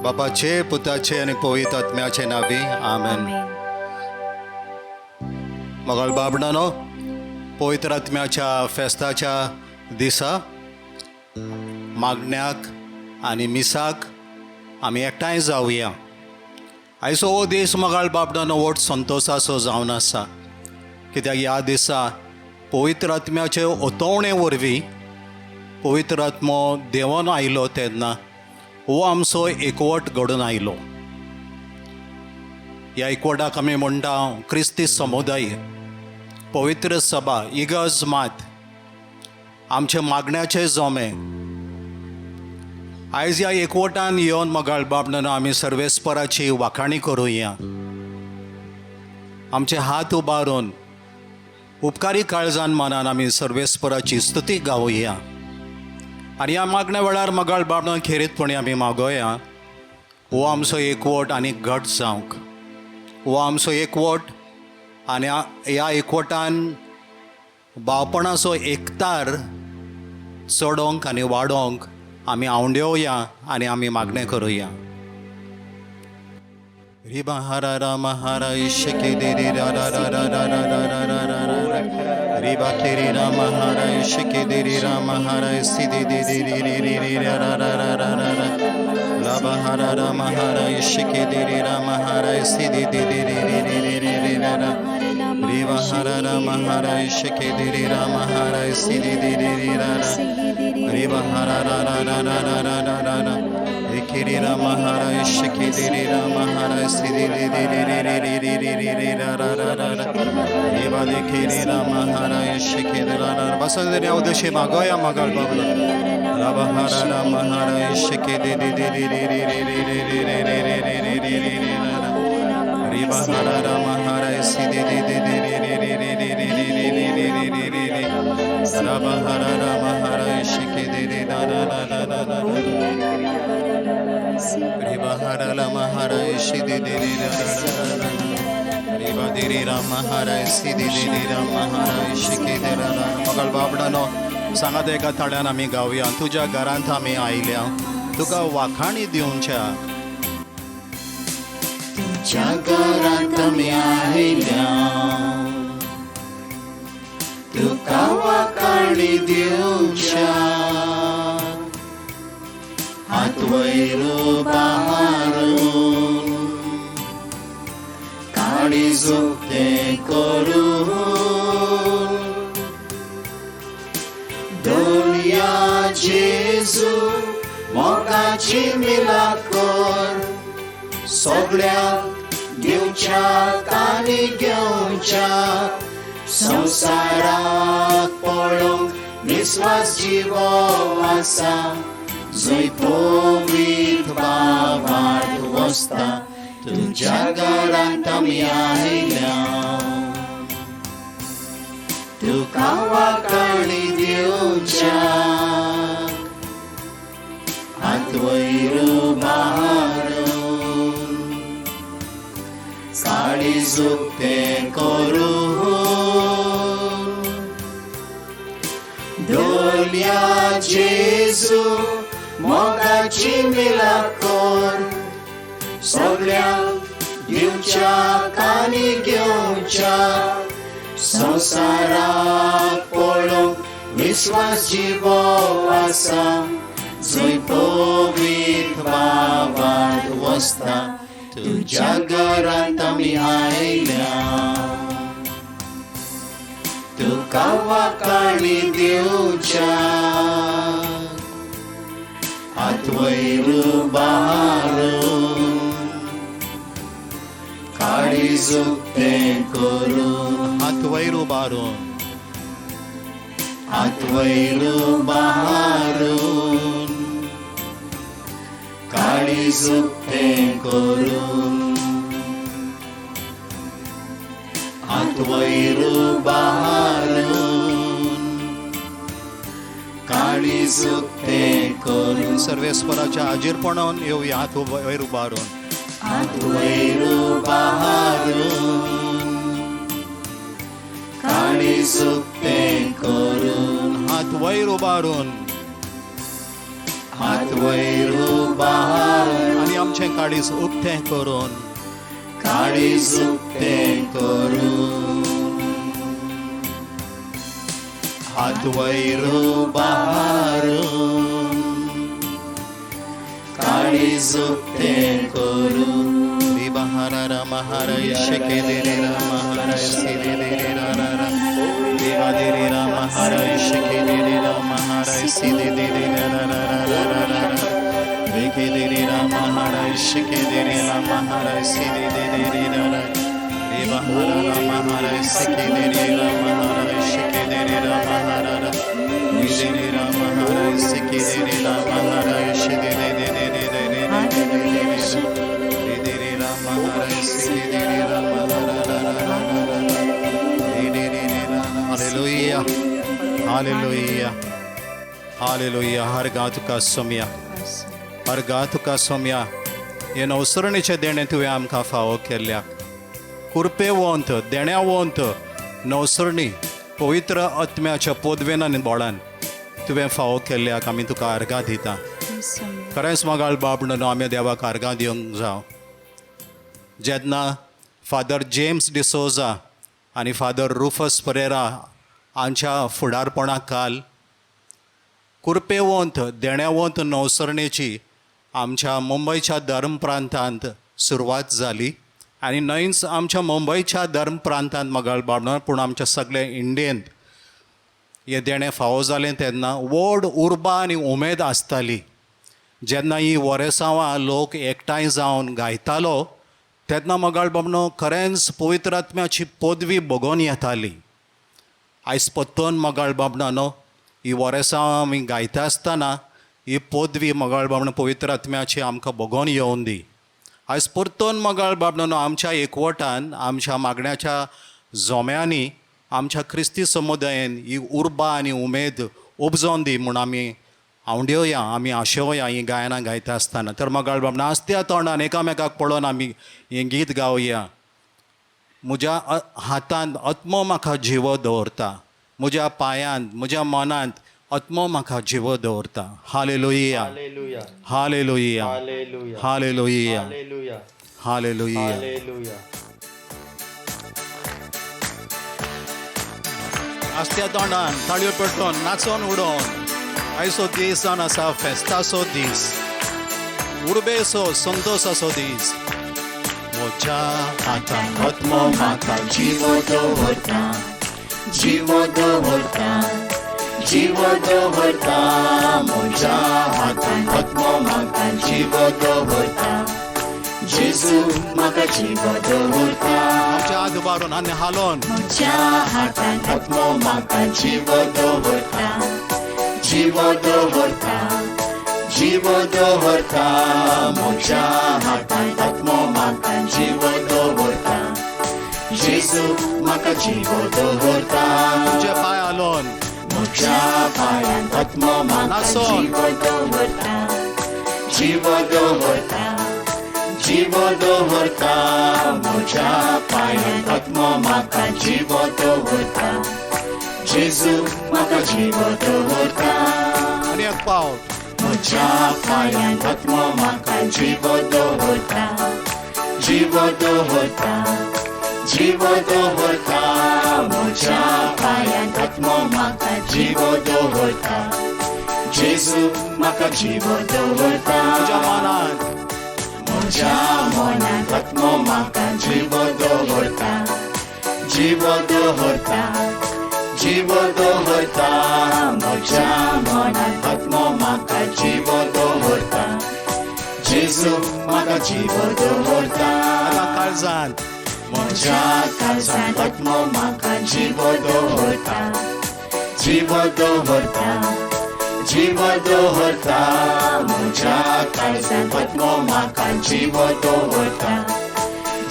बापाचे, पुताचे आनी पवित्र आत्म्याचे नांवी, आमेन. मोगाळ बाबणानो, पवित्र आत्म्याच्या फेस्ताच्या दिसा मागण्याक आनी मिसाक आमी एकठांय जावया. आयचो हो दीस, मोगाळ बाबणानो, व्हड संतोसाचो जावन आसा, कित्याक ह्या दिसा पवित्र आत्म्याचे ओतवणे वरवीं पवित्र आत्मो देंवन आयलो तेन्ना हो आमचो एकवट घडून आयलो. ह्या एकवटाक आमी म्हणटा क्रिस्ती समुदाय, पवित्र सभा, इगर्ज मात, आमचे मागण्याचे जमे. आयज ह्या एकवटान येवन, मोगाळ बाबणानो, आमी सर्वेस्पराची वाखाणी करुया. आमचे हात उबारून उपकारी काळजान मनान आमी सर्वेस्पराची स्तुती गावया. आनी ह्या मागण्या वेळार, मोगाळ बाबणां, खेरीतपणी आमी मागोया हो आमचो एकवट आनी घट जावंक, हो आमचो एकवट आनी ह्या एकवटान भावपणाचो एकतार चडोवंक आनी वाडोवंक आमी आंवडेवया आनी आमी मागणें करुया. रिबा हरा राम हरा इशके दे रे रा रा रा रा रा रा रा रा रा रा रा रा. रिबा केरी राम हरा इशके दे रे राम हरा इसी दे दे दे रे रे रे रे रा रा रा रा रा रा रा. लाबा हरा राम हरा इशके दे रे राम हरा इसी दे दे दे रे रे रे रे रे रे रा रा. रिबा हरा राम हरा इशके दे रे राम हरा इसी दे दे रे रे रा रा. रिबा हरा रा रा रा रा रा रा रा रा रा. एकेरी राम हरा इशके दे रे राम हरा इसी दे रे रे रे रे रे रे रे रे रे रे रा रा रा रा रा. रिबा देखेरी राम हरा इशके दे रा रा. बस उद्देशी मागोया, मोगाळ बाबला. राम हरा राम हरा इशके दे दे दे रे रे रे रे रे रे रे रे रे रे रे रे रे रे रा रा. रिबा हरा राम हरा इसी दे दे दे दे रे रे रे रे रे रे रे रे रे रे रे रे रे रे. राम हरा राम हरा इशके दे रे रा रा रा रा रा रा. रिबा हरा राम हरा इशी दे दे रे रा रा रा रा. रिबा दे रे राम हरा इसी दे दे रे राम हरा इशके दे रा रा. मोगाळ बाबडानो, सांगात एका ताळ्यान आमी गावया. तुज्या घरांत आमी आयल्या तुका वाखाणी दिवच्या. तुझ्या घरांत आमी आयल्या तुका वाखाणी दिवच्या. हात वयर उबारून, काळीज उक्तें करून, धोलया जेजू मोगाची मिलाद कर. सगळ्यांक दिवच्याक आनी घेवच्याक, संवसाराक पळोवंक विस्वास जिवो आसा, जंय पवित्र भावार्थ वसता. तुज्या घरांत आमी आयल्या तुका वाखाणी दिवच्याक. हात वयर उबारून, काळीज उक्तें करून, धोलया जेजू मोगाची मिलाद कर. सगळ्यांक दिवच्याक आनी घेवच्याक, संवसाराक पळोवंक विस्वास जिवो आसा, जंय पवित्र भावार्थ वसता. तुज्या घरांत आमी आयल्या तुका वाखाणी दिवच्याक. हात वयर उबारून, काळीज उक्तें करून, हात वयर उबारून, हात वयर उबारून, काळीज उक्तें करून, हात वयर उबारून, काळीज उक्तें करून. सर्वेस्पराच्या हाजीरपणान येवया हात वयर उबारून. हात वयर उबारून, काळीज उक्तें करून, हात वयर उबारून, हात वयर उबारून, आनी आमचें काळीज उक्तें करून, काळीज उक्तें करून, हात वयर उबारून, काळीज उक्तें करून. हरा राम हरा शके दे राम हरा सी दे रे रा रा रा देवा दे रे राम हरा शके दे रे राम हरा सी दे दे रे रा रा रा रा रा रा रा रेखे दे रे राम हरा शके दे रे राम हरा सी दे दे रे रे रा रा देवा हरा राम हरा सके दे रे राम हरा शके दे रे राम हरा रा दे रे राम हरा सके दे रे राम हरा शे दे दे दे दे दे दे दे दे हालेलुया हालेलुया हालेलुया. हर गात का सोम्या, हर गात का सोम्या, हे नवसरणीचें देणें तुवें आमकां फावो केल्ल्या कुरपेवंत देण्यावंत नवसरणी पवित्र आत्म्याच्या पदवेन आनी बोळान तुवें फावो केल्ल्याक आमी तुका अर्गां दिता. खरेंच मोगाळ बाब न्हू आमी देवाक अर्गां दिवंक जावं. जेन्ना फादर जेम्स डिसोजा आनी फादर रुफस परेरा हांच्या फुडारपणा खाल कुरपेवंत देण्यावंत नवसरणेची आमच्या मुंबयच्या धर्म प्रांतांत सुरवात जाली आनी न्हयच आमच्या मुंबयच्या धर्म प्रांतांत मोगाळ बाबा पूण आमच्या सगळे इंडियेंत हें देणें फावो जालें तेन्ना व्हड उर्बा आनी उमेद आसताली. जेन्ना ही वरेसांवां लोक एकठांय जावन गायतालो तेन्ना मोगाळ बाबनो खरेंच पवित्र आत्म्याची पदवी बगोवन येताली. आयज पत्तोन मोगाळ बाबणानो ही वरेसांवां आमी गायता आसतना ही पदवी मोगाळ बाबणो पवित्र आत्म्याची आमकां बगोवन येवन दी. आयज परतोन मोगाळ बाबणानो आमच्या एकवटान आमच्या मागण्याच्या जोम्यांनी आमच्या क्रिस्ती समुदायेन ही उर्बा आनी उमेद उपजोवन दी म्हूण आमी आवंडेवया, आमी आशेवया हीं गायनां गायता आसतना. तर मोगाळ बाबणा आसत्या तोंडान एकामेकाक पळोवन आमी हें गीत गावया. म्हज्या हातांत आत्मो म्हाका जिवो दवरता, म्हज्या पांयांत म्हज्या मनांत आत्मो म्हाका जिवो दवरता. Hallelujah hallelujah hallelujah hallelujah. आसत्या तोंडान ताळयो पेटोवन नाचोन उडोवन आयचो दीस जावन आसा फेस्ताचो दीस, उर्बेचो संतोसाचो दीस. म्हज्या हातान आत्मो म्हाका जिवो दवरता, जिवो दवरता, जिवो दवरता. म्हज्या हातान आत्मो म्हाका जिवो दवरता, जेजू म्हाका जिवो दवरता. आमच्या हात उबारून आनी हालोवन म्हज्या हातान आत्मो म्हाका जिवो दवरता, जिवो दवरता, जिवो दवरता. म्हज्या हातान आत्मो म्हाका जिवो दवरता, जेजू म्हाका जिवो दवरता. तुमचे पांय हालोवन म्हज्या पांयान आत्मो म्हाका जिवो दवरता, जिवो दवरता, जिवो दवरता. म्हज्या पांयान आत्मो म्हाका जिवो दवरता, जेजू म्हाका जिवो दवरता. आनी एक पावट म्हज्या पांयान आत्मो म्हाका जिवो दवरता, जिवो दवरता, जिवो दवरता. म्हज्या पांयान आत्मो म्हाका जिवो दवरता, जेजू म्हाका जिवो दवरता. म्हज्या मनांत म्हज्या मनांत आत्मो म्हाका जिवो दवरता, जिवो दवरता, जिवो दवरता. म्हज्या मनांत आत्मो म्हाका जिवो दवरता, जेजू म्हाका जिवो दवरता. आतां काळजांत म्हज्या काळजांत आत्मो म्हाका जिवो दवरता, जिवो दवरता, जिवो दवरता. म्हज्या काळजांत आत्मो म्हाका जिवो दवरता,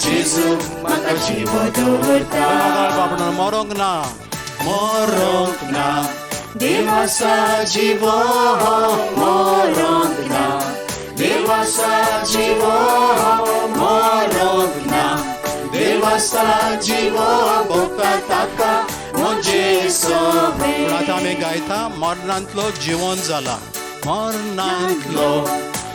जेजू म्हाका जिवो दवरता. बाबणो मरोंक ना, मरोंक ना, देवासा जिवो मरोंक ना, देवासा जिवो मरोंक ना, देवासा जिवो भोगता ताका म्हजें सोबें. आतां आमी गायता मरणांतलो जिवन जाला, मरणांतलो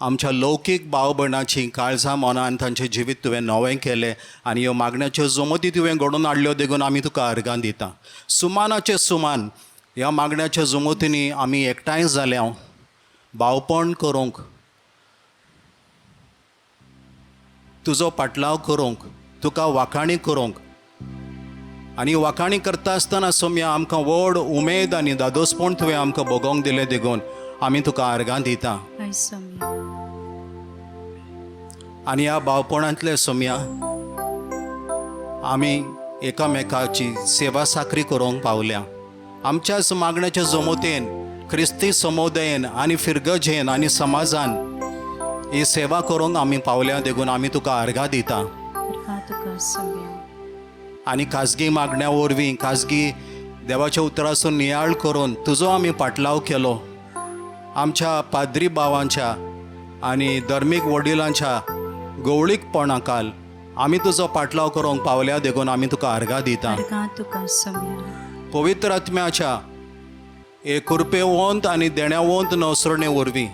आमच्या लौकीक भाव भयणाची काळजां मनां आनी तांचें जिवीत तुवें नवें केलें आनी ह्यो मागण्याच्यो जमती तुवें घडोवन हाडल्यो देखून आमी तुका अर्गां दिता. सुमानाचे सुमान ह्या मागण्याच्या जमतींनी आमी एकठांय जाल्या भावपण करूंक, तुजो पाटलाव करूंक, तुका वाखाणी करूंक. आनी वाखाणी करता आसतना सोम्या आमकां व्हड उमेद आनी दादोसपण तुवें आमकां भोगोवंक दिलें देखून आमी तुका अर्गां दिता. आनी ह्या भावपणांतले सोम्या आमी एकामेकाची सेवा साकरी करूंक पावल्या. आमच्याच मागण्याच्या जमोतेन क्रिस्ती समुदायेन आनी फिरगजेन आनी समाजान ही सेवा करूंक आमी पावल्या देखून आमी तुका अर्गां दिता. आनी खाजगी मागण्या वरवीं खाजगी देवाच्या उतराचो नियाळ करून तुजो आमी पाटलाव केलो. आमच्या पाद्री भावांच्या आनी धर्मीक वडिलांच्या गवळीकपणाकाल आमी तुजो पाटलाव करूंक पावल्या देखून आमी तुका अर्गां दिता. पवित्र आत्म्याच्या एक कृपेवंत आनी देण्यावंत नवसरणे वरवीं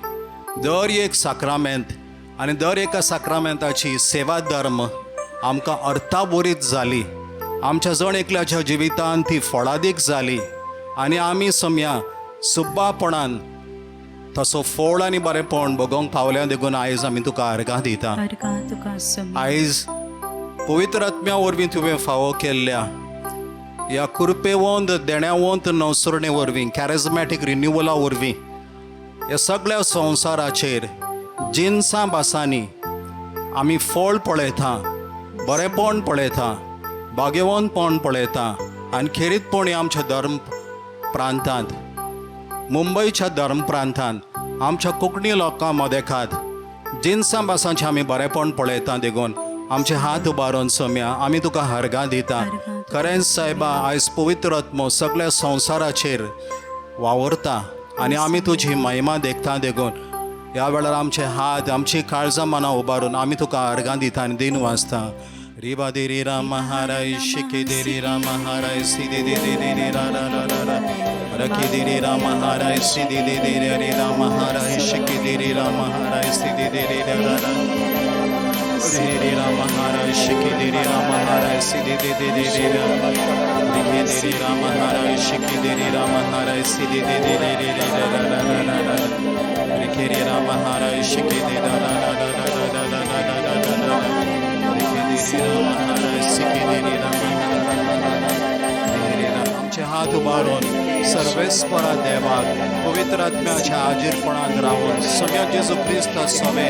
दर एक साक्रामेंत आनी दर एका साक्रामेंताची सेवा धर्म आमकां अर्थाबरीत जाली. आमच्या जण एकल्याच्या जिवितान ती फळादीक जाली आनी आमी सम्या सुब्बापणान तसो फळ आनी बरेंपण भोगोवंक पावल्या देखून आयज आमी तुका अर्गां दिता. आयज पवित्र आत्म्या वरवीं तुवें फावो केल्ल्या ह्या कृपेवंत देण्यावंत नवसरणे वरवीं कॅरिजमॅटीक रिन्युवला वरवीं ह्या सगळ्या संवसाराचेर जिनसां भासांनी आमी फळ पळयता, बरेंपण पळयता, भाग्यवंतपण पळयता आनी खेरीतपणी आमच्या धर्म प्रांतांत, मुंबयच्या धर्म प्रांतांत आमच्या कोंकणी लोकां मदेखात जिनसां भासांचें आमी बरेंपण पळयता देखून आमचे हात उबारून सोम्या आमी तुका हरगां दिता. खरेंच सायबा आयज पवित्र आत्मो सगळ्या संवसाराचेर वावुरता आनी आमी तुजी महिमा देखता देखून ह्या वेळार आमचे हात आमची काळजां मनां उबारून आमी तुका अर्गां दिता आनी दिन वाचता. रिबा देरी राम हाराय शिके देरी राम हाराय सी दे दे दे रे रा रा रा रा रा रखी देरी राम हाराय सी दे दे दे रे राम हाराय शिके देरी राम हाराय सी दे दे रे रा रा रे राम हाराय शिके देरी राम हाराय सी दे दे दे रे रा रिखे देरी राम हाराय शिके देरी राम हाराय सी दे दे दे रे रे रा रा रा रा रा रिखे रे राम हाराय शिके दे रा रा रा रा रा रा रा रा रा रा आमचे हात उबारून सर्वेस्परा देवाक पवित्र आत्म्याच्या हाजीरपणांत रावन सगळ्या जेजू क्रिस्त सवे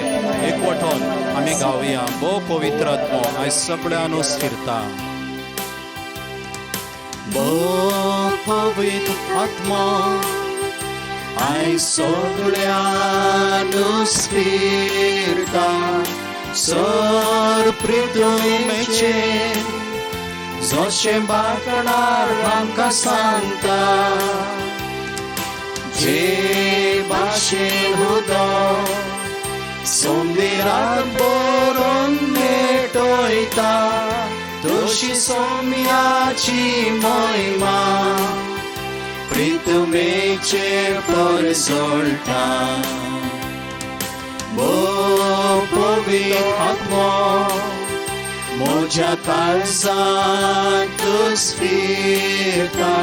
एकवटून आमी गावया. भो पवित्र आत्मो आयज सगळ्यानू स्थिरता. भो पवित्र आत्मो आयज सगळ्यानू स्थिरता. सर प्रितमेचे जशें बाकणार आमकां सांगता जे भाशेन उदक सोमदिराक बरोवन नेटयता तशी सोम्याची महिमा प्रितमेचेर परजळटा. भो पवित्र आत्मो म्हज्या काळजांत फिरता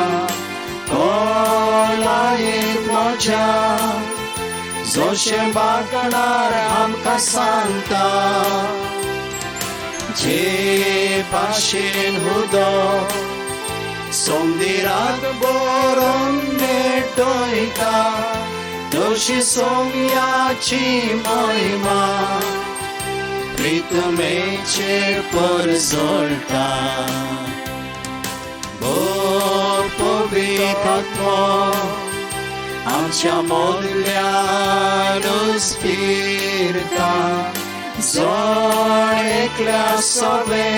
खोलायेंत म्हज्या जशें बागणार आमकां सांगता जे भाशेन उदक सोमदिराक बरोवन नेटयता तशी सोम्याची महिमा प्रितमेचेर परजळटा. भो पवित्र आत्मो आमच्या मदल्यानूच फिरता जण एकल्या सवे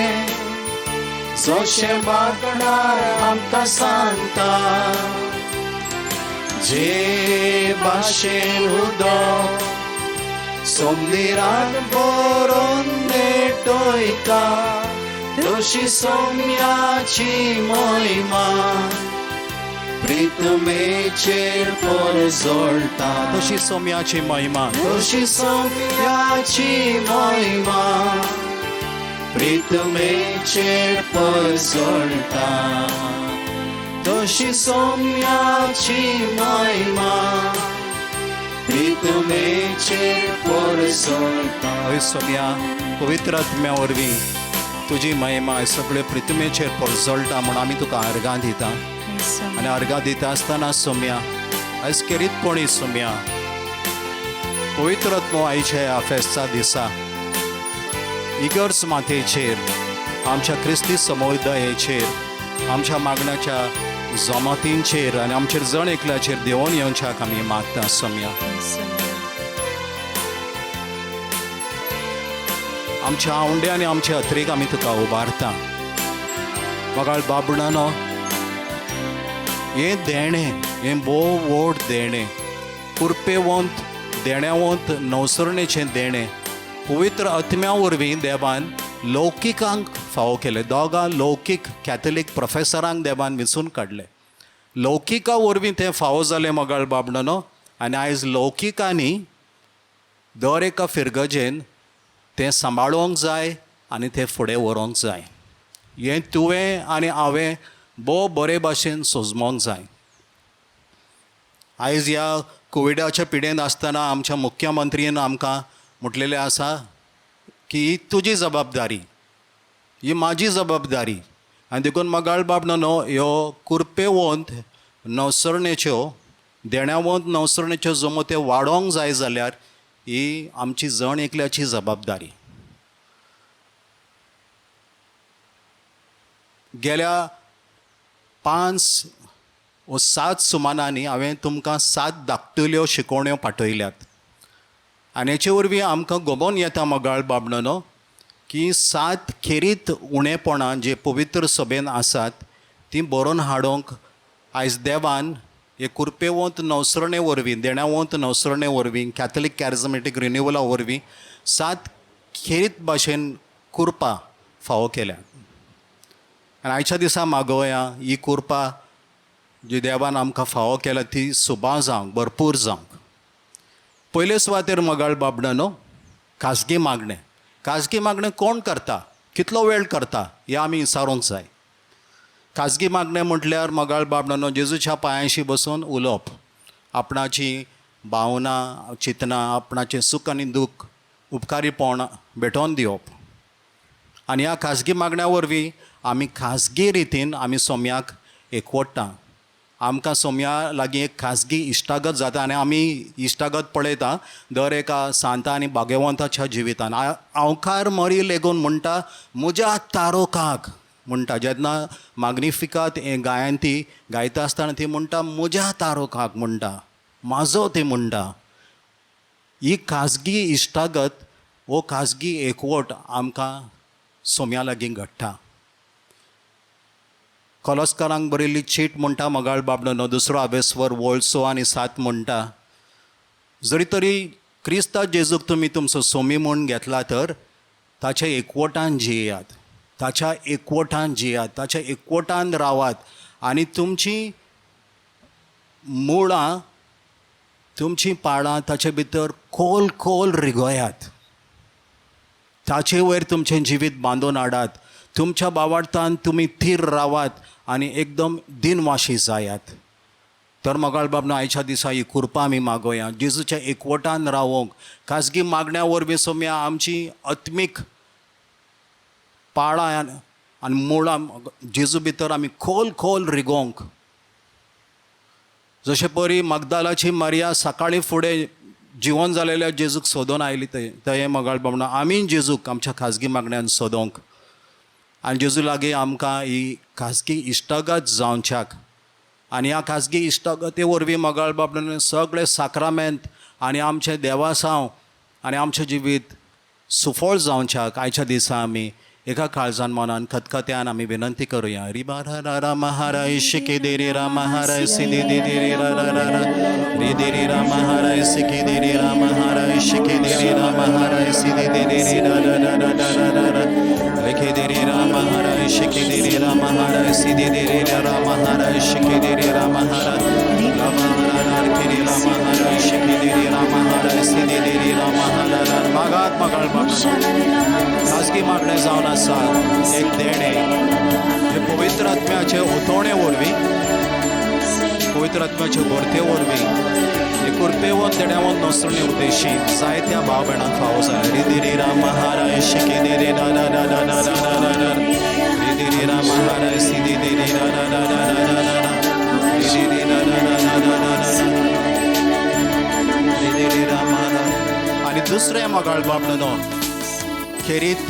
जशें बागणार आमकां सांगता जे भाशेन उदक सोमदिराक बरोवन नेटयता तशी सोम्याची महिमा प्रितमेचेर परजळटा. तशी सोम्याची महिमा, तशी सोम्याची महिमा प्रितमेचेर परजळटा. तशी सोम्याची महिमा प्रितमेचेर परजळटा. हय सोम्या, पवित्र आत्म्या वरवीं तुजी महिमा सगळे प्रितमेचेर परजळटा म्हूण आमी तुका अर्गां दिता. आनी अर्गां दिता आसतना सोम्या आयज खेरीतपणी सोम्या पवित्र आत्मो आयच्या ह्या फेस्ता दिसा इगर्ज मातेचेर, आमच्या क्रिस्ती समुदायेचेर, आमच्या मागण्याच्या जमातींचेर आनी आमचेर जण एकल्याचेर देंवोन येवच्याक आमी मागता सोम्या. आमच्या आवंडे आनी आमच्या अत्रेक आमी तुका उबारता. मोगाळ बाबणानो, हें देणें, हें भोव व्हड देणें, कुरपेवंत देण्यावंत नवसरणेचें देणें पवित्र आत्म्या वरवीं देवान लौकिकांक फावो केलें. दोगां लौकीक कॅथलीक प्रोफेसरांक देवान विंचून काडले. लौकिका वरवीं तें फावो जालें मोगाळ बाबणानो. आनी आयज लौकिकांनी दर एका फिरगजेन तें सांबाळोंक जाय आनी तें फुडें व्हरोंक जाय. हें तुवें आनी हांवें भोव बरे भाशेन सोजमोंक जाय. आयज ह्या कोविडाच्या पिडेन आसतना आमच्या मुख्यमंत्रीन आमकां म्हटलेलें आसा की ही तुजी जबाबदारी, ही म्हाजी जबाबदारी. आनी देखून मोगाळ बाबणानो, ह्यो कुरपेवंत नवसरणेच्यो, देण्यावंत नवसरणेच्यो जमो त्यो वाडोवंक जाय जाल्यार ही आमची जण एकल्याची जबाबदारी. गेल्या 5 व 7 सुमानांनी हांवें तुमकां 7 धाकटुल्यो शिकोवण्यो पाठयल्यात. आनी हेचे वरवीं आमकां गोबोन येता मोगाळ बाबणानो की 7 खेरीत उणेपणां जे पवित्र सभेन आसात तीं बरोवन हाडूंक आयज देवान हे कुरपेवंत नवसरणे वरवीं, देण्यावंत नवसरणे वरवीं, कॅथलीक कॅरिजमेटीक रिन्युवला वरवीं 7 खेरीत भाशेन कुरपा फावो केल्या. आनी आयच्या दिसा मागोवया ही कुरपा जी देवान आमकां फावो केल्या ती सुबा जावंक, भरपूर जावंक. पयले सुवातेर मोगाळ बाबणानो, खाजगी मागणें. खाजगी मागणें कोण करता, कितलो वेळ करता हें आमी विचारूंक जाय. खाजगी मागणें म्हटल्यार मोगाळ बाबणानो जेजूच्या पांयांशी बसून उलोवप, आपणाची भावना, चिंतनां, आपणाचें सूख आनी दूख उपकारीपण भेटोवन दिवप. आनी ह्या खाजगी मागण्या वरवीं आमी खाजगी रितीन आमी सोम्याक एकवट्टा. आमकां सोम्या लागीं एक खाजगी इश्टागत जाता आनी आमी इश्टागत पळयता दर एका सांता आनी भाग्यवंताच्या जिवितान. आंवकार मरी लेगून म्हणटा म्हज्या तारोकाक म्हणटा. जेन्ना माग्निफिकात हें गायन ती गायता आसतना ती म्हणटा म्हज्या तारोकाक म्हणटा, म्हाजो ती म्हणटा. ही खाजगी इश्टागत वो खाजगी एकवट आमकां सोम्या लागीं घडटा. कॉलस्करांक बरयल्ली चीट म्हणटा मोगाळ बाबणानो, 2 आवेस्वर वळ 6 आनी 7 म्हणटा, जरी तरी क्रिस्ता जेजूक तुमी तुमचो सोमी म्हूण घेतला तर ताच्या एकवटान जियेयात, ताच्या एकवटान जियात, ताच्या एकवटान रावात आनी तुमची मुळां, तुमचीं पाळां ताचे भितर खोल खोल रिगोयात. ताचे वयर तुमचें जिवीत बांदून हाडात. तुमच्या बावार्थान तुमी थीर रावात आनी एकदम दिनवाशी जायात. तर मोगाळ बाबनो, आयच्या दिसा ही कुरपा आमी मागोया जेजूच्या एकवटान रावोंक. खाजगी मागण्या वरवीं सोम्या आमची आत्मीक पाळां आनी मुळां जेजू भितर आमी खोल खोल रिगोवंक. जशें परी मगदालाची मारिया सकाळीं फुडें जिवन जालेल्या जेजूक सोदून आयली तें मोगाळ बाबनो आमी जेजूक आमच्या खाजगी मागण्यान सोदोंक आनी जेजू लागीं आमकां ही खाजगी इश्टागत जावच्याक. आनी ह्या खाजगी इश्टागती वरवीं मोगाळ बाबणान सगळे साक्रामेंत आनी आमचें देवासांव आनी आमचें जिवीत सुफळ जावच्याक आयच्या दिसा आमी एका काळजान मनान खतखत्यान आमी विनंती करुया. रि रा रा महाराय शिके दे रे रा महाराय सि दे दे दे रे रा रा रा रा रे दे रे रा महाराय सिके दे रे रा महाराय शिके दे रे रा महाराय सि दे दे दे रे रा रा रा रा रा रा रा लेखे दे रे रा महाराय शिके राम हर सिद्धि राम हर शिके राम हर राम हर केरी राम हर शिके राम हर सिद्धि राम हर मागात मगाळ खाजगी मागणें जावन आसा एक देणें हे पवित्र आत्म्याचे ओतोणे वरवीं, पवित्र आत्म्याचे भरते वरवीं हे कृपेवन देण्यावन नसरणे उद्देशी जायत्या भाव भयणांक फावो जालें. रिदिरी राम हर शिके रे रा रा रा रा रा रा रा रा रिदिरी राम हर सिद्धि रे रा रा रा रा रा रा रा रिदिरी रा रा रा रा रा रा रिदिरी राम हर. आनी दुसरें मगाळ बाबणो खेरीत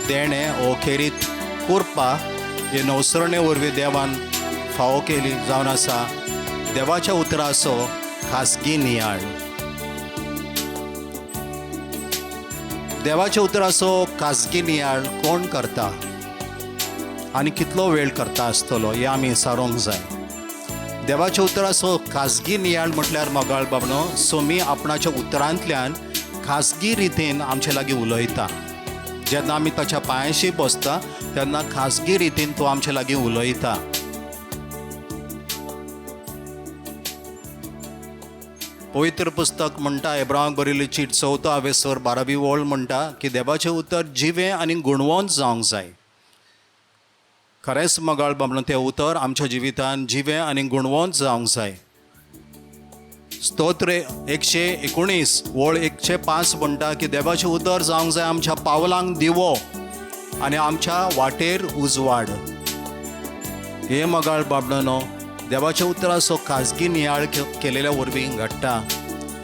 देणें ओ खेरीत कृपा हे नवसरणे वरवीं देवान फावो केली जावन आसा देवाच्या उतराचो खासगी नियाळ. देवाच्या उतराचो खासगी नियाळ कोण करता आनी कितलो वेळ करता आसतलो हें आमी सारोंक जाय. देवाच्या उतराचो खासगी नियाळ म्हटल्यार मगाळ बाबनो सोमी आपणाच्या उतरांतल्यान खासगी रितीन आमचे लागीं उलयता. जेन्ना आमी ताच्या पांयांशी बसता तेन्ना खासगी रितीन तो आमचे लागीं उलयता. पवित्र पुस्तक म्हणटा एब्रावाक बरयल्ली चीट 4 आवेसर 12वी ओळ म्हणटा की देवाचें उतर जिवें आनी गुणवंत जावंक जाय. खरेंच मगाळ बाबनो तें उतर आमच्या जिवितान जिवें आनी गुणवंत जावंक जाय. स्तोत्र 119 ओळ 105 म्हणटा की देवाचें उतर जावंक जाय आमच्या पावलांक दिवो आनी आमच्या वाटेर उजवाड. हे मगाळ बाबणानो देवाच्या उतराचो खाजगी नियाळ केलेल्या वरवीं घडटा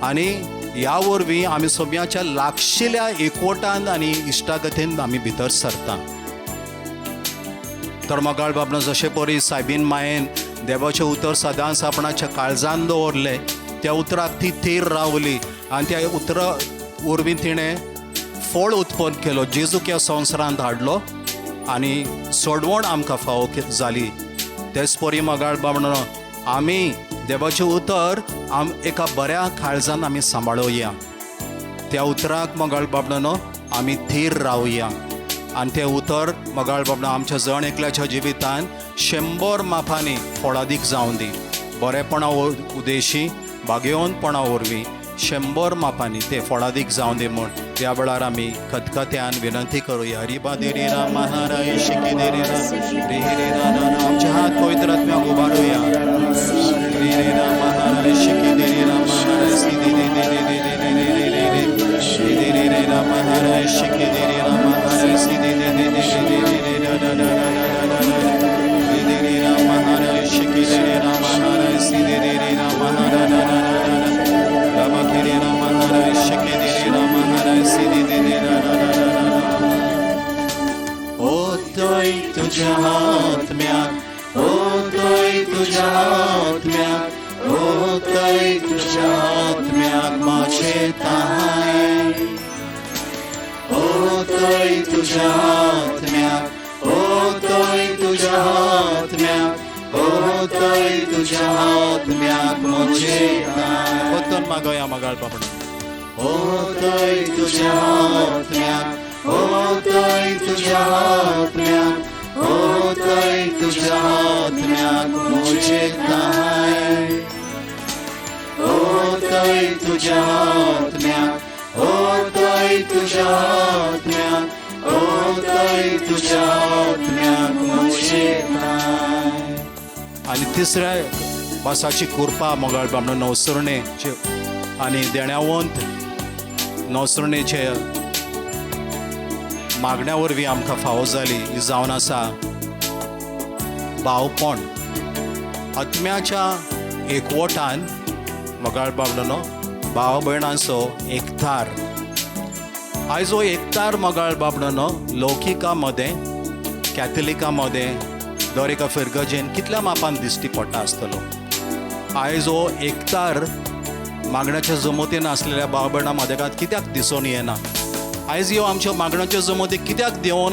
आनी ह्या वरवीं आमी सोम्याच्या लागशिल्या एकवटान आनी इश्टागतीन आमी भितर सरता. तर मगाळ बाबणो जशें परी सायबीन मायेन देवाचें उतर सदांच आपणाच्या काळजान दवरलें, त्या उतराक ती थीर रावली आनी त्या उतरा वरवीं तिणें फळ उत्पन्न केलो, जेजूक ह्या संवसारांत हाडलो आनी सोडवण आमकां फावो जाली. तेच परी मगाळ बाबणो आमी देवाचें उतर एका बऱ्या काळजान आमी सांबाळोया, त्या उतराक मगाळ बाबणानो आमी थीर रावया आनी तें उतर मगाळ बाबणो आमच्या जण एकल्याच्या जिवितान 100 मापांनी फळादीक जावन दी. बरेपणा उदेशी भाग्यवंतपणा वरवीं 100 मापांनी ते फळादीक जावन दी म्हूण ह्या वेळार आमी खतखत्यान विनंती करुया. रिबा देरी राम हर शिकी देरी राम रे रे राम. आमचे हात पवित्र आत्म्याक उबारुया. रे रे राम हर शिकी देरी राम हर सिद्धि दे दे दे दे दे दे दे दे दे रे रे राम हर शिकी देरी राम हर सिद्धि दे दे दे दे दे दे रा रा रा रा रा रा रे दे रे राम हर शिकी देरी राम हर सिद्धि दे रे राम हर रा रा रा रा राम केरे राम हर शिकी देरी राम हर सिद्धि दे दे रा रा रा रा रा. ओ तोय तुझ्या आत्म्याक, ओ तोय तुझ्या आत्म्याक, ओ तोय तुझ्या आत्म्याक म्हजें ताय. ओ तोय तुझ्या आत्म्याक, ओ तोय तुझ्या आत्म्याक, ओ तोय तुझ्या आत्म्याक म्हजें ताय. पोत्तून मागोया मगाळ बाबा. ओ तोय तुझ्या आत्म्याक, ओ तोय तुझ्या आत्म्याक, ओ तोय तुझ्या आत्म्याक म्हजें ताय. ओ तोय तुझ्या आत्म्याक, ओ तोय तुझ्या आत्म्याक, ओ तोय तुझ्या आत्म्याक म्हजें ताय. आनी तिसऱ्या भासाची कृपा मोगाळ बामणो नवसरणेचे आनी देण्यावंत नवसरणेचे मागण्या वरवीं आमकां फावो जाली ही जावन आसा भावपण. आत्म्याच्या एकवटान मोगाळ बाबणानो भाव भयणांचो एकतार. आयज हो एकतार मोगाळ बाबणानो लौकिका मदें कॅथलिका मदें दर एका फिरगजेन कितल्या मापान दिश्टी पडटा आसतलो. आयज हो एकतार मागण्याच्या जमतीन आसलेल्या भाव भयणां मदेकात कित्याक दिसून येना? आयज ह्यो आमच्यो मागण्याच्यो जमती कित्याक देंवोन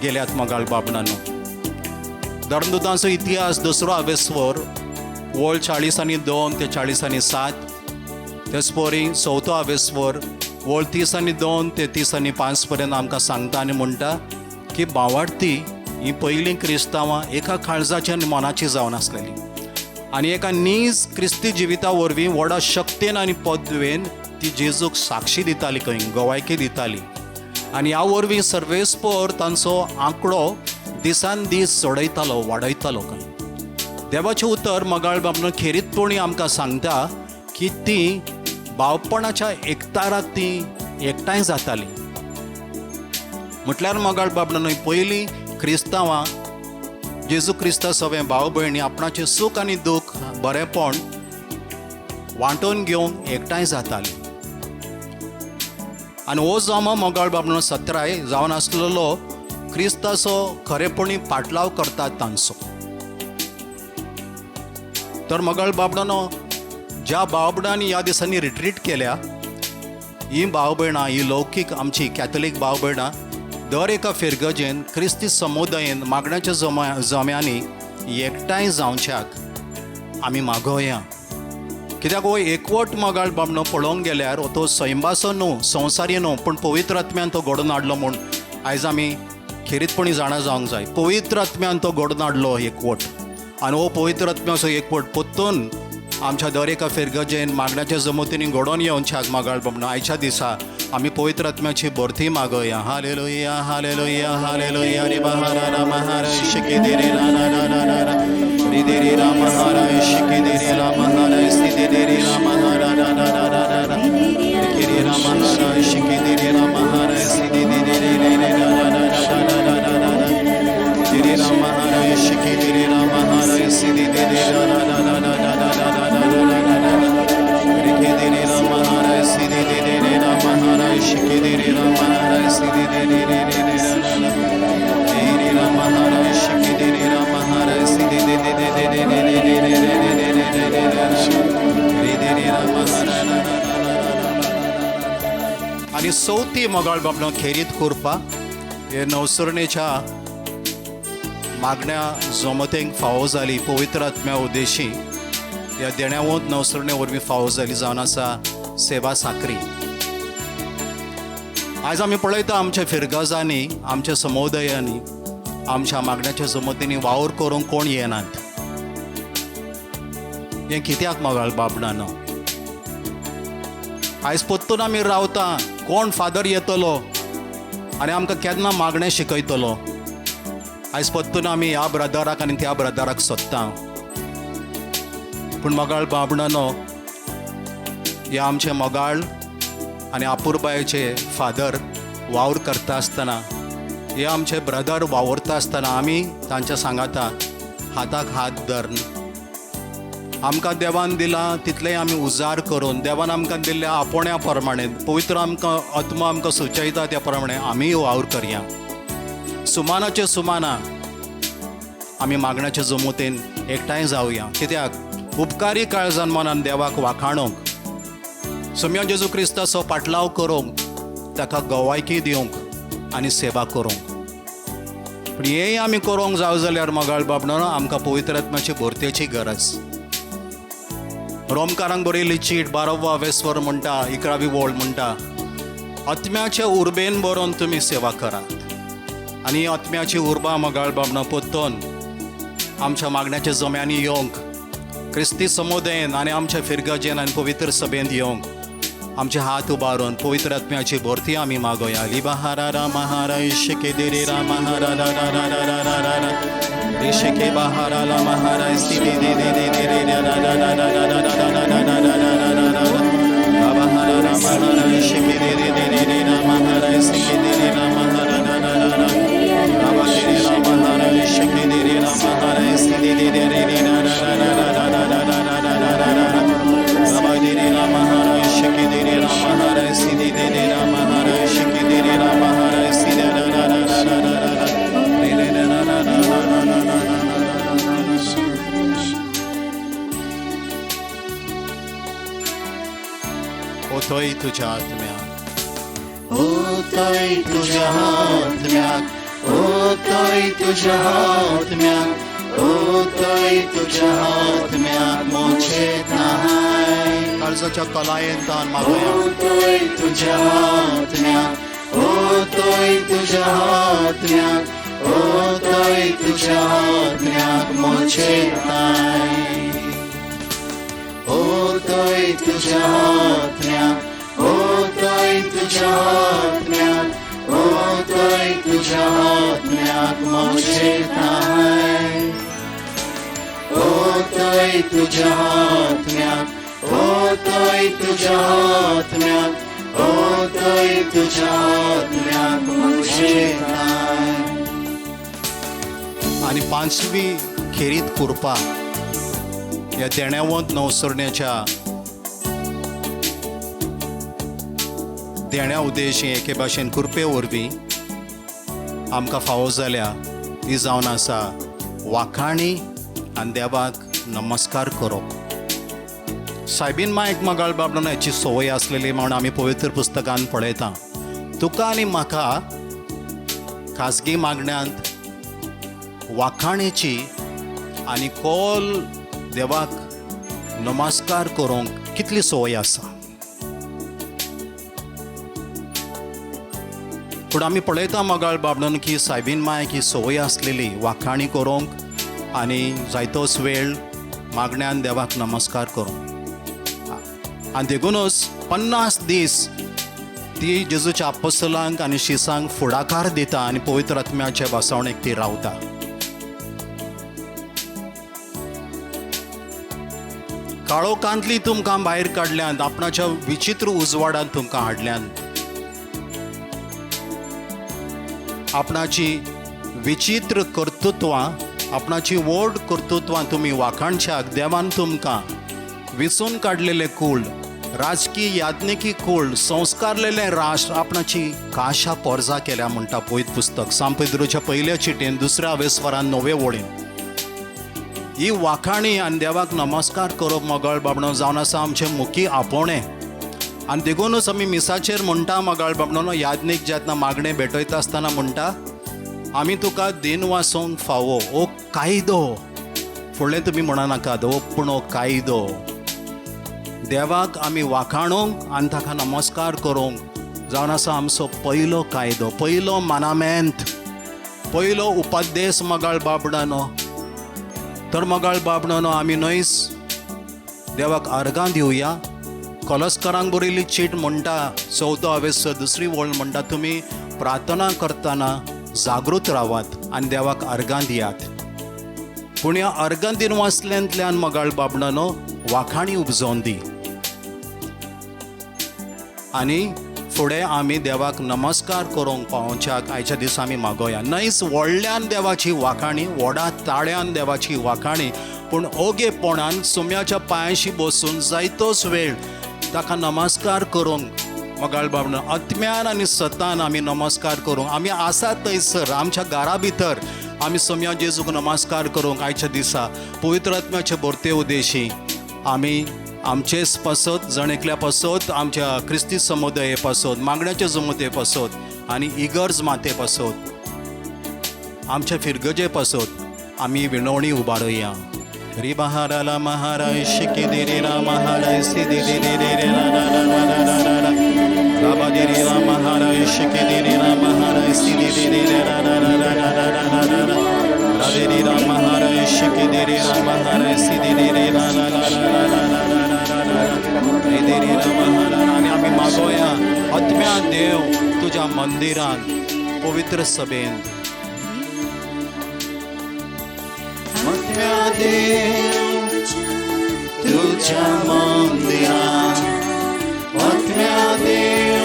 गेल्यात मोगाळ बाबणानो? धर्मदूतांचो इतिहास 2 आवेस्वर वळ 42 ते 47, तेच परी 4 आवेस्वर वळ 32 ते 35 पर्यंत आमकां सांगता आनी म्हणटा की भावार्थी ही पयलीं क्रिस्तांवां एका काळजाची आनी मनाची जावन आसलेली आनी एका नीज क्रिस्ती जिविता वरवीं व्हडा शक्तेन आनी पदवेन ती जेजूक साक्षी दिताली, खंय गवायकी दिताली. आनी ह्या वरवीं सर्वेस्पर तांचो आंकडो दिसान दीस चडयतालो, वाडयतालो. खंय देवाचें उतर मगाळ बाबनो खेरीतपणी आमकां सांगता की ती भावपणाच्या एकताराक ती एकठांय जाताली. म्हटल्यार मगाळ बाबनो पयलीं क्रिस्तांवां जेजू क्रिस्ता सगळे भाव भयणी आपणाचें सूख आनी दूख बरेंपण वांटून घेवंक एकठांय जाताली. आनी हो जमो मोगाळ बाबनो सत्राय जावन आसलेलो क्रिस्ताचो खरेपणी पाटलाव करतात तांचो. तर मोगाळ बाबडानो ज्या भाव भयणांनी ह्या दिसांनी रिट्रीट केल्या, ही भाव भयणां, ही लौकीक आमची कॅथोलीक भाव भयणां दर एका फिरगजेन क्रिस्ती समुदायेन मागण्याच्या जम्यांनी एकठांय जावच्याक आमी मागोया. कित्याक हो एकवट मोगाळ बाबनो पळोवंक गेल्यार तो सैमाचो न्हू, संवसारी न्हू, पूण पवित्र आत्म्यान तो घडोवन हाडलो म्हूण आयज आमी खेरीतपणी जाणा जावंक जाय. पवित्र आत्म्यान तो घडोवन हाडलो एकवट आनी हो पवित्र आत्म्याचो एकवट पोत्तून आमच्या दर एका फिरगजेन मागण्याच्या जमतींनी घडोवन येवच्याक मोगाळ बाबनो आयच्या दिसा आमी पवित्र आत्म्याची भरती मागोया. Hallelujah hallelujah hallelujah. रे बहारा राम हरा शिके दे रे रा रा रा रा रा रे दे रे राम हरा शिके दे रे राम हरा स्थिति दे रे राम हरा रा रा रा रा रा रे रे राम हरा शिके दे रे राम हरा स्थिति दे रे रे रे रा रा रा रा रा रा रा रा रे राम हरा शिके दे रे राम हरा स्थिति दे रे रा रा रा रा रा रा रा रा रा रा रा रे दे रे राम हरा स्थिति दे रे राम हरा शिके दे रे राम हरा स्थिति दे रे रे रे रे रा रा रे राम हरा शिके दे रे राम हरा स्थिति दे दे दे दे दे रे रे रे रे रे रे रे रे रे रे दे रे राम हरा रा रा रा. आनी चवथी मोगाळ बाबनो खेरीत करपा हे नवसरणेच्या मागण्या जमतेंक फावो जाली पवित्र आत्म्या उद्देशी ह्या देण्यावंत नवसरणे वरवीं फावो जाली जावन आसा सेवा साकरी. आयज आमी पळयता आमच्या फिरगजांनी, आमच्या समुदायांनी, आमच्या मागण्याच्या जमतींनी वावर करूंक कोण येनात. हें कित्याक मोगाळ बाबडानो? आयज पोत्तून आमी रावता, कोण फादर येतलो आनी आमकां केन्ना मागणें शिकयतलो. आयज पोत्तून आमी ह्या ब्रदराक आनी त्या ब्रदराक सोदता. पूण मोगाळ बाबडानो ह्या आमचे मोगाळ आनी आपुरबायेचे फादर वावर करता आसतना, हे आमचे ब्रदर वावुरता आसतना आमी तांच्या सांगाता हाताक हात धरून आमकां देवान दिलां तितलें आमी उजार करून, देवान आमकां दिल्ल्या आपोवण्या प्रमाणे, पवित्र आमकां आत्मा आमकां सुचयता त्या प्रमाणे आमी वावर करया. सुमानाचे सुमाना आमी मागण्याच्या जमोतेन एकठांय जावया. कित्याक उपकारी काळजान मनान देवाक वाखाणूंक, सोम्या जेजू क्रिस्ताचो पाटलाव करूंक, ताका गवायकी दिवंक आनी सेवा करूंक. पूण हेंय आमी करूंक जाव जाल्यार मोगाळ बाबनो आमकां पवित्र आत्म्याची भरतेची गरज. रोमकारांक बरयल्ली चीट 12वा वेस्वर म्हणटा, 11वी वळ म्हणटा, आत्म्याचे उर्बेन बरोवन तुमी सेवा करात. आनी आत्म्याची उर्बा मोगाळ बाबनो पोत्तून आमच्या मागण्याच्या जम्यांनी येवंक, क्रिस्ती समुदायेन आनी आमच्या फिरगजेन आनी पवित्र सभेंत येवंक आमचे हात उबारून पवित्र आत्म्याची भरती आमी मागोया. लिबहारा राम हरा शिके दे रे राम हरा रा रा रा रा रा रा रा ऋषिके बहारा राम हरा स्थिति दे दे दे दे रे रा रा रा रा रा रा रा रा रा रा रा रा रा रा रा बहारा राम हरा शिके दे दे दे दे रे राम हरा स्थिति दे रे राम हरा रा रा रा रा राम दे रे राम हरा शिके दे रे राम हरा स्थिति दे दे रे रा रा रा रा रा रा रा रा रा रा रा रा राम दे रे राम हरा शिके दे रे राम हरा स्थिति दे रे राम हरा शिके दे रे राम हरा स्थिति रा रा रा रा रा रा रा रे रे रा रा रा रा रा रा रा रा. ओतोय तुझ्या आत्म्याक, ओतोय तुझ्या आत्म्याक, ओतोय तुझ्या आत्म्याक, ओतोय तुझ्या आत्म्याक मोचे ताय. काळजाच्या कलायेन तान मागोया. ओतोय तुझ्या आत्म्याक, ओतोय तुझ्या आत्म्याक, ओतय तुज्या आत्म्याक मोचेताय, ओतय तुज्या आत्म्याक, ओतय तुज्या आत्म्याक, ओतय तुज्या आत्म्याक मोचेताय, ओतय तुज्या आत्म्याक, ओतय तुज्या आत्म्याक, ओतय तुज्या आत्म्याक मोचेताय. आनी पांचवी खेरीत कुरपा ह्या देण्यावंत नवसरण्याच्या देण्या उद्देशी एके भाशेन कुरपे वरवीं आमकां फावो जाल्या ती जावन आसा वाखाणी आनी देवाक नमस्कार करप. सायबीन मायक मगाळ बाबडो हाची संवय आसलेली म्हणून आमी पवित्र पुस्तकान पळयता. तुका आनी म्हाका खाजगी मागण्यांत वाखाणेची आनी कोल देवाक नमस्कार करूंक कितली संवय आसा. पूण आमी पळयता मगाळ बाबडून की सायबीन मायक ही संवय आसलेली वाखाणी करूंक आनी जायतोच वेळ मागण्यान देवाक नमस्कार करूंक. आनी देखूनच 50 दीस ती जेजूच्या आपोस्तलांक आनी शिसांक फुडाकार दिता आनी पवित्र आत्म्याच्या बसवणेक ती रावता. काळोखांतली तुमकां भायर काडल्यान, आपणाच्या विचित्र उजवाडांत तुमकां हाडल्यान, आपणाची विचित्र कर्तृत्वां, आपणाची व्हड कर्तृत्वां तुमी वाखाणच्याक देवान तुमकां विचून काडलेलें कूळ, राजकीय याज्ञिकी कूळ, संस्कारलेलें राष्ट्र, आपणाची काशा पोरजा केल्या म्हणटा पवित्र पुस्तक सांपेद्रोच्या पयल्या चिटयेन दुसऱ्या वेस्वरान 9 वळीन. ही वाखाणी आनी देवाक नमस्कार करप मगाळ बाबणो जावन आसा आमचें मुखी आपोवणें. आनी देखूनच आमी मिसाचेर म्हणटा मगाळ बाबणो, याज्ञीक जेन्ना मागणें भेटयता आसतना म्हणटा आमी तुका दिन वाचोवंक फावो ओ कायदो. फुडलें तुमी म्हणा नाकात ओ, पूण हो कायदो देवाक आमी वाखाणूंक आनी ताका नमस्कार करूंक जावन आसा आमचो पयलो कायदो, पयलो मानामेंत, पयलो उपदेश मगाळ बाबडानो. तर मगाळ बाबडानो आमी न्हयच देवाक अर्गां दिवया. कलस्करांक बरयल्ली चीट म्हणटा 4 आवेस 2 वळ म्हणटा तुमी प्रार्थना करतना जागृत रावात आनी देवाक अर्गां दियात. पूण ह्या अर्गां दिवन वाचल्यांतल्यान मगाळ बाबडानो वाखाणी उपजोवन दी आनी फुडें आमी देवाक नमस्कार करूंक पावोवच्याक आयच्या दिसा आमी मागोया. न्हयच व्हडल्यान देवाची वाखाणी, व्हडा ताळ्यान देवाची वाखाणी, पूण ओगेपणान सुम्याच्या पांयांशी बसून जायतोच वेळ ताका नमस्कार करूंक मगाळ बाबडानो आत्म्यान आनी सतान आमी नमस्कार करूंक. आमी आसात थंयसर आमच्या घरा भितर आमी सोम्या जेजूक नमस्कार करूंक आयच्या दिसा पवित्र आत्म्याचे भरते उद्देशी आमी आमचेच पासत, जण एकल्या पासत, आमच्या क्रिस्ती समुदाये पासत, मागण्याचे जमुते पासत आनी इगर्ज माते पासत, आमच्या फिरगजे पासत आमी विणवणी उबारुया. री बहाराला महाराय शिके दे रा महाराय सी दे दे रे रे रा रा रा रा रा रा रा राबा दे रे रा महाराय शिके दे रे रा महाराय सी दे दे रे रा रा रा रा रा रा रा रा रा रा दे रे रा महाराय शिके दे रे रा महाराय सी दे दे रे रा रा रा रा रा रा रा रा रा रे दे रे रा महाराय. आनी आमी मागोया आत्म्या देव तुज्या मंदिरान पवित्र सभेन आत्म्या देव तुझ्या मंदिरान, आत्म्या देव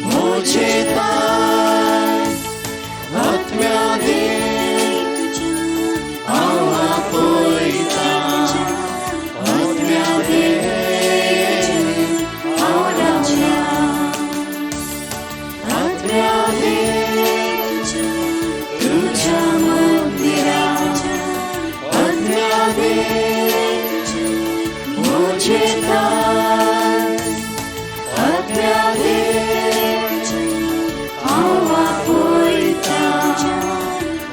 म्हजे ताय, आत्म्या देव हांव आपयता, आत्म्या देव हांव रावला, आत्म्या देव तुझ्या मंदिरान, आत्म्या देव म्हजे ताय, आत्म्या देव हांव आपयता,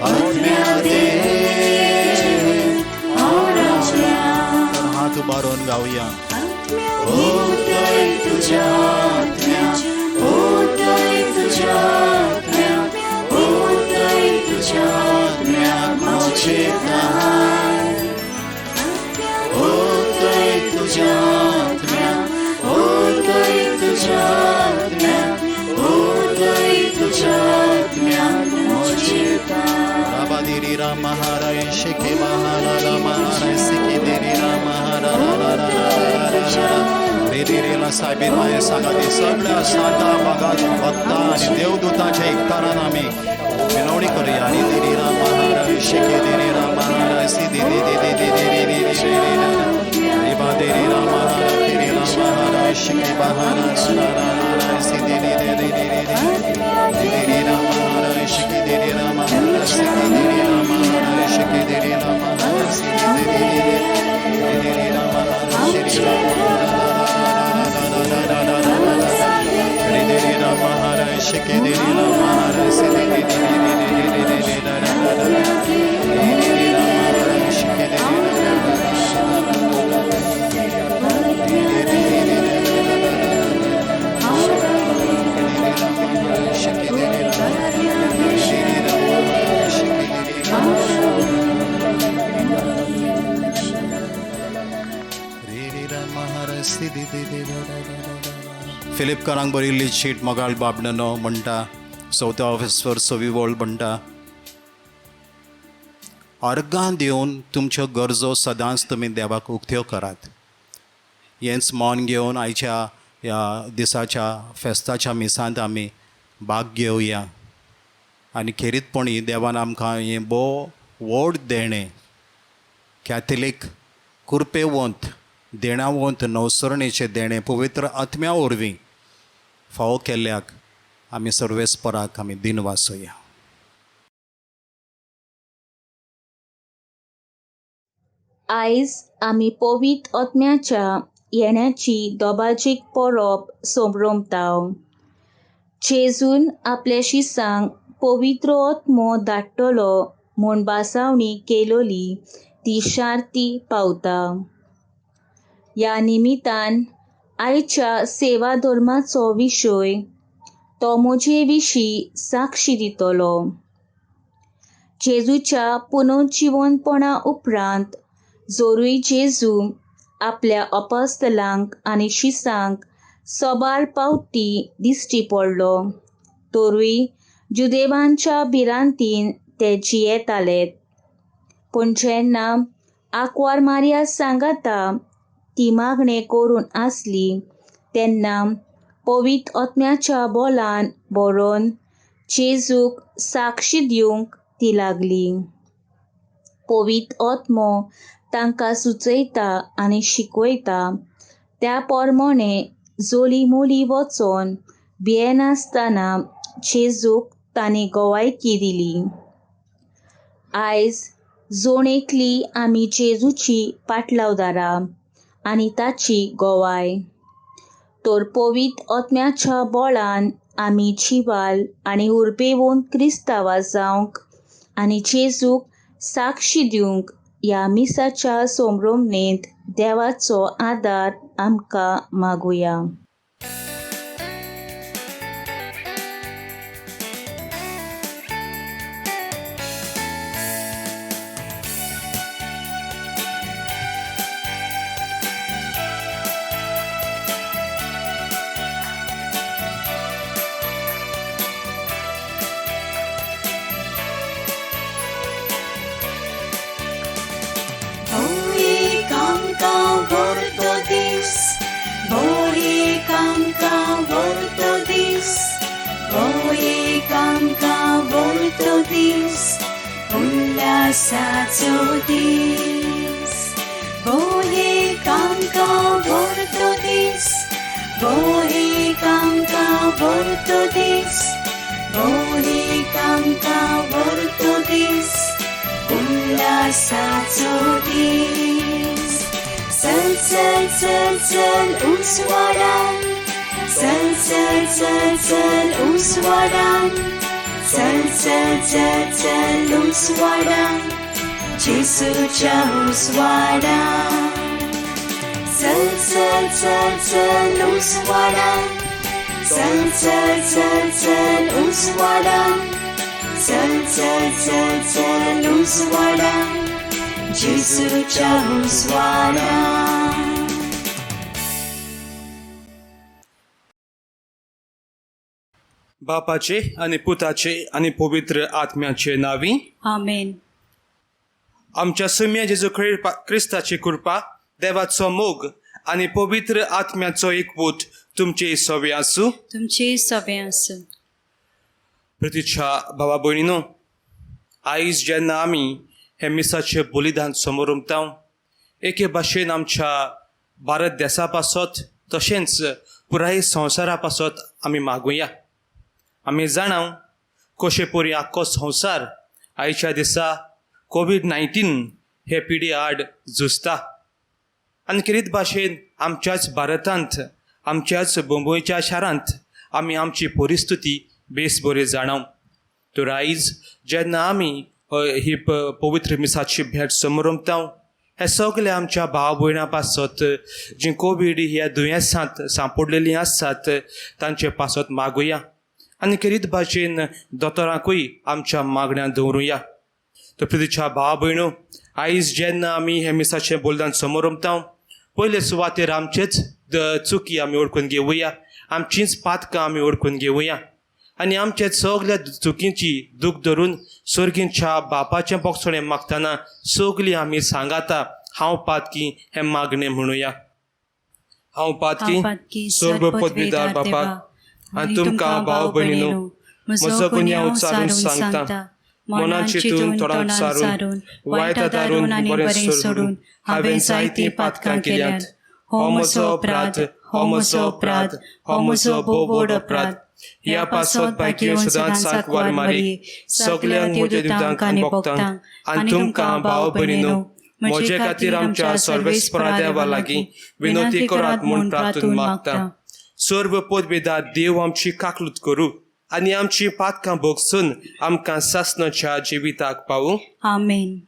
आत्म्या देव हांव रावला. तर हात उबारून गावया. ओतय तुझ्या आत्म्या, ओतय तुझ्या आत्म्या, ओतय तुज्या आत्म्याक मोजेताय. ओतय तुज्या आत्म्याक, ओतय तुज्या आत्म्याक, ओतय तुज्या आत्म्याक मोजेताय. Rabadiri Rama Hara Shiki Mahara Rama Hara Siki Diri Rama Hara Rara Rara Rara Rara Rediri साहेबीन माये सांगाती सगळ्या सांता भगात भक्ता आणि देवदूताच्या एकतारान आमी विनवणी करूया. आणि दिरी रामा हरा शिकी दिरी रामा हरा सी दिरी दिरी दिरी दिरी दिरी रिबा दिरी रामा हरा दिरी रामा हरा शिकी बहारा रा रा रा सी दिरी दिरी दिरी दिरी रामा हरा शिकी दिरी रामा हरा सिकी दिरी रामा हरा शिकी दिरी रामा हरा सी दिरी दिरी दिरी रामा हरा शिरी रामा दिरी रामा हरा शिकी दिरी रामा हरा सी दिरी दिरी दिरी दिरी रा रा रा दिरी रामा हरा शिकी दिरी फिलिपकारांक बरयल्ली चीट मोगाळ बाबणनो म्हणटा, चवथ्या ऑफिसर सवी वळ म्हणटा, अर्गां दिवन तुमच्यो गरजो सदांच तुमी देवाक उक्त्यो करात. हेंच मन घेवन आयच्या ह्या दिसाच्या फेस्ताच्या मिसांत आमी भाग घेवया आनी खेरीतपणी देवान आमकां हें भोव व्हड देणें कॅथलीक कुरपेवंत देणावंत नवसरणेचें देणें पवित्र आत्म्या वरवीं फावो केल्ल्याक आमी सर्वेस्पराक आमी दिनवासोया. आयज आमी पवित्र आत्म्याच्या येण्याची दोबाजीक परब संभ्रमताव. जेजून आपल्या शिसांक पवित्र आत्मो धाडटलो म्हूण भासावणी केलोली ती शार्ती पावता. ह्या निमितान आयच्या सेवा धर्माचो विशय तो म्हजे विशीं साक्षी दितलो. जेजूच्या पुनर्जिवनपणा उपरांत जोरूय जेजू आपल्या अपोस्तलांक आनी शिसांक सबार पावटी दिश्टी पडलो, तरूय जुदेवांच्या भिरांतीन ते जियेताले. पूण जेन्ना आंकवार मारिया सांगाता ती मागणें करून आसली तेन्ना पवित्र आत्म्याच्या बोलान बरोवन जेजूक साक्षी दिवंक ती लागली. पवित्र आत्मो तांकां सुचयता आनी शिकयता त्या प्रमाणे जोली मोली वचोन भियेनासतना जेजूक तांणी गवायकी दिली. आयज जोण एकली आमी जेजूची पाटलावदारां आनी ताची गवाय, तर पवित्र आत्म्याच्या बळान आमी जिवाल आनी उर्बेवन क्रिस्तांवां जावंक आनी जेजूक साक्षी दिवंक ह्या मिसाच्या संभ्रमणेंत देवाचो आदार आमकां मागुया. उल्हासाचो दीस, बोहेक आमकां व्हरतो दीस, बोहेक आमकां व्हरतो दीस, बोहेक आमकां व्हरतो दीस, उल्हासाचो दीस. चल चल चल चल उजवाडान, चल चल चल चल उजवाडान, चल चल चल चल उजवाडान, जेजूच्या उजवाडान. चल चल चल चल उजवाडान, चल चल चल चल उजवाडान, चल चल चल चल उजवाडान, जेजूच्या उजवाडान. बापाचे आनी पुताचे आनी पवित्र आत्म्याचे नावी आमेन. आमच्या सुम्या जेजू क्रिस्ताची कृपा, देवाचो मोग आनी पवित्र आत्म्याचो एकवट तुमचे सवे आसूं. तुमचे सवे आसूं. प्रतिच्छा भावा भयणीनो, आयज जेन्ना आमी हे मिसाचें बलिदान समोर उमता, एके भाशेन आमच्या भारत देसा पासत तशेंच पुराय संवसारा पासत आमी मागुया. आमी जाणा कशे परी आख्खो संवसार आयच्या दिसा कोवीड-19 हे पिडी आड झुजता आनी खेरीत भाशेन आमच्याच भारतांत, आमच्याच मुंबयच्या शारांत आमी आमची परिस्थिती बेस बरी जाणाव. तर आयज जेन्ना आमी ही पवित्र मिसाची भेट समोर उमता, हे सगळे आमच्या भाव भयणां पासत जी कोवीड ह्या दुयेंसांत सांपडलेलीं आसात तांचे पासत मागुया आनी खेरीत भाशेन दोतोरांकूय आमच्या मागण्यांत दवरुया. तर प्रितीच्या भाव भयणो, आयज जेन्ना आमी हे मिसाचें बलिदान समोर उमता, पयले सुवातेर आमचेच चुकी आमी वळखून घेवया, आमचींच पातकां आमी वळखून घेवया आनी आमच्या सगल्या चुकींची दूख धरून सर्गींच्या बापाचें बोगसणें मागतना सगलीं आमी सांगाता हांव पातकी हें मागणें म्हणुया. हांव पातकी सर्व पदवीदार बापाक आनी तुमकां भाव भयणीनो म्हजो गुन्यांव उच्चारून सांगता. मनान चिंतून, तोंडान सारून, वायट आदारून आनी बरें सोडून हांवें जायतीं पातकां केल्यांत. हो म्हजो अपराध, हो म्हजो अपराध, हो म्हजो भोव व्हड अपराध. ह्या पासत भाग्य सदांच सांकवार मारी, सगल्यांक म्हज्या दुदांक आनी भोगतांक आनी तुमकां भाव भयणीनो म्हजे खातीर आमच्या सर्वेस्परा देवा लागीं विनंती करात म्हूण प्रार्थून मागता. सर्व पदवेदार देव आमची काकलूत करूं आनी आमची पातकां भोगसून आमकां सासणाच्या जिविताक पावूं. आमेन.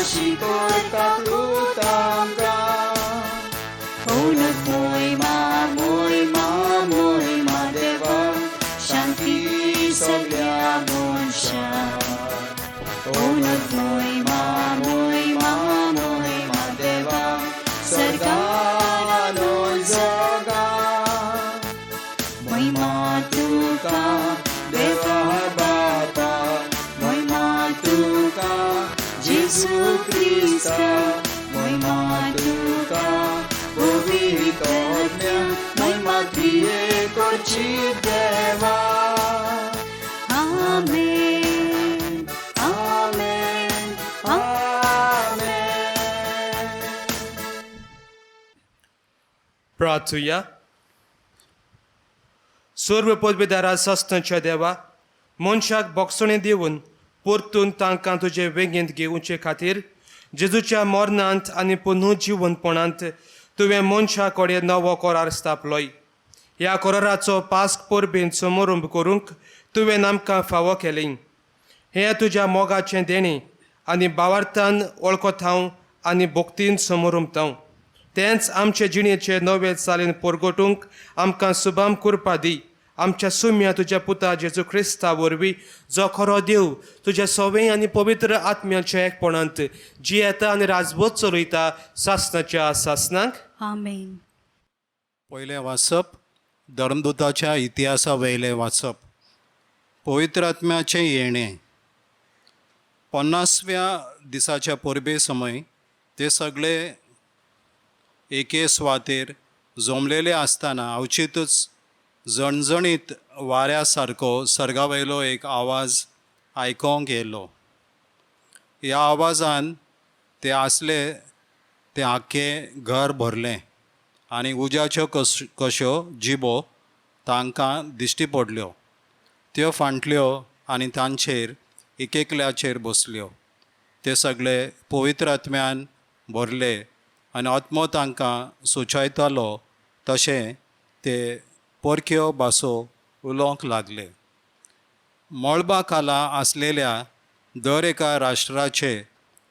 शिकोय काकूत आमकां. Oh, सगळ्या मनशां. ओनत मोहिमा मोहिमा मोहिमा देवा सर्गानो जगा. महिमा तुका देवा बापा, महिमा तुका जेजू क्रिस्ता, महिमा तुका पवित्र आत्म्या, महिमा त्रिएकाची देवा. आमेन आमेन आमेन. प्रार्थुया. सर्व पदवेदारा सस्तनच्या देवा, मनशाक बोगसणें दिवन परतून तांकां तुजे वेगेंत घेवचे खातीर जेजूच्या मरणांत आनी पुनर्जिवनपणांत तुवें मनशा कडेन नवो करार स्थापलोय. ह्या कराराचो पास्क परबेन समारंभ करूंक तुवें आमकां फावो केलें. हें तुज्या मोगाचें देणें आनी भावार्थान वळखतांव आनी भक्तीन समारंभतांव. तेंच आमचे जिणेचे नवे चालीन परगटूंक आमकां सुबाम करपा दी. आमच्या सुम्या तुज्या पुता जेजू क्रिस्ता वरवीं, जो खरो देव तुज्या सवे आनी पवित्र आत्म्याच्या एकपणांत जियेता आनी राजवत चलयता सासनाच्या सासनाक. आमेन. पयलें वाचप धर्मदूताच्या इतिहासा वयलें वाचप. पवित्र आत्म्याचें येणें. 50व्या दिसाच्या परबे समय ते सगळे एके सुवातेर जमलेले आसतना अवचितच झणझणीत वाऱ्या सारको सर्गा वयलो एक आवाज आयकोंक येयलो. ह्या आवाजान ते आसले तें आख्खें घर भरलें आनी उज्याच्यो कश्यो जिबो तांकां दिश्टी पडल्यो. त्यो फांटल्यो आनी तांचेर एक एकल्याचेर बसल्यो. ते सगळे पवित्र आत्म्यान भरले आनी आत्मो तांकां सुचयतालो तशें ते परक्यो भासो उलोवंक लागले. मळबा खाला आसलेल्या दर एका राष्ट्राचे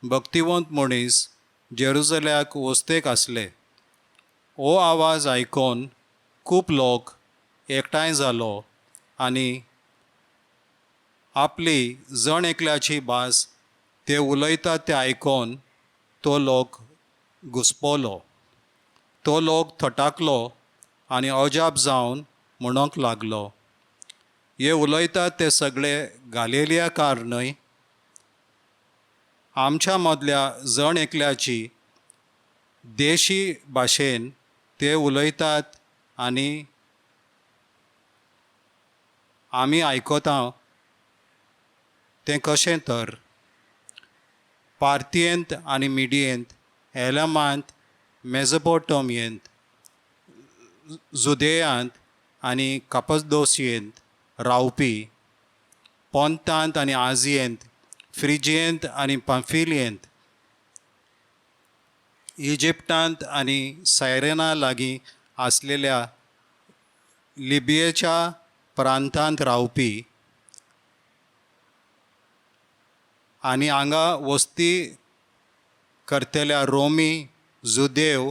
भक्तिवंत मनीस जेरुजल्याक वस्तेक आसले. हो आवाज आयकून खूब लोक एकठांय जालो आनी आपली जण एकल्याची भास ते उलयतात ते आयकून तो लोक घुसपलो. तो लोक थटाकलो आनी अजाप जावन म्हणूंक लागलो, हे उलयतात ते सगळे गालेलियाकार न्हय? आमच्या मदल्या जण एकल्याची देशी भाशेन ते उलयतात आनी आमी आयकता तें कशें तर? पार्थियेंत आनी मिडियेंत, एलमांत, मेजोपोटोमियेंत, जुदेयांत आनी कापसदोसयेंत रावपी, पोंतांत आनी आजियेंत, फ्रिजियेंत आनी पांफिलियेंत, इजिप्टांत आनी सायरेना लागीं आसलेल्या लिबियेच्या प्रांतांत रावपी आनी हांगा वस्ती करतल्या रोमी, जुदेव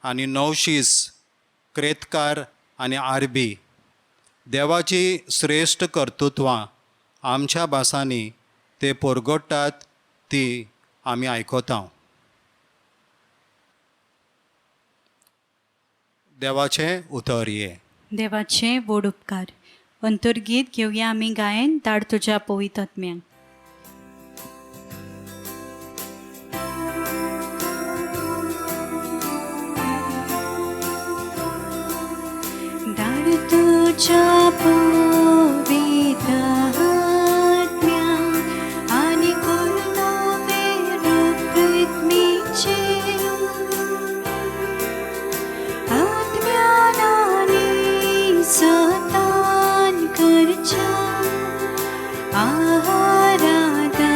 आनी नवशीस, क्रेतकार आनी आरबी, देवाची श्रेश्ठ कर्तृत्वां आमच्या भासांनी ते परगट्टात ती आमी आयकता. देवाचें उतर ये. देवाचे व्हड उपकार. अंतर्गीत घेवया आमी गायन धाड तुज्या पवित्र आत्म्याक. धाड तुज्या पवित्र आत्म्याक आनी कर नवें रूप पृथ्वीचेर. आत्म्यान आनी सतान करच्या आराधना.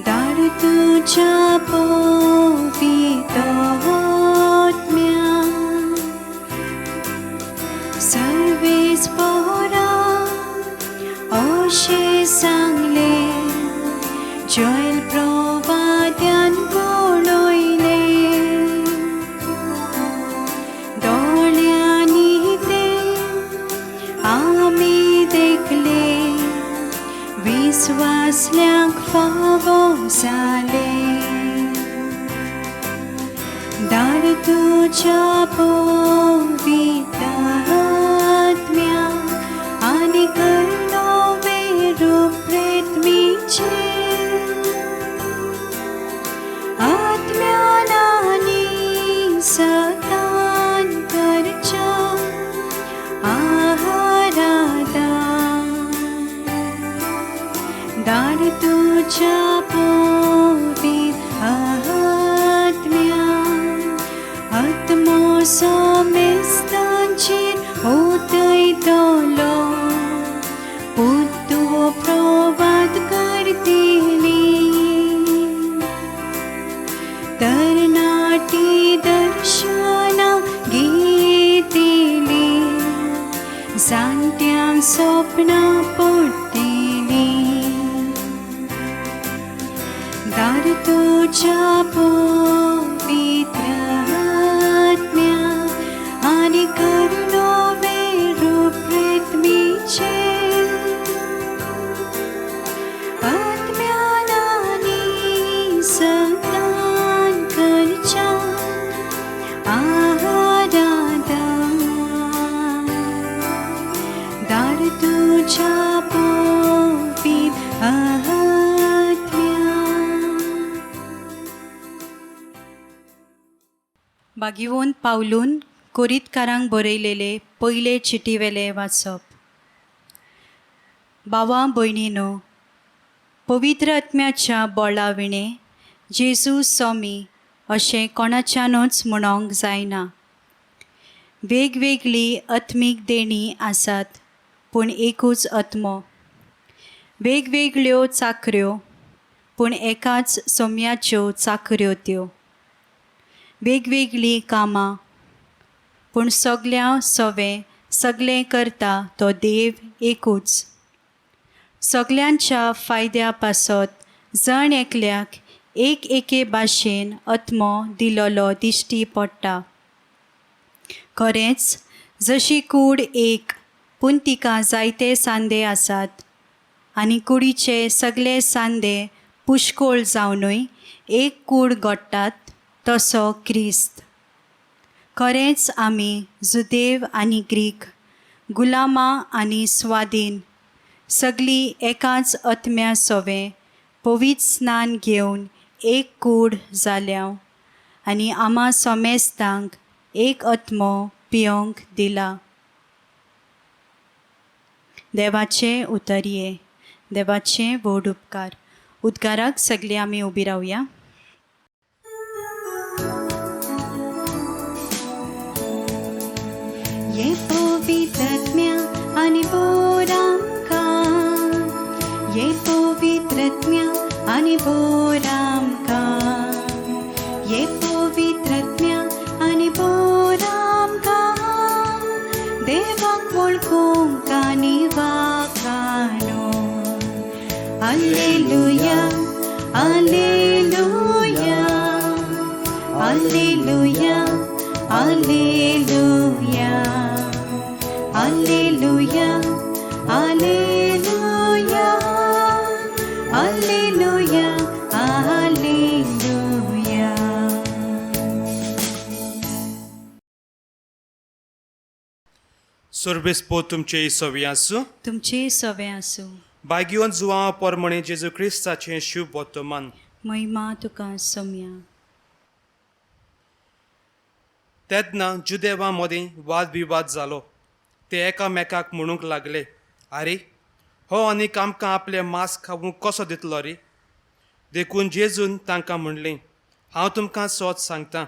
धाड तुज्या पवित्र आत्म्याक सर्वेस पोरा अशें सांगलें, जयल प्रवाद्यान पळयलें. दोळ्यांनी तें जाले दार तुज्या पवित्र आत्म्या आनी कर नवें रूप प्रेतमीचें आत्म्यान आनी सतान करच्या आहारादा दार तुज्या पवित्र आत्म्या आत्मो समेस्तांचेर ओतयतलो पुत्तु प्रवाद करतली तरणाटी दर्शना घेतली जाणट्यांक सपनां पडटली दार तुज्या पवित्र आत्म्या आनी कर नवें रूप प्रेतमीचें आत्म्यान आनी सतान करच्या आहारादा दार तुज्या पवित्र आत्म्या. बागिवोन पावलून कोरीतकारांक बरयलेले पयले चिटीवेले वाचप. बावा भयणीनो, पवित्र आत्म्याच्या बोळा विणें जेजू स्वामी अशें कोणाच्यानूच म्हणोंक जायना. वेगवेगळी आत्मीक देणी आसात पूण एकूच आत्मो. वेगवेगळ्यो चाकऱ्यो पूण एकाच सोम्याच्यो चाकऱ्यो त्यो. वेगवेगळीं कामां पूण सगल्या सवें सगळें करता तो देव एकूच. सगल्यांच्या फायद्या पासत जण एकल्याक एक एके भाशेन आत्मो दिलोलो दिश्टी पडटा. खरेंच जशी कूड एक पूण तिका जायते सांदे आसात आनी कुडीचे सगळे सांदे पुष्कळ जावनूय एक कूड घडटात तसो क्रिस्त. खरेंच आमी जुदेव आनी ग्रीक, गुलामां आनी स्वाधीन सगळीं एकाच आत्म्या सवें पवित्र स्नान घेवन एक कूड जाल्या आनी आमा समेस्तांक एक आत्मो पियोंक दिला. देवाचे उतरये. देवाचे व्हड उपकार. उद्गाराक सगळे आमी उबी रावया. ये पवित्रत्म्या आनी बोरामका, ये पवित्रत्म्या आनी बोरामका, ये पवित्रत्म्या आनी बोरामका, देवाक वळखूंक आनी वाखाणो. Alleluia, alleluia, alleluia, alleluia, alleluia, alleluia, alleluia, alleluia. सर्वेस्पो तुमचे सवी आसूं. तुमचे सवे आसूं. बागियोन जुवां पोरमणे जेजू क्रिस्ताचें शुभ वर्तमान. महिमा तुका सोम्या. तेन्ना जुदेवा मदीं वाद विवाद जालो. ते एकामेकाक म्हणूंक लागले, आरे हो आनीक आमकां आपलें मांस खावूंक कसो दितलो रे? देखून जेजून तांकां म्हणलें, हांव तुमकां सोद सांगता,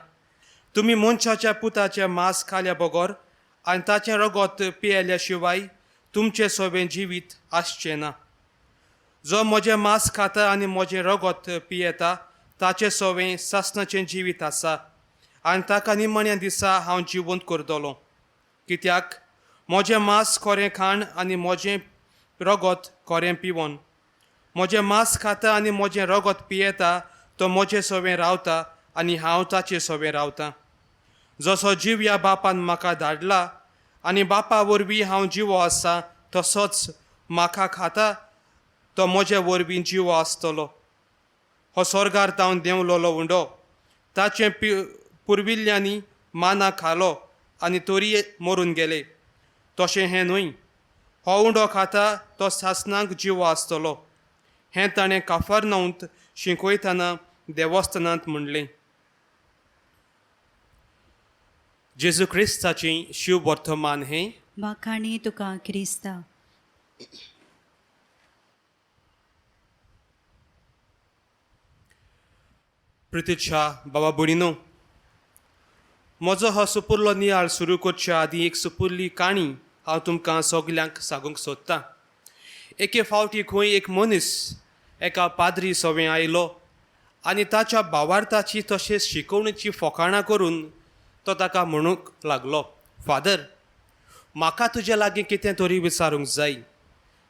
तुमी मनशाच्या पुताचें मांस खाल्या बगर आनी ताचें रगत पियेल्या शिवाय तुमचें सोबें जिवीत आसचें ना. जो म्हजें मांस खाता आनी म्हजें रगत पियेता ताचें सोवें सासणाचें जिवीत आसा आनी ताका निमाण्या दिसा हांव जिवंत करतलो. कित्याक म्हजें मांस खरें खाण आनी म्हजें रगत खरें पिवन. म्हजें मांस खाता आनी म्हजें रगत पियेता तो म्हजें सोवें रावता आनी हांव ताचे सोवें रावतां. जसो जीव ह्या बापान म्हाका धाडला आनी बापा वरवीं हांव जिवो आसा तसोच म्हाका खाता तो म्हजे वरवीं जिवो आसतलो. हो स्वर्गार तावन देंवलोलो उंडो. ताचें पुर्विल्ल्यांनी माना खालो आनी तोरीय मरून गेले. तशें हें न्हय, हो उंडो खाता तो सासणाक जिवो आसतलो. हें ताणें काफरनांत शिकयतना देवस्थानांत म्हणलें. जेजू क्रिस्ताची शिव वर्तमान हें. वाखाणी तुका क्रिस्ता. प्रितीच्या बाबा भयणीनो, म्हजो हो सुपुरलो नियाळ सुरू करच्या आदीं एक सुपुरली काणी हांव तुमकां सगल्यांक सांगूंक सोदतां. एके फावटी खंय एक मनीस एका पाद्री सवें आयलो आनी ताच्या भावार्थाची तशेंच शिकोवणेची फकाणां करून तो ताका म्हणूंक लागलो, फादर, म्हाका तुजे लागीं कितें तरी विचारूंक जाय.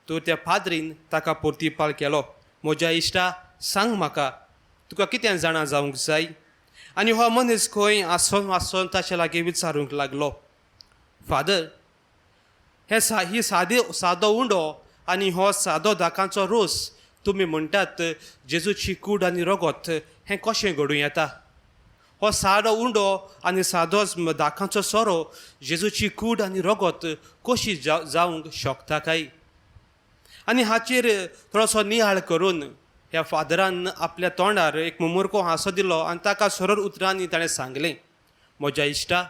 तर त्या पाद्रीन ताका प्रतिपाल केलो, म्हज्या इश्टा, सांग म्हाका तुका कितें जाणा जावंक जाय. आनी हो मनीस खंय आसोन आसोन ताचे लागीं विचारूंक लागलो, फादर, हे ही सादे सादो उंडो आनी हो सादो दाकांचो रोस तुमी म्हणटात जेजूची कूड आनी रगत, हें कशें घडूं येता? हो सादो उंडो आनी सादो दाकांचो सोरो जेजूची कूड आनी रगत कशी जावंक शकता काय? आनी हाचेर थोडोसो नियाळ करून ह्या फादरान आपल्या तोंडार एक मुमुरको हांसो दिलो आनी ताका सरळ उतरांनी ताणें सांगलें, म्हज्या इश्टा,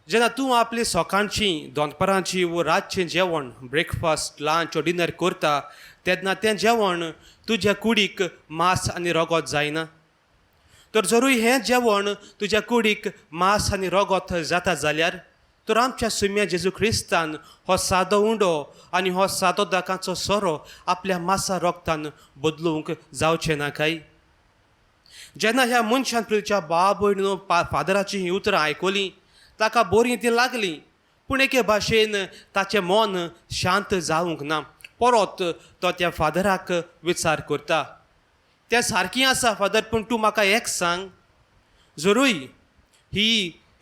जेन्ना तूं आपली सकाळची, दनपरांची वो रातचें जेवण, ब्रेकफास्ट, लंच वो डिनर करता तेन्ना तें जेवण तुज्या कुडीक मांस आनी रगत जायना. तर जरूय हें जेवण तुज्या कुडीक मांस आनी रगत जाता जाल्यार तर आमच्या सुम्या जेजू क्रिस्तान हो सादो उंडो आनी हो सादो दाकांचो सोरो आपल्या मासा रगतान बदलूंक जावचें ना काय? जेन्ना ह्या मनशान प्रिच्या भाव भयणीनो फादराचीं हीं उतरां आयकलीं ताका बरीं तीं लागलीं, पूण एके भाशेन ताचें मन शांत जावंक ना. परत तो त्या फादराक विचार करता, तें सारकें आसा फादर, पूण तूं म्हाका एक सांग, जरूय ही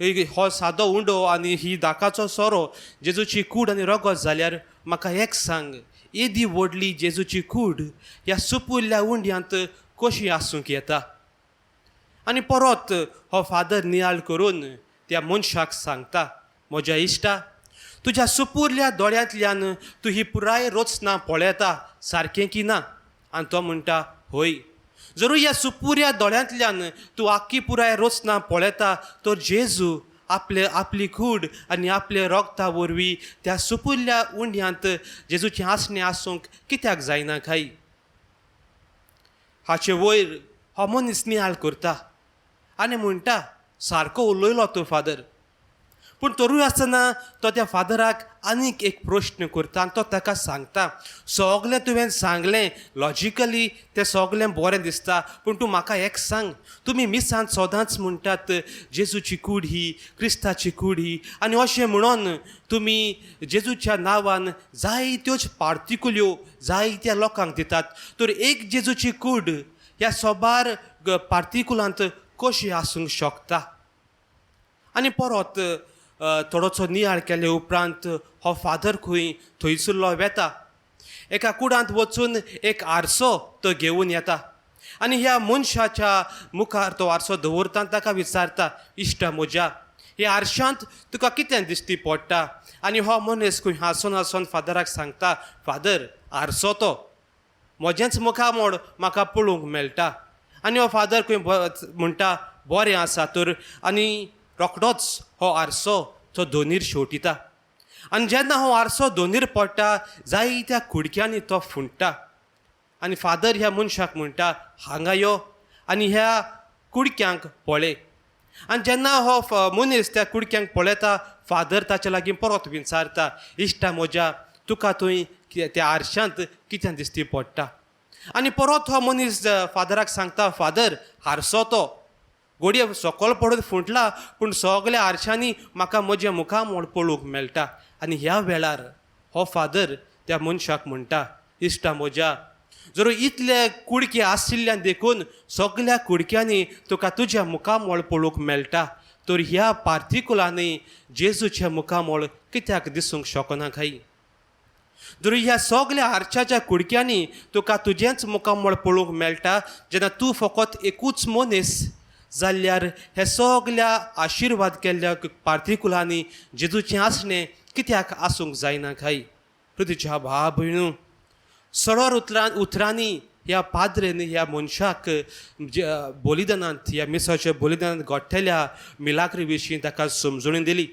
हो सादो उंडो आनी ही दाकाचो सोरो जेजूची कूड आनी रगत जाल्यार म्हाका एक सांग, येदी व्हडली जेजूची कूड ह्या सुपुल्ल्या उंड्यांत कशी आसूंक येता? आनी परत हो फादर नियाळ करून त्या मनशाक सांगता, म्हज्या इश्टा, तुज्या सुपुरल्या दोळ्यांतल्यान तूं ही पुराय रचना पळयता सारकें की ना? आनी तो म्हणटा, हय. जरूय ह्या सुपुऱ्या दोळ्यांतल्यान तूं आख्खी पुराय रचना पळयता तर जेजू आपले आपली कूड आनी आपले रगता वरवीं त्या सुपुरल्या उंड्यांत जेजूचें आसणें आसूंक कित्याक जायना काय? हाचे वयर हो मनीस नियाळ करता आनी म्हणटा, सारको उलयलो तूं फादर. पूण तरूय आसतना तो त्या फादराक आनीक एक प्रश्न करता आनी तो ताका सांगता, सगलें तुवें सांगलें लॉजिकली तें सगलें बरें दिसता, पूण तूं म्हाका एक सांग, तुमी मिसांत सदांच म्हणटात जेजूची कूड ही, क्रिस्ताची कूड ही, आनी अशें म्हणून तुमी जेजूच्या नांवान जायत्योच पार्तिकुल्यो जायत्या लोकांक दितात, तर एक जेजूची कूड ह्या सोबार पार्तिकुलांत कशी आसूंक शकता? आनी परत थोडोसो नियाळ केले उपरांत हो फादर खंय थंयसरलो वेता, एका कुडांत वचून एक आरसो तो घेवन येता आनी ह्या मनशाच्या मुखार तो आरसो दवरता आनी ताका विचारता, इश्टा म्हज्या, ह्या आरशांत तुका कितें दिश्टी पडटा? आनी हो मनीस खंय हांसून हांसून फादराक सांगता, फादर, आरसो तो म्हजेंच मुखामोड म्हाका पळोवंक मेळटा. आनी हो फादर खंय म्हणटा, बरें आसा तर. आनी रोखडोच हो आरसो तो दोनीर शेवटिता आनी जेन्ना हो आरसो दोनीर पडटा जायत्या कुडक्यांनी तो फुंडटा आनी फादर ह्या मनशाक म्हणटा, हांगा यो आनी ह्या कुडक्यांक पळय. आनी जेन्ना हो मनीस त्या कुडक्यांक पळयता फादर ताच्या लागीं परत विचारता, इश्टा म्हज्या, तुका थंय त्या आरशांत कितें दिश्टी पडटा? आनी परत हो मनीस फादराक सांगता, फादर, आरसो तो घडये सकयल पडून फुटला, पूण सगल्या आरशांनी म्हाका म्हजें मुखामोळ पळोवंक मेळटा. आनी ह्या वेळार हो फादर त्या मनशाक म्हणटा, इश्टा म्हज्या, जर इतले कुडके आशिल्ल्यान देखून सगल्या कुडक्यांनी तुका तुज्या मुखामोळ पळोवंक मेळटा, तर ह्या पार्तिकुलांनी जेजूचें मुखामोळ कित्याक दिसूंक शकना काय? जरूय ह्या सगल्या आरशाच्या कुडक्यांनी तुका तुजेंच मुखामळ पळोवंक मेळटा, जेन्ना तूं फकत एकूच मनीस जाल्यार हे सगल्या आशिर्वाद केल्ल्या पार्तिकुलांनी जेजूचें आसणें कित्याक आसूंक जायना काय? तुज्या भाव भयणू, सरळ उतरांनी ह्या पाद्रेन ह्या मनशाक बलिदानांत, ह्या मिसाच्या बलिदानांत घडटल्या मिलाग्री विशीं ताका समजून दिली.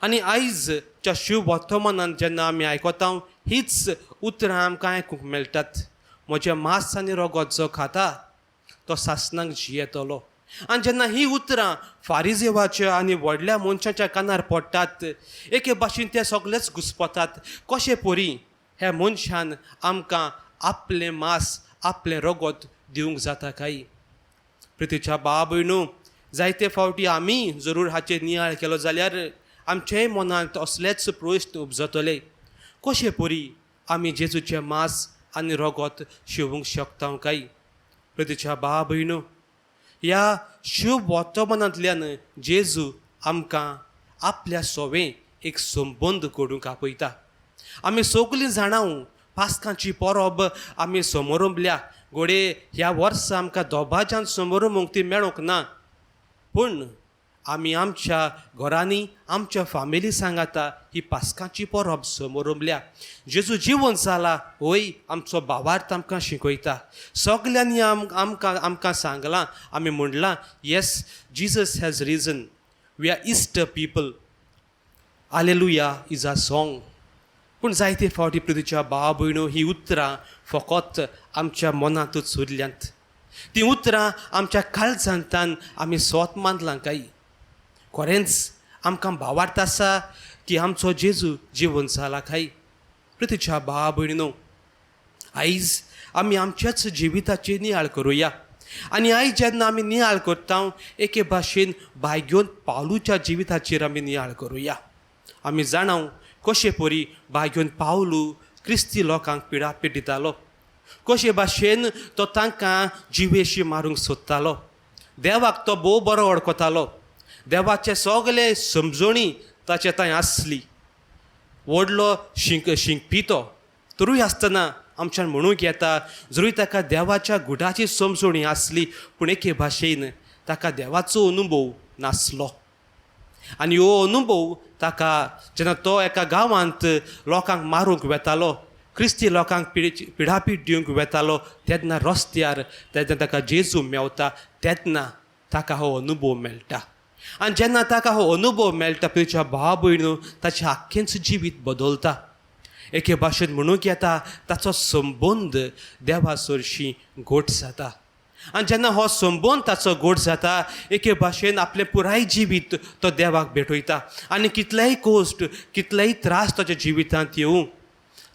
आनी आयजच्या शिव वर्तमानांत जेन्ना आमी आयकता हीच उतरां आमकां आयकूंक मेळटात. म्हजें मांस आनी रगत जो खाता तो सासणाक जियेतलो. आनी जेन्ना ही उतरां फारिजेवाच्या आनी व्हडल्या मनशाच्या कानार पडटात, एके भाशेन ते सगळेच घुस्पतात. कशें परी ह्या मनशान आमकां आपलें मांस आपलें रगत दिवंक जाता काय? प्रितीच्या बाबय न्हू, जायते फावटी आमी जरूर हाचेर नियाळ केलो जाल्यार आमचेय मनांत असलेच प्रस्न उपजतले. कशें परी आमी जेजूचें मांस आनी रगत शिवूंक शकता काय? प्रितीच्या बाबय न्हू, ह्या शुभ वर्तमानांतल्यान जेजू आमकां आपल्या सोवें एक संबंद घडूंक आपयता. आमी सगलीं जाणां पास्कांची परब आमी समोरंबल्या. घडये ह्या वर्सा आमकां दोबाज्यान समोरंबूंक ती मेळूंक ना, पूण आमी आमच्या घरांनी आमच्या फामिली सांगाता ही पास्कांची परब समोरंबल्या. जेजू जिवन जाला होय आमचो भावार्थ आमकां शिकयता. सगल्यांनी आमकां आमकां सांगलां, आमी म्हणलां, yes Jesus has risen, we are Easter people, alleluia is a song. पूण जायते फावटी पृथ्वीच्या भाव भयणो ही उतरां फकत आमच्या मनांतूच उरल्यांत. तीं उतरां आमच्या काळजांतान आमी स्वत मानलां काय? खरेंच आमकां भावार्थ आसा की आमचो जेजू जिवन जाला काय? पृथ्वीच्या भाव भयणो, आयज आमी आमच्याच जिविताचेर नियाळ करुया. आनी आयज जेन्ना आमी नियाळ करता एके भाशेन भायगेवन पावलूच्या जिविताचेर आमी नियाळ करुया. आमी जाणां कशे परी भायगेवन पावलू क्रिस्ती लोकांक पिडापीड दितालो, कशे भाशेन तो तांकां जिवेशी मारूंक सोदतालो. देवाक तो भोव बरो वळखतालो, देवाचे सगळे समजणी ताचे थंय आसली, व्हडलो शिंकपी तो. तरूय आसतना आमच्यान म्हणूंक येता जरूय ताका देवाच्या गुडाची समजणी आसली, पूण एके भाशेन ताका देवाचो अनुभव नासलो. आनी हो अनुभव ताका जेन्ना तो एका गांवांत लोकांक मारूंक वेतालो, क्रिस्ती लोकांक पिडापीड दिवंक वेतालो, तेन्ना रस्त्यार तेन्ना ताका जेजू मेवता, तेन्ना ताका हो अनुभव मेळटा. आनी जेन्ना ताका हो अनुभव मेळटा पळयच्या भाव भयणू ताचें आख्खेंच जिवीत बदलता. एके भाशेन म्हणूंक येता ताचो संबंद देवा सरशी घट जाता. आनी जेन्ना हो संबंद ताचो घट जाता, एके भाशेन आपलें पुराय जिवीत तो देवाक भेटयता. आनी कितलेय कश्ट कितलेय त्रास ताच्या जिवितांत येवं,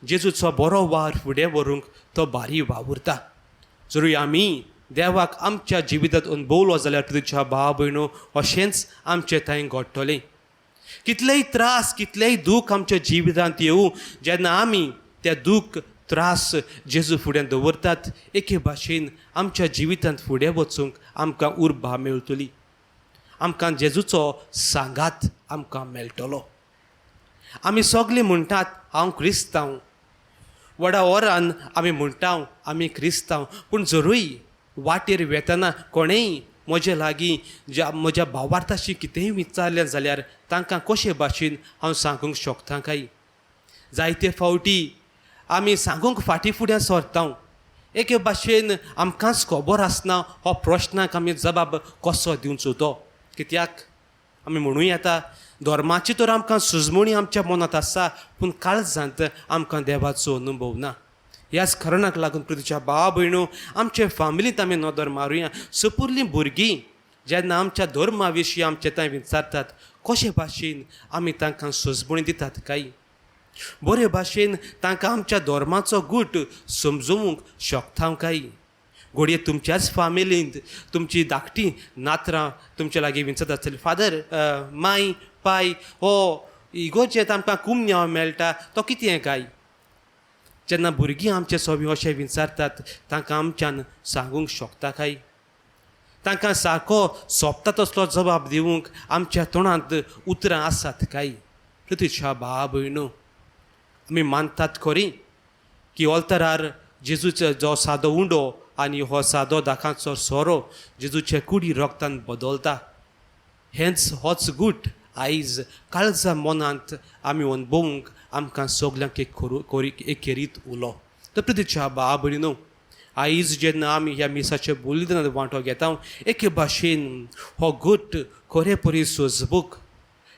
जेजूचो बरो वावर फुडें व्हरूंक तो भारी वावुरता. जरूय आमी देवाक आमच्या जिवितांत अनुभवलो जाल्यार तुज्या भाव भयणो अशेंच आमचें थंय घडटलें. कितलेय त्रास कितलेय दूख आमच्या जिवितांत येवं, जेन्ना आमी त्या दूख त्रास जेजू फुड्यान दवरतात, एके भाशेन आमच्या जिवितांत फुडें वचूंक आमकां उर्बा मेळटली, आमकां जेजूचो सांगात आमकां मेळटलो. आमी सगलीं म्हणटात हांव क्रिस्तांव, व्हडा ओरान आमी म्हणटा आमी क्रिस्तांव, पूण जरूय वाटेर वेतना कोणेय म्हजे लागीं ज्या म्हज्या भावार्थाशी कितेंय विचारलें जाल्यार तांकां कशे भाशेन हांव सांगूंक शकता काय? जायते फावटी आमी सांगूंक फाटीं फुडें सरता, एके भाशेन आमकांच खबर आसना हो प्रश्नाक आमी जबाब कसो दिवचो तो. कित्याक आमी म्हणूं येता धर्माची तर आमकां सुजमणी आमच्या मनांत आसा, पूण काळजांत आमकां देवाचो अनुभव ना. ह्याच कारणाक लागून पृथ्वीच्या भाव भयणो आमचे फामिलींत आमी नदर मारुया. सपुरलीं भुरगीं जेन्ना आमच्या धर्मा विशीं आमचे थंय विचारतात, कशे भाशेन आमी तांकां सुजमणी दितात काय? बरे भाशेन तांकां आमच्या धर्माचो गूट समजोवंक शकता काय? घडये तुमच्याच फामिलींत तुमची धाकटी नातरां तुमच्या लागीं विचारता आसतलीं, फादर माय पाय हो इगोर्जेंत आमकां कुमन्यांव मेळटा तो कितें काय? जेन्ना भुरगीं आमचे सोबी अशें विचारतात तांकां आमच्यान सांगूंक शकता काय? तांकां सारको सोंपता तसलो जबाब दिवंक आमच्या तोंडांत उतरां आसात काय? पृथ्वीच्या भाव भयणो, आमी मानतात खरी की ऑल्तरार जेजूचो जो सादो उंडो आनी हो सादो दाखांचो सोरो जेजूचे कुडी रोगतान बदलता. हेंच होच गूट आयज काळजा मनांत आमी अणभवूंक आमकां सगल्यांक एक एक खेरीत उलो. तर प्रतिच्या भाव भयणीनो, आयज जेन्ना आमी ह्या मिसाच्या बलिदानांत वांटो घेता एके भाशेन हो गूट खरे परी सोजबूक,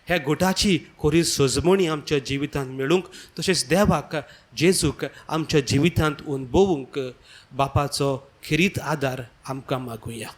ह्या गुटाची खरी सजमणी आमच्या जिवितांत मेळूंक तशेंच देवाक जेजूक आमच्या जिवितांत अणभवूंक बापाचो खेरीत आदार आमकां मागुया.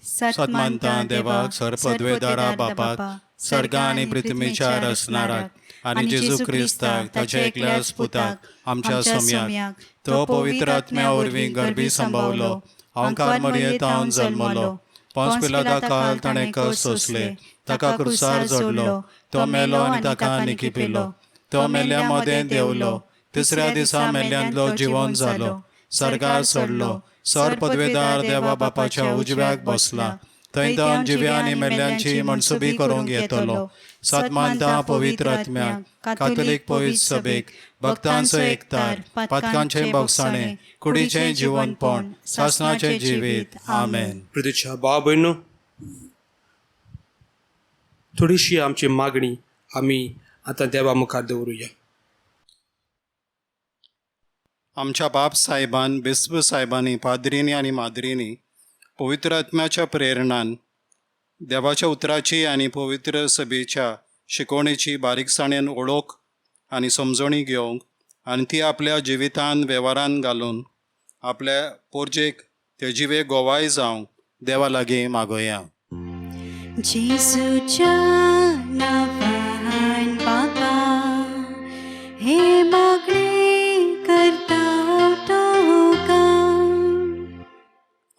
सन्मानता देवाक सर्पद्वेदारा बापाक सर्गा आनी पृथ्वीच्या रचणाराक आनी जेजू क्रिस्ताक ताच्या एकल्याच पुताक आमच्या सोम्याक, तो पवित्र आत्म्या वरवीं गर्भी संभावलो, अंकार मरयेतावन जल्मलो, पोंस पिलाता काल ताणें कस सोंसले, ताका क्रुसार जोडलो, तो मेलो आनी ताका निकिपिलो, तो मेल्या मदें देंवलो, तिसऱ्या दिसा मेल्ल्यांतलो जिवन जालो, सर्गार सोडलो, सर पदवेदार देवा बापाच्या उजव्याक बसला, थंय तावन जिव्या आनी मेल्ल्यांची मनसुबी करूंक येतलो. सन्मानता पवित्र आत्म्याक, कातोलीक पवित्र सभेक, भक्तांचो एकतार, पातकांचें भोगसाणें, कुडीचें जिवनपण, सासणाचें जिवीत. आमेन. प्रतिच्या भाव भयणू, थोडीशी आमची मागणी आमी आतां देवा मुखार दवरुया. आमच्या बाप साहेबान, बिस्प साहेबांनी, पाद्रींनी आनी माद्रींनी पवित्र आत्म्याच्या प्रेरणान देवाच्या उतराची आनी पवित्र सभेच्या शिकवणेची बारीकसाणेन ओळख आनी समजणी घेवंक आनी ती आपल्या जिवितान वेव्हारान घालून आपल्या पोरजेक तेजिवे गोवाय जावंक देवा लागीं मागोया. जेजूच्या नांवान बाबा हे मागणें करता तुका.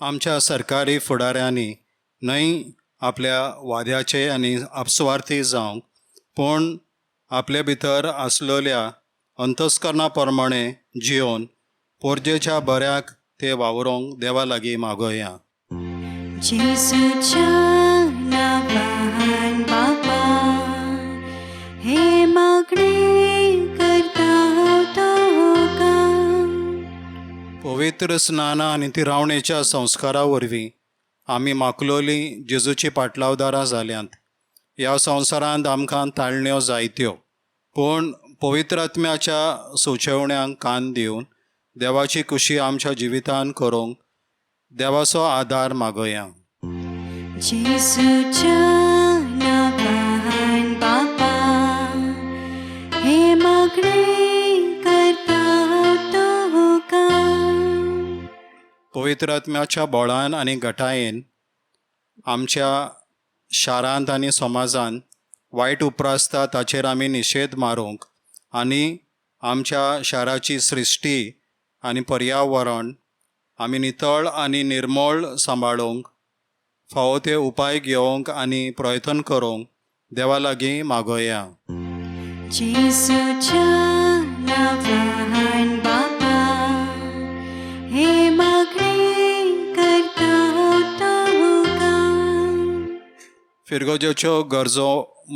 आमच्या सरकारी फुडाऱ्यांनी न्हय आपल्या वाद्याचे आनी आपसुवार्थी जावंक, पूण आपले भितर आसलेल्या अंतस्करणा प्रमाणे जियोवन पोरजेच्या बऱ्याक ते वावरोंक देवा लागीं मागोया. जेजूच्या नांवान बाबा हे मागणें करता तुका. पवित्र स्नाना आनी तिरावणेच्या संस्कारा वरवीं आमी माकलोली जेजूची पाटलावदारां जाल्यांत. ह्या संवसारांत आमकां ताळण्यो जायत्यो, पूण पवित्र आत्म्याच्या सुचोवण्यांक कान दिवन देवाची खुशी आमच्या जिवितान करूंक देवाचो आदार मागोया. जेजूच्या नांवान बाबा हे मागणें करता तुका. पवित्र आत्म्याच्या बळान आनी घटायेन आमच्या शारांत आनी समाजांत वायट उप्रासता ताचेर आमी निशेध मारूंक आनी आमच्या शाराची सृश्टी आनी पर्यावरण आमी नितळ आनी निर्मळ सांबाळूंक फावो ते उपाय घेवंक आनी प्रयत्न करूंक देवा लागीं मागोया. जेजूच्या नांवान बाबा हे मागणें करता तुका. फिरगोजेच्यो गरजो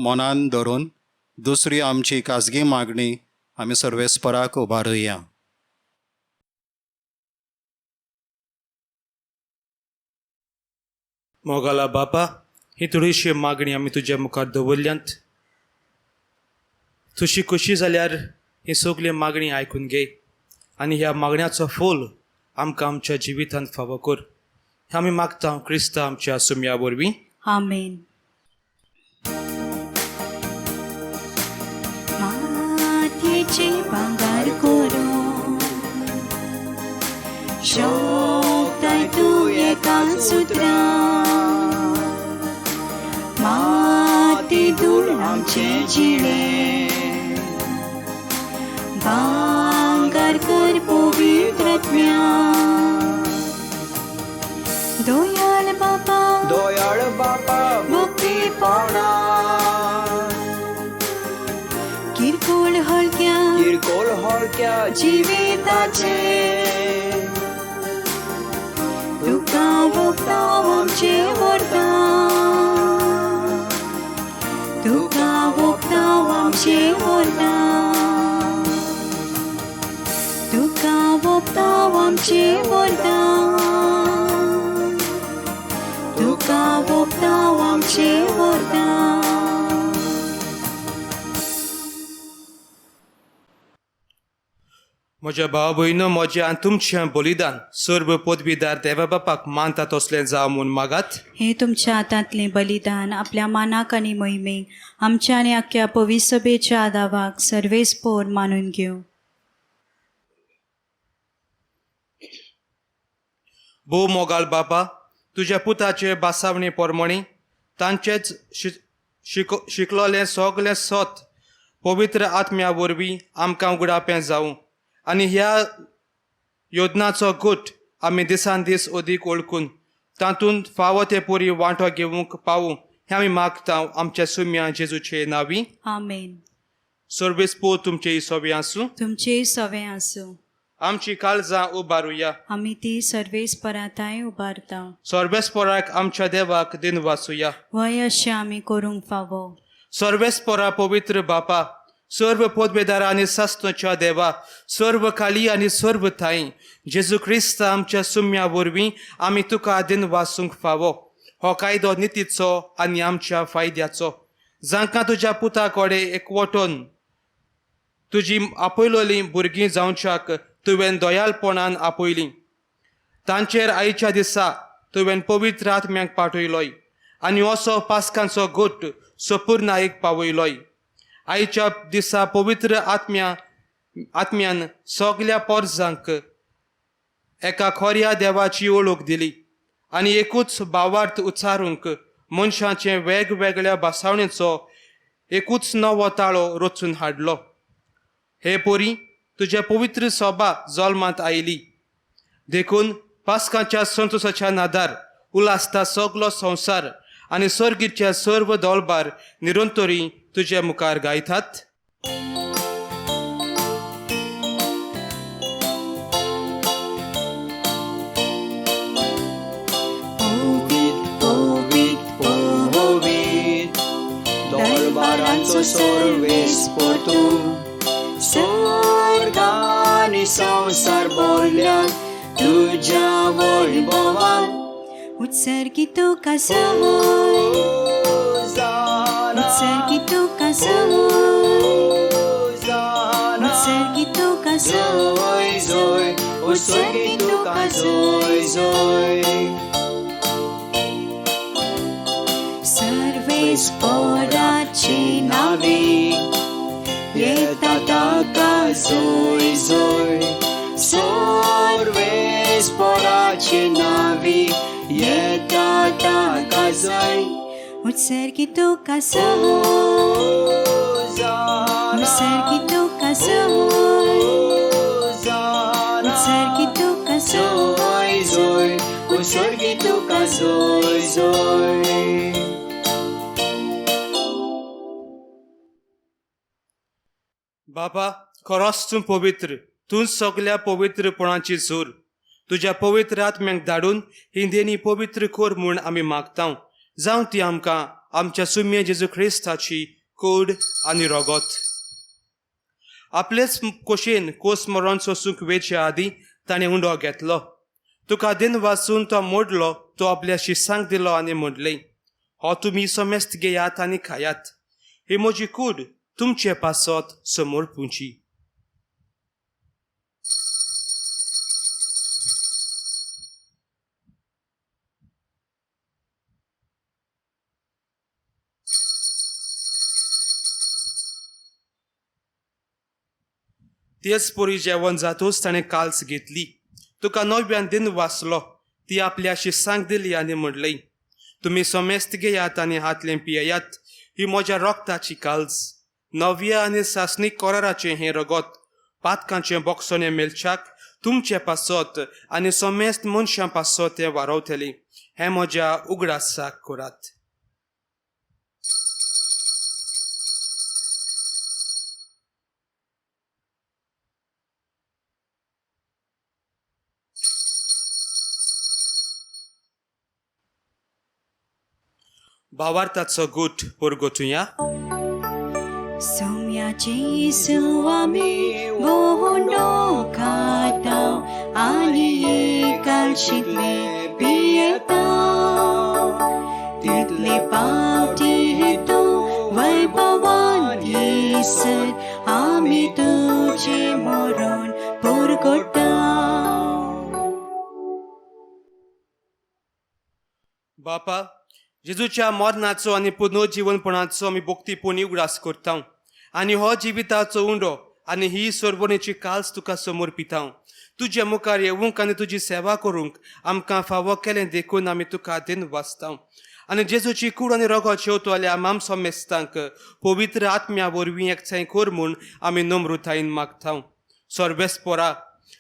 मनान धरून दुसरी आमची खाजगी मागणी आमी सर्वेस्पराक उबारुया. मोगाला बापा, ही थोडीशी मागणी आमी तुज्या मुखार दवरल्यांत. तुशी खुशी जाल्यार ही सगळी मागणी आयकून घे आनी ह्या मागण्याचो फूल आमकां आमच्या जिवितांत फावो कर. हें आमी मागता क्रिस्ता आमच्या सुम्या वरवीं. आमेन. मातयेचे भांगर करूं शकताय तूं एका सुत्रान, माती धूळ आमचें जिणें भांगर कर पवित्र आत्म्यान. दयाळ बाबा, दयाळ बाबा, मुक्तीपणा किरकोळ हलक्या, किरकोळ हलक्या जिविताचे तुका वखदां आमचें वरदान. आमचें वरदान, तुका ओंपता आमचें वरदान, तुका ओंपता आमचें वरदान. म्हज्या भाव भयणो, म्हजें आनी तुमचें बलिदान सर्व पदवीदार देवा बापाक मानता तसलें जावं म्हूण मागात. हे तुमच्या हातांतलें बलिदान आपल्या मानाक आनी मोहिमेक आमच्या आनी आख्ख्या पविसभेच्या आदावाक सर्वेस्पोर मानून घेवं. भोव मोगाल बापा, तुज्या पुताचे बासावणे पोरमणी तांचेच शिकलोलें सगलें सत पवित्र आत्म्या वरवीं आमकां उगडापें जावं आनी ह्या योजनाचो गूट आमी दिसान दीस अदीक वळखून तातूंत फावो ते पुरी वांटो घेवंक पावूं हें आमी मागता आमच्या सुम्या जेजूचे नांवी. आमेन. सर्वेस्पोर तुमचे सोबी आसूं. तुमचेय सवें आसूं. आमची काळजां उबारुया. आमी ती सर्वेस्पराताय उबारता. सर्वेस्पोराक आमच्या देवाक दिन वाचुया. वय अशें आमी करूंक फावो. सर्वेस्पोरा पवित्र बापा, सर्व पदवेदारा आनी सासणाच्या देवा, सर्व काली आनी सर्व थांय जेजू क्रिस्त आमच्या सुम्या वरवीं आमी तुका दिन वासूंक फावो. हो कायदो नितीचो आनी आमच्या फायद्याचो, जांकां तुज्या पुता कडेन एकवटून तुजी आपयलोलीं भुरगीं जावच्याक तुवें दयालपणान आपयलीं. तांचेर आयच्या दिसा तुवें पवित्र आत्म्याक पाठयलोय आनी असो पास्कांचो गोट सपूर्णायेक पावयलोय. आयच्या दिसा पवित्र आत्म्यान सगल्या पोरजांक एका खोऱ्या देवाची वळख दिली आनी एकूच भावार्थ उच्चारूंक मनशाचे वेगवेगळ्या भासावणेचो एकूच नवो ताळो रचून हाडलो. हे पोरी तुज्या पवित्र सोबा जल्मांत आयली देखून पास्काच्या संतोसाच्या नादार उलासता सगलो संवसार आनी सर्गीच्या सर्व दोलबार निरंतरी तुज्या मुखार गायतात. पवित पवित पवित दरबारांचो सर्वेस्पोर तूं, सर्ग आनी संवसार बोल्ल्यात तुज्या वैभवान. उत्सर्गी तुका सवय, उत्सर्गी तुका सवय, उत्सर्गी तुका जोय जोय, उत्सर्गी तुका जोय जोय. सर्वेस्पोराची नावी येता ताका जोय जोय, सर्वेस्पोराची नावी येता ताका जोय. उत्सर्गी तुका सवय, उत्सर्गी तुका सवय, उत्सर्गी तुका जोय जोय, उत्सर्गी तुका जोय जोय. बाबा, खरोच तूं पवित्र, तूं सगल्या पवित्रपणाची जोर. तुज्या पवित्र आत्म्याक धाडून ही देणी पवित्र कर म्हूण आमी मागता. जावं ती आमकां आमच्या सुम्या जेजू क्रिस्ताची कोड आनी रोगोत. आपलेच कोशेन कोस मरण सोसूंक वेचे आदीं ताणें उंडो घेतलो, तुका दिन वाचून तो मोडलो, तो आपल्या शिसांक दिलो आनी म्हणलें, हो तुमी समेस्त घेयात आनी खायात, ही म्हजी कूड तुमचे पासत समोर पुंची. तेच परी जेवण जातूच ताणें काल्स घेतली, तुका नव्यान दिन वाचलो, ती आपल्या शिसांक दिली आनी म्हणलें, तुमी समेस्त घेयात आनी हातलें पियेयात, ही म्हज्या रोगताची काल्स, नव्या आनी सासणीक कराराचें हें रगत पातकांचें बोगसणें मेळच्याक तुमचे पासत आनी समेस्त मनशां पासत तें वारवतलें, हें म्हज्या उगडासाक करात. भावार्थाचो गूट परगटुया. सोम्या जेजू आमी भोंवडो खाता आनी एकालशींतले पियेता. तितले पावटी तूं वैभवान येसर आमी तुजें मरण पुरगोटा. बापा, जेजूच्या मरणाचो आनी पुनर्जीवनपणाचो आमी भक्तीपूर्ण उगडास करता आनी हो जिविताचो उंडो आनी ही सरवणेची काल्स तुका समर्पिता. तुज्या मुखार येवंक आनी तुजी सेवा करूंक आमकां फावो केलें देखून आमी तुका दिन वाचता. आनी जेजूची कूड आनी रोगो शेवतल्या मामसो मेस्तांक पवित्र आत्म्या वरवीं एकठांय कर म्हूण आमी नम्रतायेन मागता. सर्वेस्पोरा,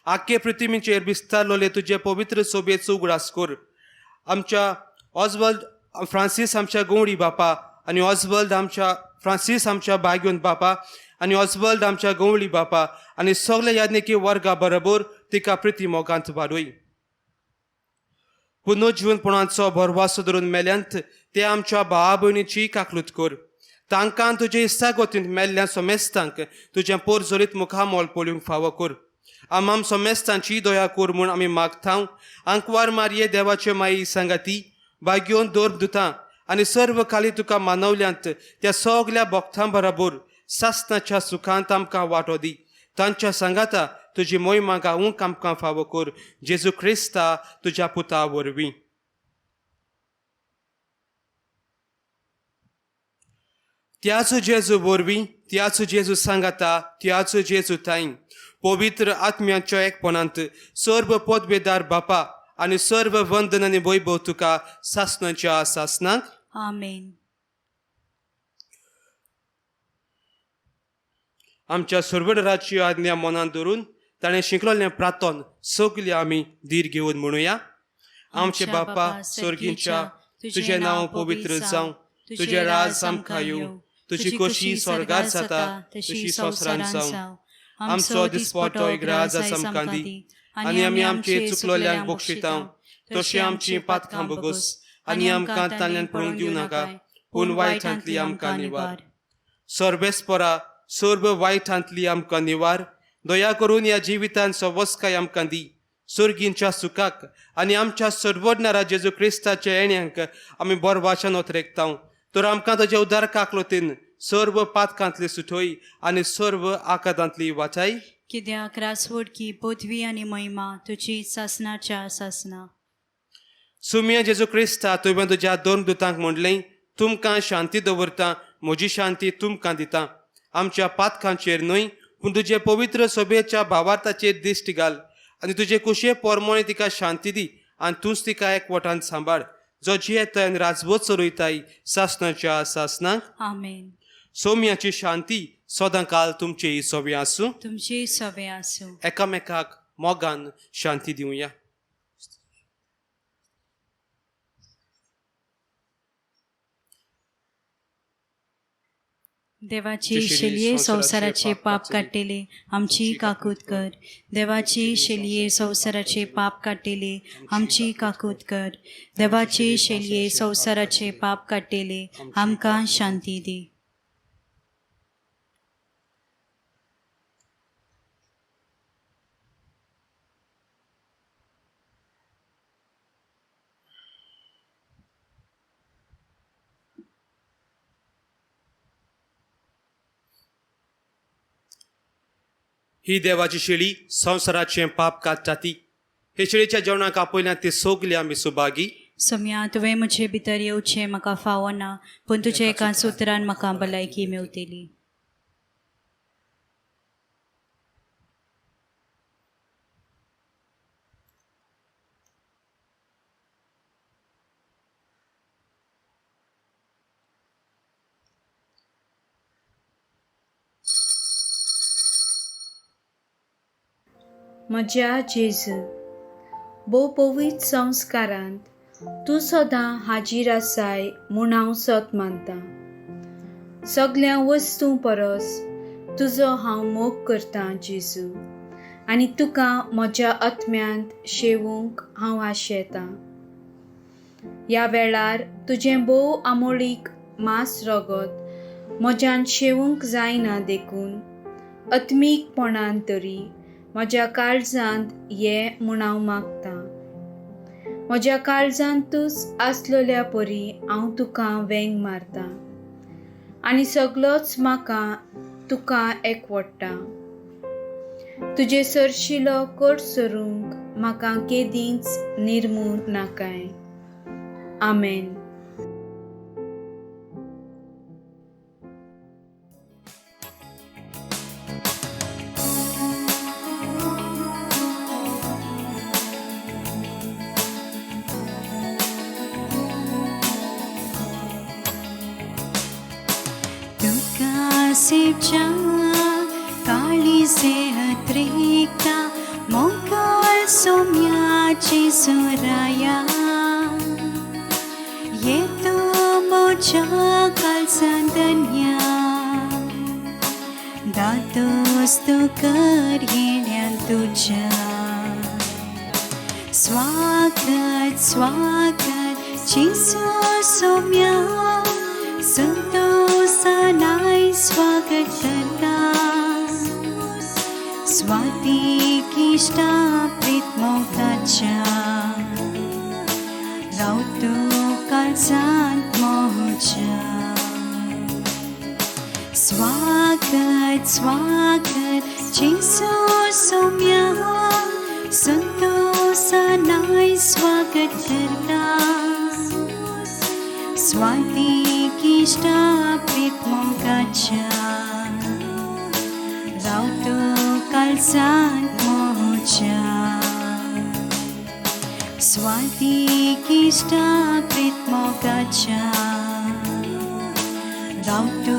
आख्खे पृथ्वीचेर विस्तारलोले तुजे पवित्र सोबेचो उगडास कर. आमच्या ऑजवल्ड फ्रांसीस आमच्या गवळी बापा आनी ऑजवल्ड आमच्या फ्रांसीस आमच्या बाग्योन बापा आनी ऑजवल्ड आमच्या गवळी बापा आनी सगल्या याज्ञिकी वर्गा बरोबर तिका प्रिती मोगांत वाडय. पुनर्जीवनपणाचो भरवासो धरून मेल्यांत ते आमच्या भावा भयणीची काकलूत कर. तांकां तुजे इस्तागतींत मेल्ल्या सोमेस्तांक तुजें पोरजोरीत मुखामोल पळोवंक फावो कर. आमाम सोमेस्तांची दया कर म्हूण आमी मागता. आंकवार मारये देवाचे माई सांगाती बागयोन दोर दुता आनी सर्व खाली तुका मानवल्यांत त्या सगल्या भक्तां बराबर सासनाच्या सुखांत आमकां वांटो दी. तांच्या सांगाता तुजी मोहिमा गावूंक आमकां फावो कर. जेजू क्रिस्ता तुज्या पुता वरवीं. त्याच जेजू वरवीं, त्याच जेजू सांगाता, त्याच जेजू ताई पवित्र आत्म्याच्या एकपणांत सर्व पदवेदार बापा आनी सर्व वंदन आनी वैभव तुका सासनाच्या सासनाक. आमेन. आमच्या सर्वणराची आज्ञा मनांत धरून ताणें शिकलोलें प्रार्थन सगळें आमी धीर घेवन म्हणुया. आमचे बापा स्वर्गींच्या, तुजें नांव पवित्र जावं, तुजें राज आमकां येवं, तुजी खोशी स्वर्गार जाता तशी संवसारांत जावं. आमचो दिसपटो इग्राज आमकां दी आनी आमी आमचे चुकलोल्यांक बक्षिता तशी आमची पातकां भोगोस आनी आमकां तांल्यान पळोवंक दिवं नाका, पूण वायटांतली आमकां निवार. सर्वेस्परा, सर्व वायटांतली आमकां निवार. दया करून ह्या जिवितान सवस्काय आमकां दी. सुर्गींच्या सुखाक आनी आमच्या सर्वज्ञरा जेजू क्रिस्ताच्या येण्यांक आमी बरवाच्यान ओतरेकता. तर आमकां ताच्या उदार काकलोतीन सर्व पातकांतली सुटोय आनी सर्व आकादांतली वाचाय. कित्याक रासवडकी पृथ्वी आनी महिमा तुजी सासनाच्या सासना. सुमिया जेजू क्रिस्ता, तुवें तुज्या दोन दुतांक म्हणलें, तुमकां शांती दवरता, म्हजी शांती तुमकां दिता. आमच्या पातकांचेर न्हय पूण तुजे पवित्र सभेच्या भावार्थाचेर दिश्ट घाल आनी तुजे कुशे पोरमोणे तिका शांती दी आनी तूंच तिका एकवटान सांबाळ, जो जियेताय आनी राजवत चलयताय सासनाच्या सासनाक. आमेन. सोम्याची शांती सदां काल तुमचे सोबे आसूं. तुमचे सवे आसूं. एकामेकाक मोगान शांती दिवया. देवाची शेलये संवसाराचे पाप काडटेले आमची काकूत कर. देवाची शेलये संवसाराचे पाप काडटेले आमची काकूत कर. देवाची शेलये संवसाराचे पाप काडटेले आमकां शांती दी. ही देवाची शेळी संवसाराचें पाप काडटा ती. हे शेळीच्या जेवणाक आपयल्या ते सगळे आमी सुभागी. सोम्या, तुवें म्हजे भितर येवचें म्हाका फावना, पूण तुज्या एका सुत्रान म्हाका भलायकी मेवतली. म्हज्या जेजू, भोव पवित्र संस्कारांत तूं सदां हाजीर आसाय म्हूण हांव सत मानतां. सगल्या वस्तूं परस तुजो हांव मोग करतां जेजू, आनी तुका म्हज्या आत्म्यांत शेवूंक हांव आशेतां. ह्या वेळार तुजें भोव आमोळीक मांस रगत म्हज्यान शेवूंक जायना देखून आत्मीकपणान तरी म्हज्या काळजांत ये म्हूण हांव मागतां. म्हज्या काळजांतूच आसलेल्या परी हांव तुका वेंग मारतां आनी सगलोच म्हाका तुका एकवडटा. तुजे सरशिलो कोट सरूंक म्हाका केदींच निर्मू नाकाय. आमेन. तुका सेवच्या काळी से अत्रेकता मोगाळ सोम्याची सुराया येतो मोच्या काळजान धन्या दातोस तू कर येण्यान तुझ्या. स्वागत स्वागत जेजू सोम्या संतोषानाय स्वागत करता. स्वाती इश्टा प्रीत मोगाच्या रावतो काळजांत मोहच्या. स्वागत स्वागत जेजू सोम्या संतोषानाय स्वागत करता. स्वाती इश्टा प्रीत मोगाच्या रावतो काळजांत मोहच्या. स्वाती इश्टा प्रीत मोगाच्या रावतो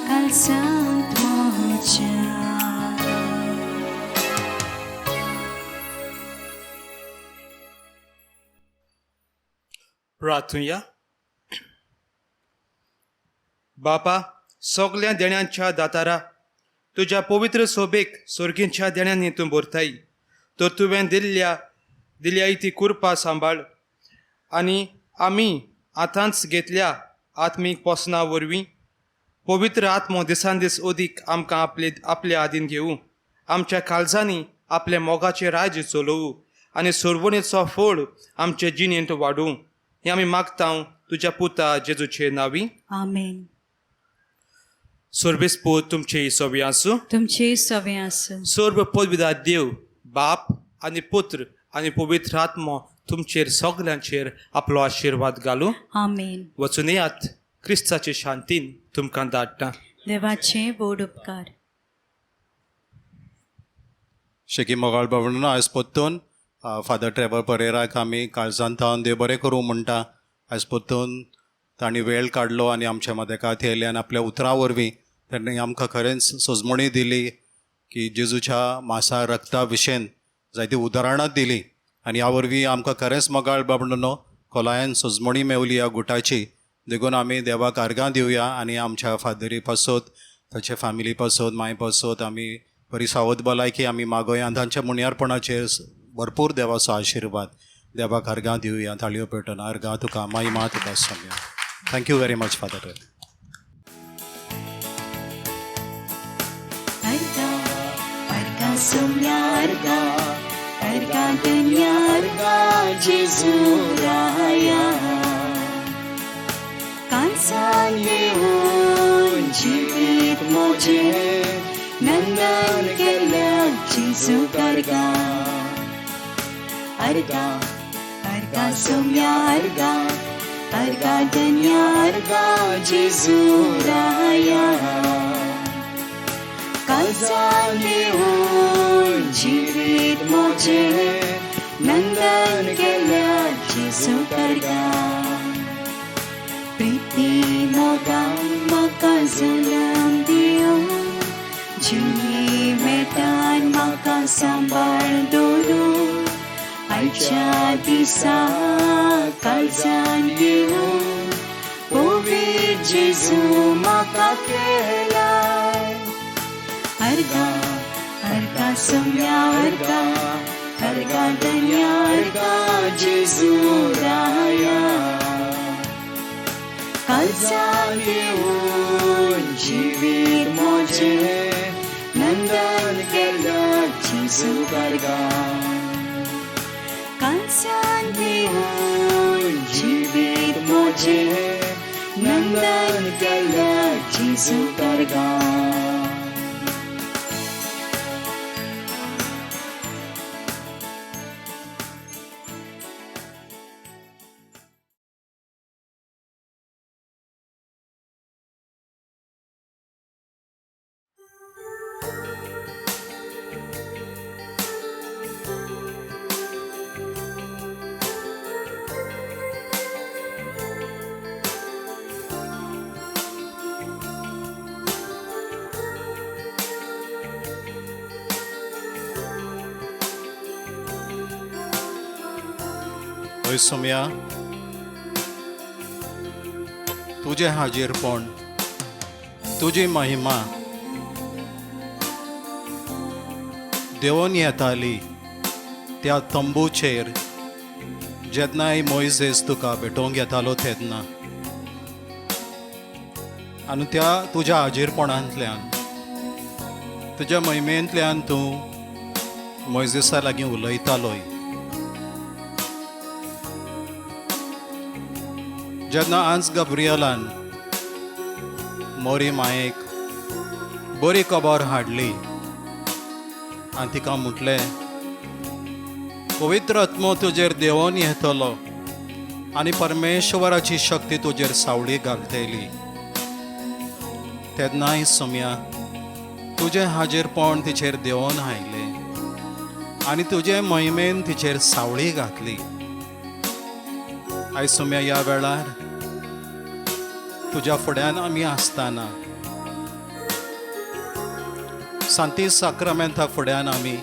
काळजांत मोहच्या. प्रार्थुया. बापा, सगल्या देण्यांच्या दातारा, तुज्या पवित्र सोबेक सोर्गींच्या देण्यांनी तूं भरताय, तर तुवें दिल्याय ती कृपा सांबाळ आनी आमी आतांच घेतल्या आत्मीक पोसना वरवीं पवित्र आत्मो दिसान दीस अदीक आमकां आपले आपल्या आदीन घेवूं, आमच्या काळजांनी आपल्या मोगाचें राज्य चलोवं आनी सोरवणेचो फळ आमचे जिणेंत वाडूं. हें आमी मागता तुज्या पुता जेजूचे नांवी. आमेन. सर्वेस्पोत तुमचे सवे आसूं. तुमचे सवे आसूं. सर्व पदविदा देव बाप आनी पुत्र आनी पवित्र आत्मो तुमचेर सगल्यांचेर आपलो आशिर्वाद घालूं. आमेन. वचून येयात, क्रिस्ताचे शांतीन तुमकां धाडटा. देवाचे व्हड उपकार. शेकी मोगाळ बाबा, आयज परतून फादर ट्रेवर परेराक आमी काळजांत थावन देव बरें करूं म्हणटा. आयज परतून तांणी वेळ काडलो आनी आमच्या मदेकात येयले आनी आपल्या उतरां वरवीं तांणी आमकां खरेंच सजमणी दिली की जेजूच्या मासा रक्ता विशेन जायतीं उदाहरणां दिलीं आनी ह्या वरवीं आमकां खरेंच मोगाळ बाबा खोलायेन सजमणी मेवली ह्या गुटाची. देखून आमी देवाक आर्गां दिवया आनी आमच्या फादरी पासत, ताचे फॅमिली पासत, माय पासत आमी बरी सावध भलायकी आमी मागोया आनी तांच्या मुन्यारपणाचेर भरपूर देवाचो आशिर्वाद. देवाक आर्गां दिवया, ताळयो पेटोवन आर्गां तुका, माई मा तुका Saumya. Thank you very much father. अर्गा अर्गा Saumya अर्गा अर्गा धन्या अर्गा जेजू राया काळजान येवन जिवीत म्हजें नंदन केल्या जेजू अर्गा अर्गा अर्गा सोम्या अर्गा अर्गा धन्या अर्गा जेजू राया काळजान येवन जिवीत म्हजें नंदन केल्या जेजू अर्गा. प्रीती मोगान म्हाका जल्म दिवन जिणे मेटान म्हाका सांबाळ दवरून आयच्या दिसा काळजान घेवन पवित्र जेजू म्हाका केलाय. अर्गा अर्गा सोम्या अर्गा अर्गा धन्या अर्गा जेजू राया कालसान दिवन जिवीत म्हजें नंदन केल्या जेजू गर्गान कालसान दिवन जिवीत म्हजें नंदन केल्या जेजू गर्गान. हय सोम्या, तुजें हाजीरपण, तुजी महिमा देवोन येताली त्या तंबूचेर जेन्नाय मोयजेस तुका भेटोवंक येतालो तेन्ना, आनी त्या तुज्या हाजीरपणांतल्यान तुज्या महिमेंतल्यान तूं मोयजेसा लागीं उलयतालोय. जेन्ना आंज गब्रियलान मोरी मायेक बरी खबर हाडली आनी तिका म्हटलें, पवित्र आत्मो तुजेर देवोन येतलो आनी परमेश्वराची शक्ती तुजेर सावळी घालतली, तेन्नाय सोम्या तुजें हाजीरपण तिचेर देवोन आयलें आनी तुजे महिमेन तिचेर सावळी घातली. आयज सोम्या ह्या वेळार तुज्या फुड्यान आमी आसतना सांती साक्रामेंता फुड्यान आमी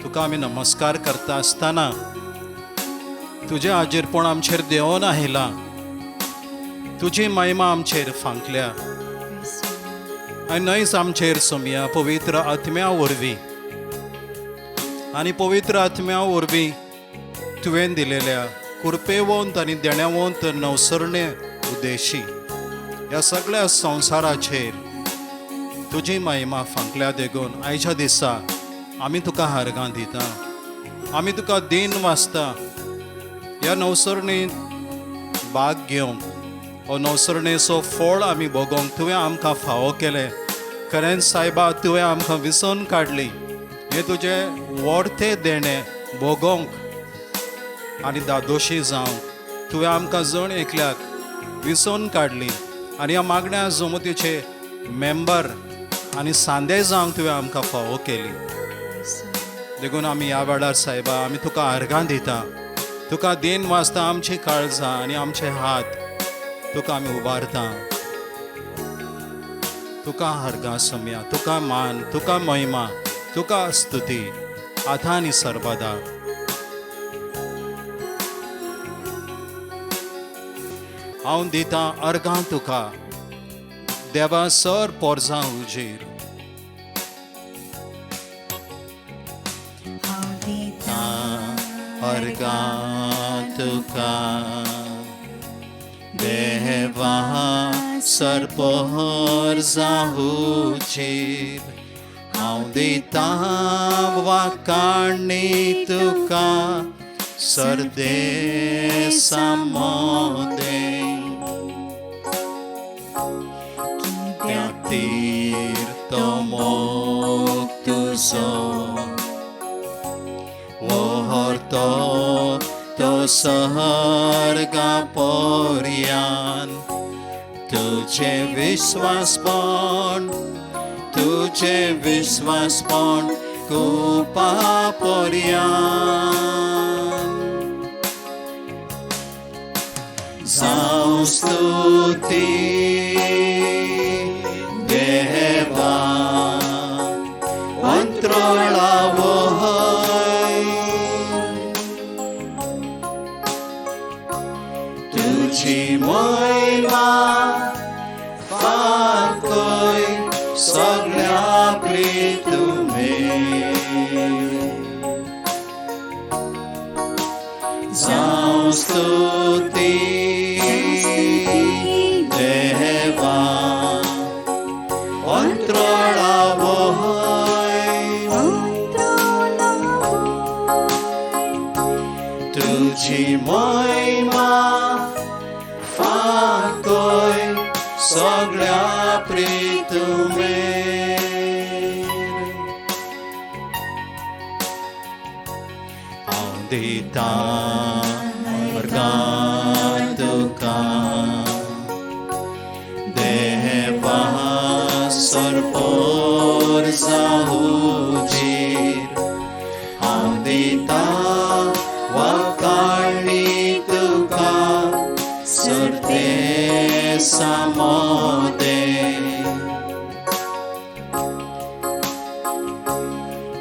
तुका आमी नमस्कार करता आसतना तुजें हाजीरपण आमचेर देंवोन आयलां, तुजी महिमा आमचेर फांकल्या आनी न्हयच आमचेर सोम्या पवित्र आत्म्या वरवीं आनी पवित्र आत्म्या वरवीं तुवें दिलेल्या कुरपेवंत आनी देण्यावंत नवसरणे उद्देशी ह्या सगळ्या संवसाराचेर तुजी महिमा फांकल्या. देखून आयच्या दिसा आमी तुका हारगां दिता, आमी तुका दीन वाचता. ह्या नवसरणींत भाग घेवंक, हो नवसरणेचो फळ आमी भोगोवंक तुवें आमकां फावो केलें. खरेंच सायबा, तुवें आमकां विसोवन काडली हें तुजें वर्तें देणें भोगोवंक आनी दादोशी जावंक तुवें आमकां जण एकल्याक विसोवन काडली आनी ह्या मागण्या जमतीचे मेंबर आनी सांदे जावंक तुवें आमकां फावो केली. देखून आमी ह्या वेळार सायबा आमी तुका अर्घां दिता, तुका देन वाचता. आमची काळजां आनी आमचे हात तुका आमी उबारता. तुका अर्घां सोम्या, तुका मान, तुका महिमा, तुका स्तुती आतां आनी सर्वदा. हांव दितां अर्घां तुका देवा सर पोरजां उजेर. हांव दितां अर्घां तुका देवा सर पोरजां उजेर. हांव दितां वाकाणी तुका सरदेसा मोदें तीर तो मोग तुजो व्हरतो तो सर्गा पोरयान. तुजें विस्वासपण, तुजें विस्वासपण कुपा पोरयान. जावं स्तुती देवा अंतराळावय, तुजी महिमा फांकय सगळ्या प्रितुमेर. जावं स्तुती सगळ्या प्रितुमेर. हांव दितां वर्गां तुका देवा सरपोर जावजीर, हांव दितां वाकाणी तुका सरते सामोदे.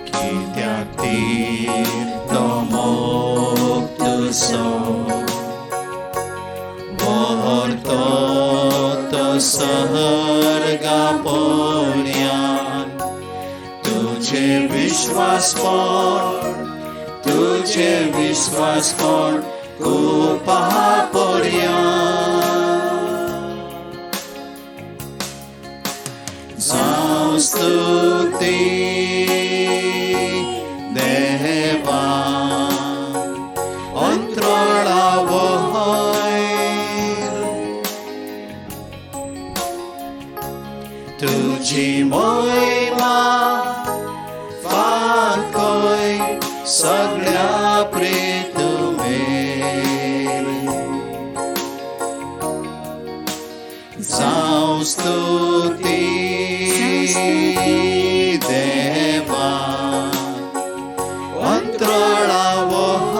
कित्याक तीर तो मोग तुजो व्हरतो तो सर्गा पोरयान, तुझे विश्वासपण तुझे विश्वासपण कुपा पोरयान. जावं स्तुती देवा अंतराळा वयर, तुझी महिमा फांकोय सगळ्या प्रितुमेर. जावं स्तुती देवा अंतराळा वयर,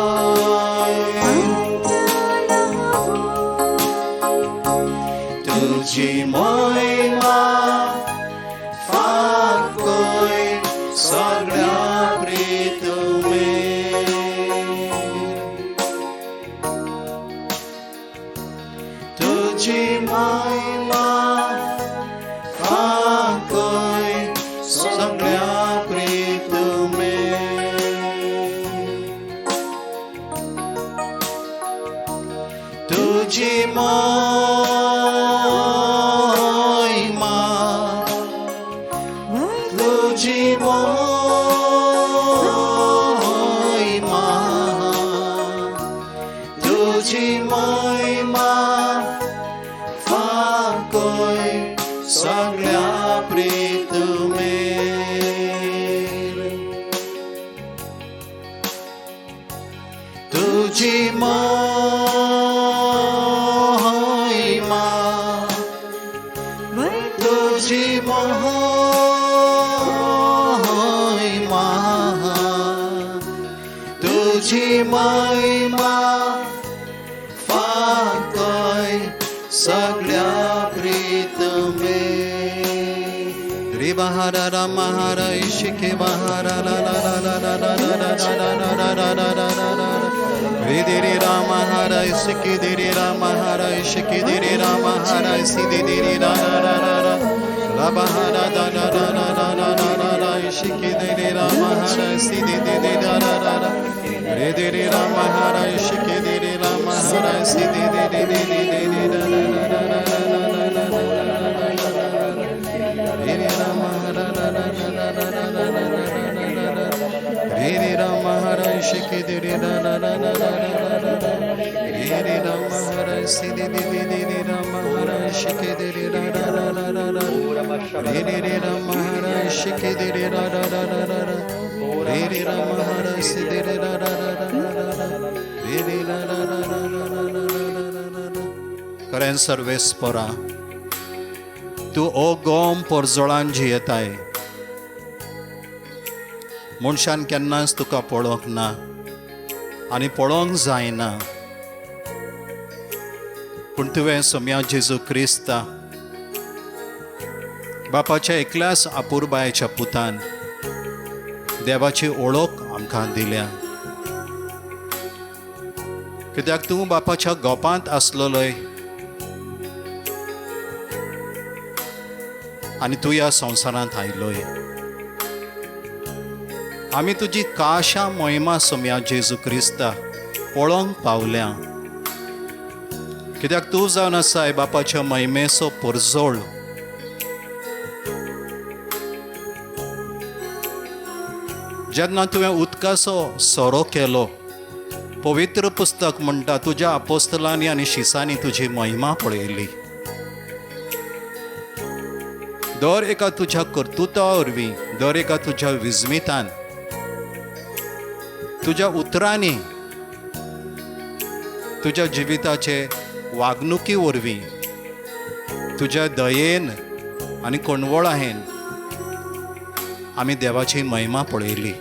तुझी महिमा फांकोय सगळ्या प्रितुमेर. तुझी महिमा फांकोय सगळ्या प्रितुमेर. तुझी महिमा तुझी महिमा तुझी महिमा फांकोय सगळ्या प्रितुमेर. तुझी महिमा तुझी महिमा तुझी महिमा फांकोय सगळ्या प्रितुमेर. रे बहारा राम हरा शिके बहारा ला ला ला ला ला ला ला ला ला ला ला ला ला ला ला. रे देरे राम हरा शिके देरे राम हरा शिके देरे राम हरा सिदे देरे रा रा रा रा रा रा बहारा दा दा दा दा दा दा दा दा रा शिके देरे राम हरा सिदे दे दे दा रा रा रा रे देरे राम हरा शिके देरे राम हरा सिदे दे दे दे दे दे दे दा रा रा रा रा रा रा रा रा रा रा रा रा. रे रे राम हरा रा रा रा रा रा रा रा रा रा रा रा. रे रे राम हरा शिके दे रे रा रा रा रा रा रा रा रा. रे रे राम हरा सिदे दे दे दे दे राम हरा शिके दे रे रा रा रा रा रा रा. रे रे रे राम हरा शिके दे रे रा रा रा रा रा रा. रे रे राम हरा सिदे रे रा रा रा रा रा रा. रे रे रा रा रा रा रा रा रा रा रा रा. खरें सर्वेस्परा तूं ओ गोम पोरजोळान जियेताय, मनशान केन्नाच तुका पळोवंक ना आनी पळोवंक जायना, पूण तुवें सोम्या जेजू क्रिस्ता बापाच्या एकल्याच अपुरबायेच्या पुतान देवाची ओळख आमकां दिल्या. कित्याक तूं बापाच्या गोपांत आसलेलोय आनी तूं ह्या संवसारांत आयलोय. आमी तुजी काशा मोहिमा सोम्या जेजू क्रिस्ता पळोवंक पावल्या, कित्याक तूं जावन आसाय बापाच्या महिमेचो परजोळ. जेन्ना तुवें उदकाचो सोरो केलो, पवित्र पुस्तक म्हणटा तुज्या अपोस्तलांनी आनी शिसांनी तुजी महिमा पळयली. दर एका तुज्या कर्तुत्वा वरवीं, दर एका तुज्या विस्मितान, तुज्या उतरांनी, तुज्या जिविताचे वागणुकी वरवीं, तुज्या दयेन आनी कोणवळाहेन आमी देवाची महिमा पळयली.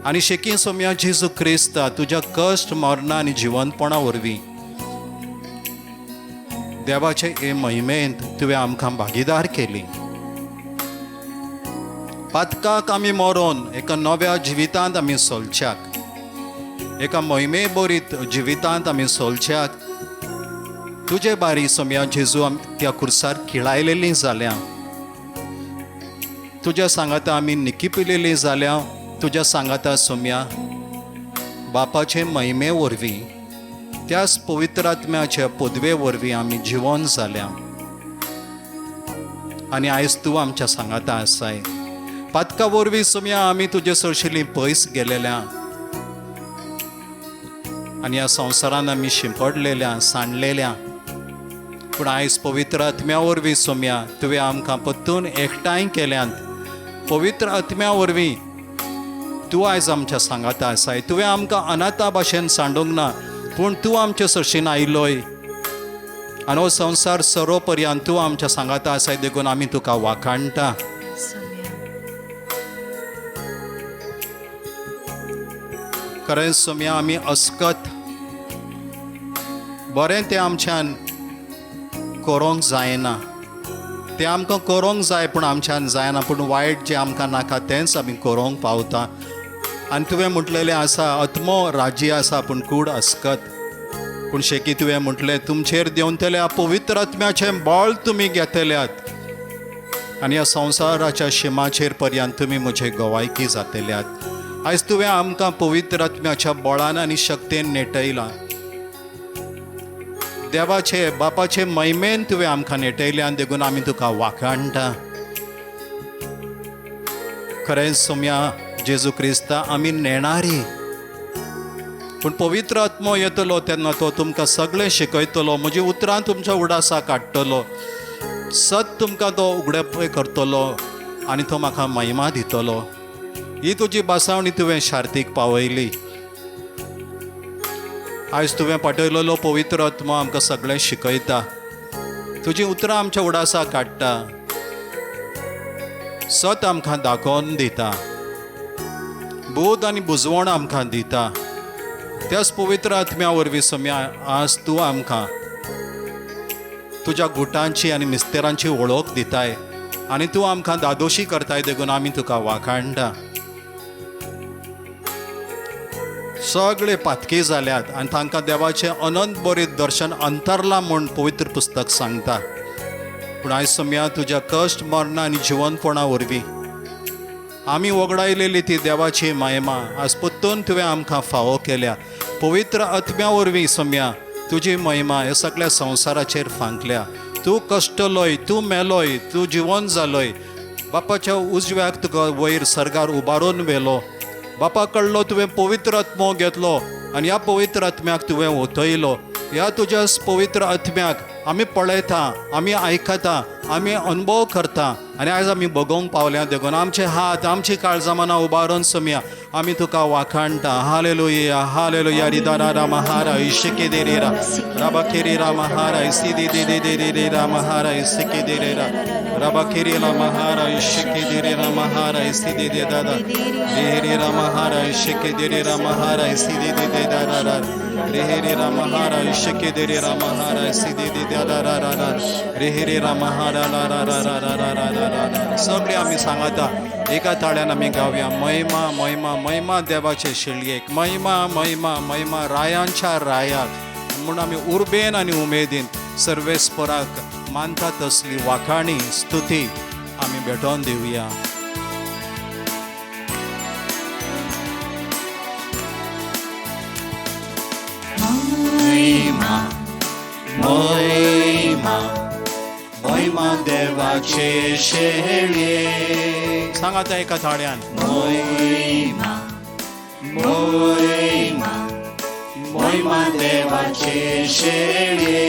आनी शेकी सोम्या जेजू क्रिस्ता तुज्या कश्ट, मरणां आनी जिवंतपणा वरवीं देवाचे हे महिमेंत तुवें आमकां भागीदार केली. पातकाक आमी मरोन एका नव्या जिवितांत आमी सोलच्याक, एका महिमे बरीत जिवितांत आमी सोलच्याक तुजे बारी सोम्या जेजू आमी त्या कुर्सार खिळायलेलीं जाल्या. तुज्या सांगाता आमी निकिपिलेलीं जाल्या. तुज्या सांगाता सोम्या बापाचे महिमे वरवीं, त्याच पवित्र आत्म्याच्या पदवे वरवीं आमी जिवन जाल्या. आनी आयज तूं आमच्या सांगाता आसाय. पातका वरवीं सोम्या आमी तुजे सरशिल्लीं पयस गेलेल्या आनी ह्या संवसारान आमी शिंपडलेल्या, सांडलेल्या. पूण आयज पवित्र आत्म्या वरवीं सोम्या तुवें आमकां परतून एकठांय केल्यात. पवित्र आत्म्या वरवीं तूं आयज आमच्या सांगाता आसाय. तुवें आमकां अनाथा भाशेन सांडूंक ना, पूण तूं आमचे सरशीन आयलोय आनी हो संवसार सरो पर्यंत तूं आमच्या सांगाता आसाय. देखून आमी तुका वाखाणटा. खरें सोम्या आमी अस्कत, बरें तें आमच्यान करूंक जायना, तें आमकां करूंक जाय पूण आमच्यान जायना, पूण वायट जें आमकां नाका तेंच आमी करूंक पावता. आनी तुवें म्हटलेलें आसा, आत्मो राजी आसा पूण कूड अस्कत. पूण शेकी तुवें म्हटलें तुमचेर देंवतल्या पवित्र आत्म्याचें बळ तुमी घेतल्यात आनी ह्या संवसाराच्या शिमाचेर पर्यंत तुमी म्हजे गवायकी जातल्यात. आयज तुवें आमकां पवित्र आत्म्याच्या बळान आनी शक्तेन नेटयलां. देवाचे बापाचे महिमेन तुवें आमकां नेटयल्यान, देखून आमी तुका वाखाणटा. खरेंच सोम्या जेजू क्रिस्ता आमी नेणारी, पूण पवित्र आत्मो येतलो तेन्ना तो तुमकां सगळें शिकयतलो, म्हजी उतरां तुमच्या उडासाक काडटलो, सत तुमकां तो उगडे करतलो आनी तो म्हाका महिमा दितलो. ही तुजी भासावणी तुवें शार्तीक पावयली. आयज तुवें पाठयलेलो पवित्र आत्मो आमकां सगळें शिकयता, तुजी उतरां आमच्या उडासाक काडटा, सत आमकां दाखोवन दिता, बोध आनी बुजवण आमकां दिता. त्याच पवित्र आत्म्या वरवीं सोम्या आज तूं आमकां तुज्या गुटांची आनी मिस्तेरांची वळख दिताय आनी तूं आमकां दादोशी करताय, देखून आमी तुका वाखाणटा. सगळे पातकी जाल्यात आनी तांकां देवाचें अनंत बरें दर्शन अंतरलां म्हूण पवित्र पुस्तक सांगता. पूण आयज सोम्या तुज्या कश्ट, मरणां आनी जिवनपणा वरवीं आमी वगडायलेली ती देवाची महिमा आज परतून तुवें आमकां फावो केल्या. पवित्र आत्म्या वरवीं सोम्या तुजी महिमा ह्या सगळ्या संवसाराचेर फांकल्या. तूं कश्टलोय, तूं मेलोय, तूं जिवन जालोय, बापाच्या उजव्याक तुका वयर सर्गार उबारून व्हेलो. बापा कडलो तुवें पवित्र आत्मो घेतलो आनी ह्या पवित्र आत्म्याक तुवें ओतयलो. ह्या तुज्या पवित्र आत्म्याक आमी पळयता, आमी आयकता, आमी अनुभव करता आनी आयज आमी बगोवंक पावल्या. देखून आमचे हात, आमची काळजां मनां उबारून सोम्या आमी तुका वाखाणटा. Hallelujah, hallelujah. रिदा रामा हारा इशिके दे रे रा राबा खेरी रामा हारा इसी दे दे दे दे रे रामा हारा इसिके दे रे रा राबा खेरी रामा हारा इशिके दे रे रामा हारा इसी दे दे दादा रे रे रामा हारा इशिके दे रे रामा हारा इसी दे दे दे दादा रा रे रे रामा हारा इशिके दे रे रामा हारा इसी दे दे दादा रा रा रा रे रे रामा हारा रा रा रा रा रा रा रा रा. सगळे आमी सांगता एका ताळ्यान आमी गावया. महिमा महिमा महिमा देवाचे शिळयेक, महिमा महिमा महिमा रायांच्या रायाक म्हूण आमी उर्बेन आनी उमेदीन सर्वेस्पराक मानता तसली वाखाणी स्तुती आमी भेटोवन दिवया. महिमा महिमा महिमा देवाचे शेळये. सांगाता एका थाळ्यान. महिमा महिमा महिमा देवाचे शेळये.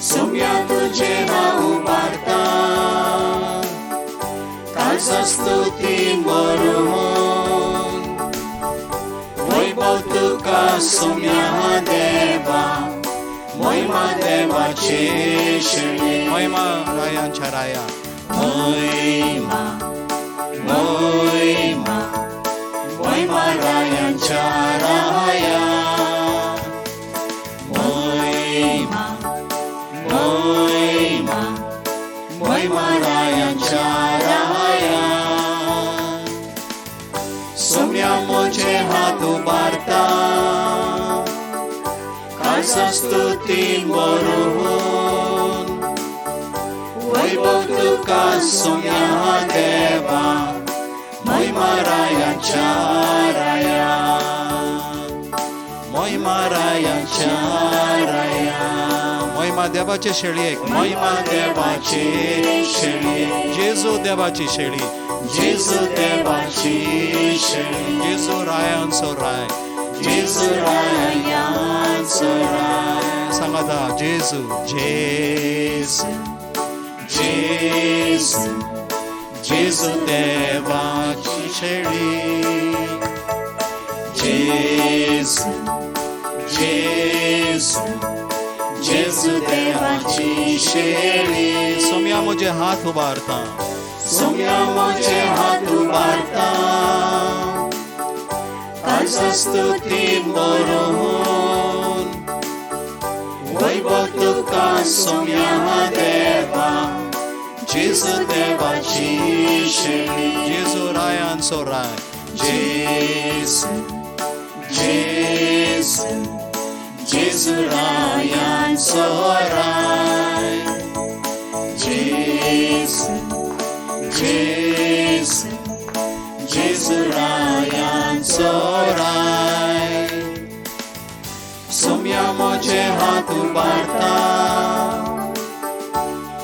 सोम्या तुझे हांव काळजा स्तुतीन भरून वैभव तुका सोम्या देवा महिमा देवाची शेळये महिमा रायांच्या राया महिमा महिमा महिमा रायांच्या राया महिमा महिमा महिमा रायांच्या राया सोम्या म्हजे हात उबारता काळजा स्तुतीन भरून वैभव तुका सोम्या देवा महिमा रायांच्या राया महिमा रायांच्या राया महिमा देवाचे शेळयेक महिमा देवाची शेळये जेजू देवाची शेळी जेजू देवाची शेळी जेजू रायांचो राय जेजू रायांचो राय सांगाता जेजू जेजू जेजू जेजू देवाची शेळी जेजू जेजू जेजू देवाची शेळी सोम्या म्हजे हात उबारता सोम्या म्हजे हात उबारता काळजा स्तुतीन भरून वैभव तुका सोम्या देवा जेजू देवाची शेळी जेजू रायांचो राय जेजू जेजू जेजू रायांचो राय जेजू जेजू जेजू रायांचो राय सोम्या म्हजे हात उबारता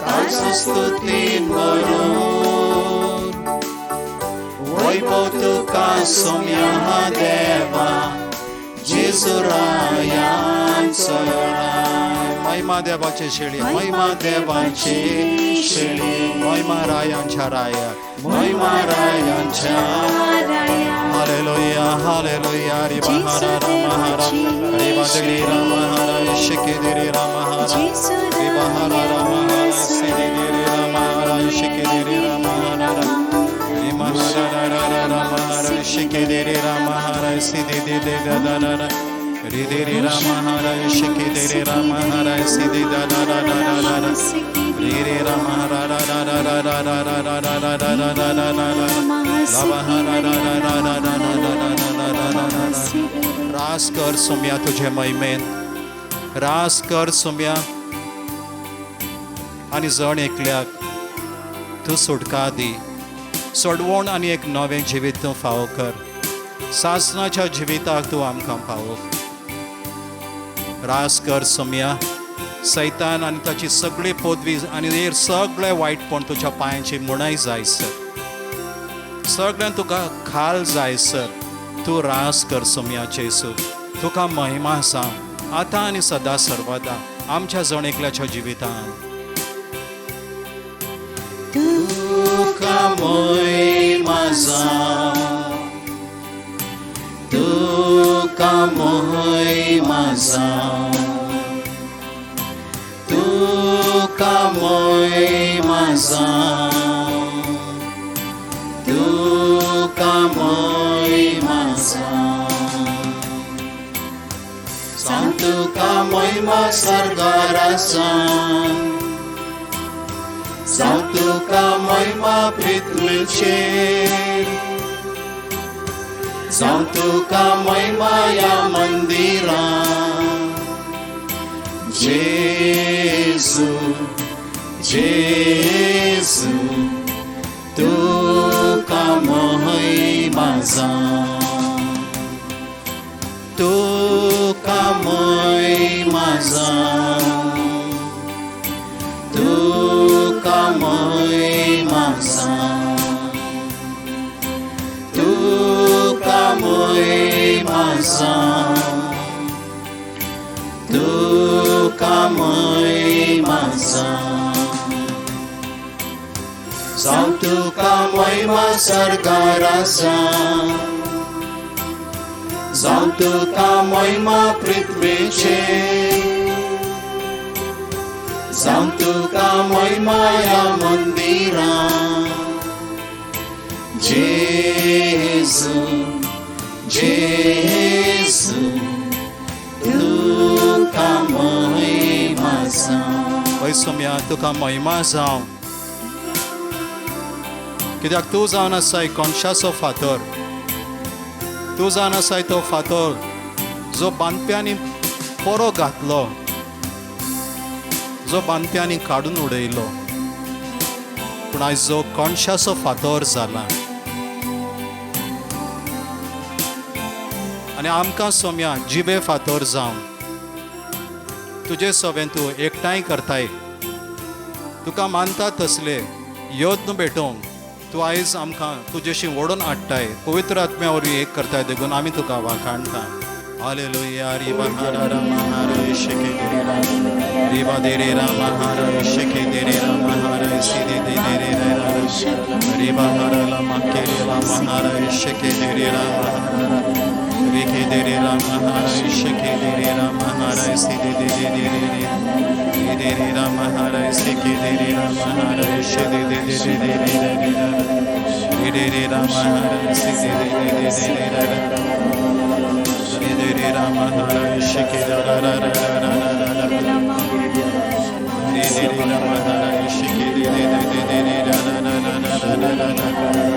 काळजा स्तुतीन भरून वैभव तुका सोम्या देवा जेजू रायांचो राय महिमा देवाची शेळी महिमा देवाची शेळी महिमा रायांच्या राया महिमा रायांच्या हालेलुया हालेलुया रिबा हरा राम हरा रिबा दगडी राम हरा शिकेदिरी राम हरा रिबा हरा राम हरा सिदिरी राम हरा शिकेदिरी राम हरा रिमा हरा रा राम हरा शिकेदिरी राम हरा सिदिदी दे दा दा दा रिदिरी राम हरा शिकेदिरी राम हरा सिदि दा दा दा दा दा दा रि राम हरा रा रा रा रा रा रा रा रा रा रा रा रा रा रा रा रास कर सोम्या तुझे महिमेन रास कर सोम्या आनी जण एकल्याक तूं सुटका दी सोडवण आनी एक नवें जिवीत तूं फावो कर सासनाच्या जिविताक तूं आमकां पावो रास कर सोम्या सैतान आनी ताची सगळी पदवी आनी हेर सगळें वायटपण तुज्या पांयांची मुणाय जाय सर सगळ्यान तुका खाल जाय सर तूं रास कर सोम्या जेजू तुका महिमा आसा आतां आनी सदां सर्वदा आमच्या जण एकल्याच्या जिवितान तुका महिमा जावं तुका महिमा जावं तुका महिमा जावं तुका महिमा जावं जावं तुका महिमा स्वर्गारासान जावं तुका महिमा पृथ्वीचेर जावं तुका महिमा ह्या मंदिरान जेजू जेजू तुका महिमा जावं तुका महिमा जावं तुका महिमा जावं तुका महिमा जावं तुका महिमा जावं जावं तुका मोहिमा सरकारासा, जावं तुका मोहिमा पृथ्वेचेर, जावं तुका मोहिमा ह्या मंदिरां. जेजू जेजू तुका महिमा जावं. हय सोम्या, तुका महिमा जावं, कित्याक तूं जावन आसाय कोनशाचो फातर, तूं जावन आसाय तो फातर जो बांदप्यांनी पोरो घातलो, जो बांदप्यांनी काडून उडयलो, पूण आयज जो कोनशाचो फातर जाला. आनी आमकां सोम्या जिवे फातर जावन तुजे सवें तूं एकठांय करताय, तुका मानता तसले यत्न भेटोवंक तूं आयज आमकां तुजेशी ओडून हाडटाय, पवित्र आत्म्या वरवीं एक करताय, देखून आमी तुका वाखाणटा. हालेलुया. रिबा हारा रामा हारा शेके देरे राम, रिबा देरे रामा हारा शेके देरे रामा हारा सिदे दे देरे राम, रिबा हारा लामा केरे लामा हारा शेके देरे रामा हारा, रिके देरे रामा हारा शेके देरे रामा हारा सिदे दे दे देरे रे देरे रामा हारा सेके देरे रामा हारा शेदे दे दे दे देरे रे देरे रामा हारा सिदे दे दे दे देरे रे देरे रामा हारा शेके रा रा रा रा रा रा रा रे देरे रामा हारा शेके दे दे दे दे रे रा रा रा रा रा रा रा रा रे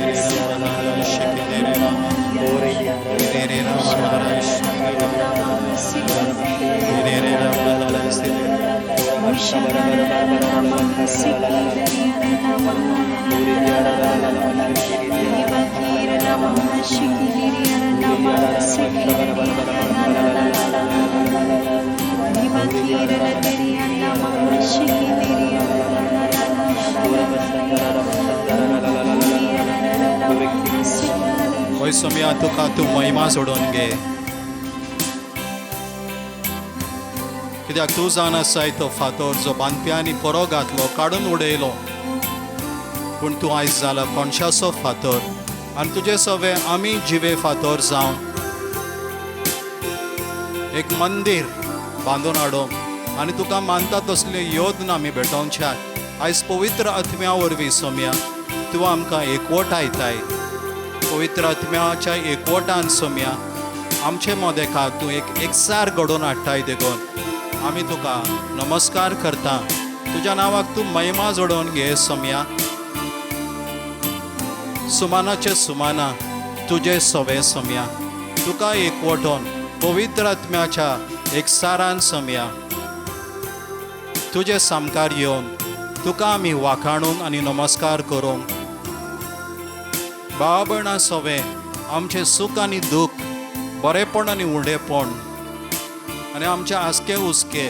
देरे रामा हारा शेके देरे रामा रे देरे रामा हारा रे देरे रामा हारा सिदे होय सोम्या, तुका तूं महिमा सोडून घे, कित्याक तूं जावन आसाय तो फातर जो बांदप्यांनी पोरो घातलो, काडून उडयलो, पूण तूं आयज जाला कोनशाचो फातर, आनी तुजे सवे आमी जिवे फातर जावन एक मंदीर बांदून हाडूंक आनी तुका मानता तसले योद्न आमी भेटोवच्याक आयज पवित्र आत्म्या वरवीं सोम्या तूं आमकां एकवटायताय. पवित्र आत्म्याच्या एकवटान सोम्या आमचे मदेका तूं एक एकसार घडोवन हाडटाय, देखून आमी तुका नमस्कार करता. तुज्या नांवाक तूं महिमा जोडोवन घे सोम्या. सुमानाचे सुमाना तुजे सवे सोम्या, तुका एकवटोवन पवित्र आत्म्याच्या एकसारान सोम्या तुजे सामकार येवन तुका आमी वाखाणून आनी नमस्कार करूंक भाव भयणां सवे आमचें सूख आनी दूख, बरेपण आनी उणेपण, आनी आमचे आसके हुस्के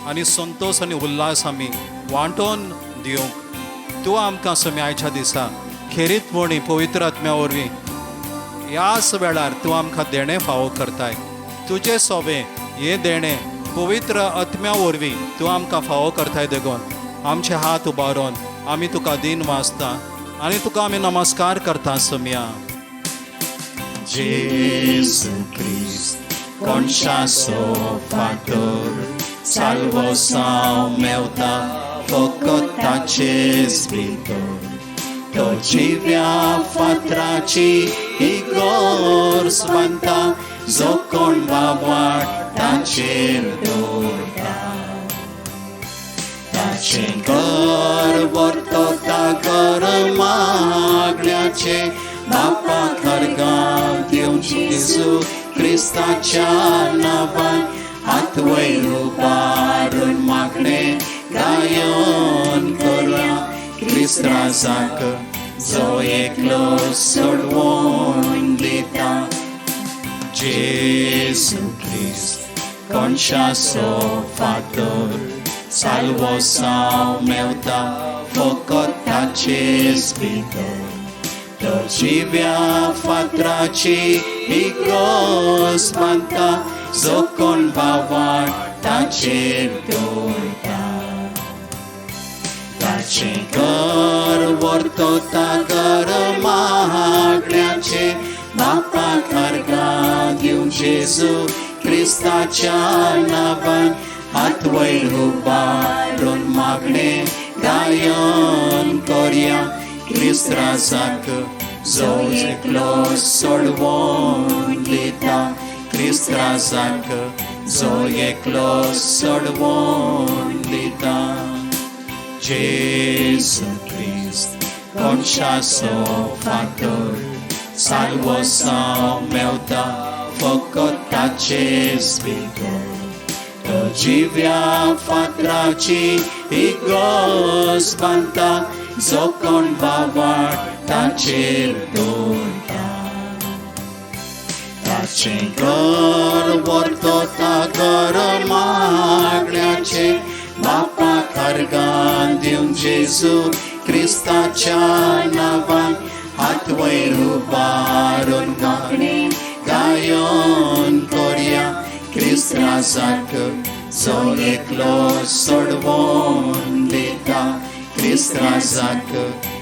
आनी संतोश आनी उल्हास आमी वांटोवन दिवंक तूं आमकां सोम्या आयच्या दिसा खेरीतपणी पवित्र आत्म्या वरवीं ह्याच वेळार तूं आमकां देणें फावो करताय. तुजें सोबें हें देणें पवित्र आत्म्या वरवीं तूं आमकां फावो करताय, देखून आमचे हात उबारून आमी तुका दिन वाचता आनी तुका आमी नमस्कार करता सोम्या. जेजू क्रिस्त कोनशाचो फातर, साल्वसांव मेवता फकत ताचेच भितर, तो जिव्या फातराची इगर्ज बांदता, जो कोण बाबा ताचेर दवरता, ताचें घर व्हरतता घर मागण्याचें, बापा खरगांव दिवन जेजू क्रिस्ताच्या नांवान हात वयर उबारून मागणें गायन करा, क्रिस्त राजाक जो एकलो सोडवून दिता. जेजू क्रिस्त कोनशाचो फातर, साल्वसांव मेवता फकत ताचेच भितर, तो जिव्या फातराची इगर्ज बांदता, जो कोण बाबा ताचेर दवरता, ताचें घर वर्तोता घर मागण्याचे बापाक अर्गां दिवंक जेजू क्रिस्ताच्या नांवान हात वयर उबारून मागणें गायन करया क्रिस्त राजाक जो एकलो सोडवून दिता क्रिस्त राजाक जो एकलो सोडवून दिता. जेजू क्रिस्त कोणशाचो फातर साल्वसांव मेवता फकत ताचेच भितर तो जिव्या फातराची इगर्ज बांदता जो कोण बाबाट ताचेर दवरता ताचें घर वर्तोता घर मागण्याचें बापाक अर्गां दिवंक जेजू क्रिस्ताच्या नांवान हात वयर उबारून मागणें गायन करया क्रिस्त राजाक जो एकलो सोडवून दिता क्रिस्त राजाक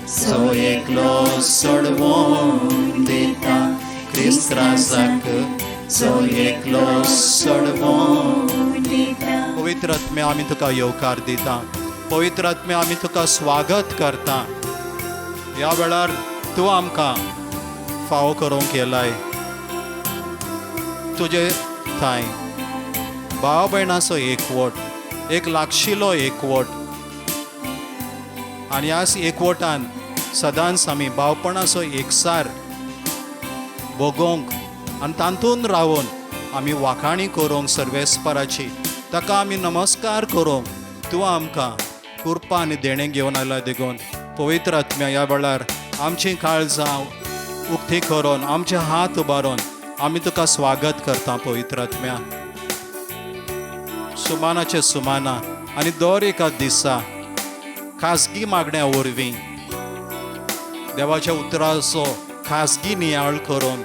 जो एकलो सोडवून दिता क्रिस्त राजाक जो एकलो सोडवून दिता. पवित्र आत्म्या आमी तुका येवकार दिता. पवित्र आत्म्या आमी तुका स्वागत करता. ह्या वेळार तूं आमकां फावो करूंक येलाय तुजे थांय भाव भयणाचो एकवट, एक लागशिलो एकवट आनी ह्याच एकवटान सदांच आमी भावपणाचो एकसार भोगोवंक आनी तातूंत रावन आमी वाखाणी करूंक सर्वेस्पराची ताका आमी नमस्कार करूंक तूं आमकां कृपा आनी देणें घेवन आयला देखून पवित्र आत्म्या ह्या वेळार आमची काळजां उक्ती करून आमचे हात उबारून आमी तुका स्वागत करता. पवित्र आत्म्या सुमानाचे सुमाना आनी दर एका दिसा खाजगी मागण्या वरवीं देवाच्या उतराचो खाजगी नियाळ करून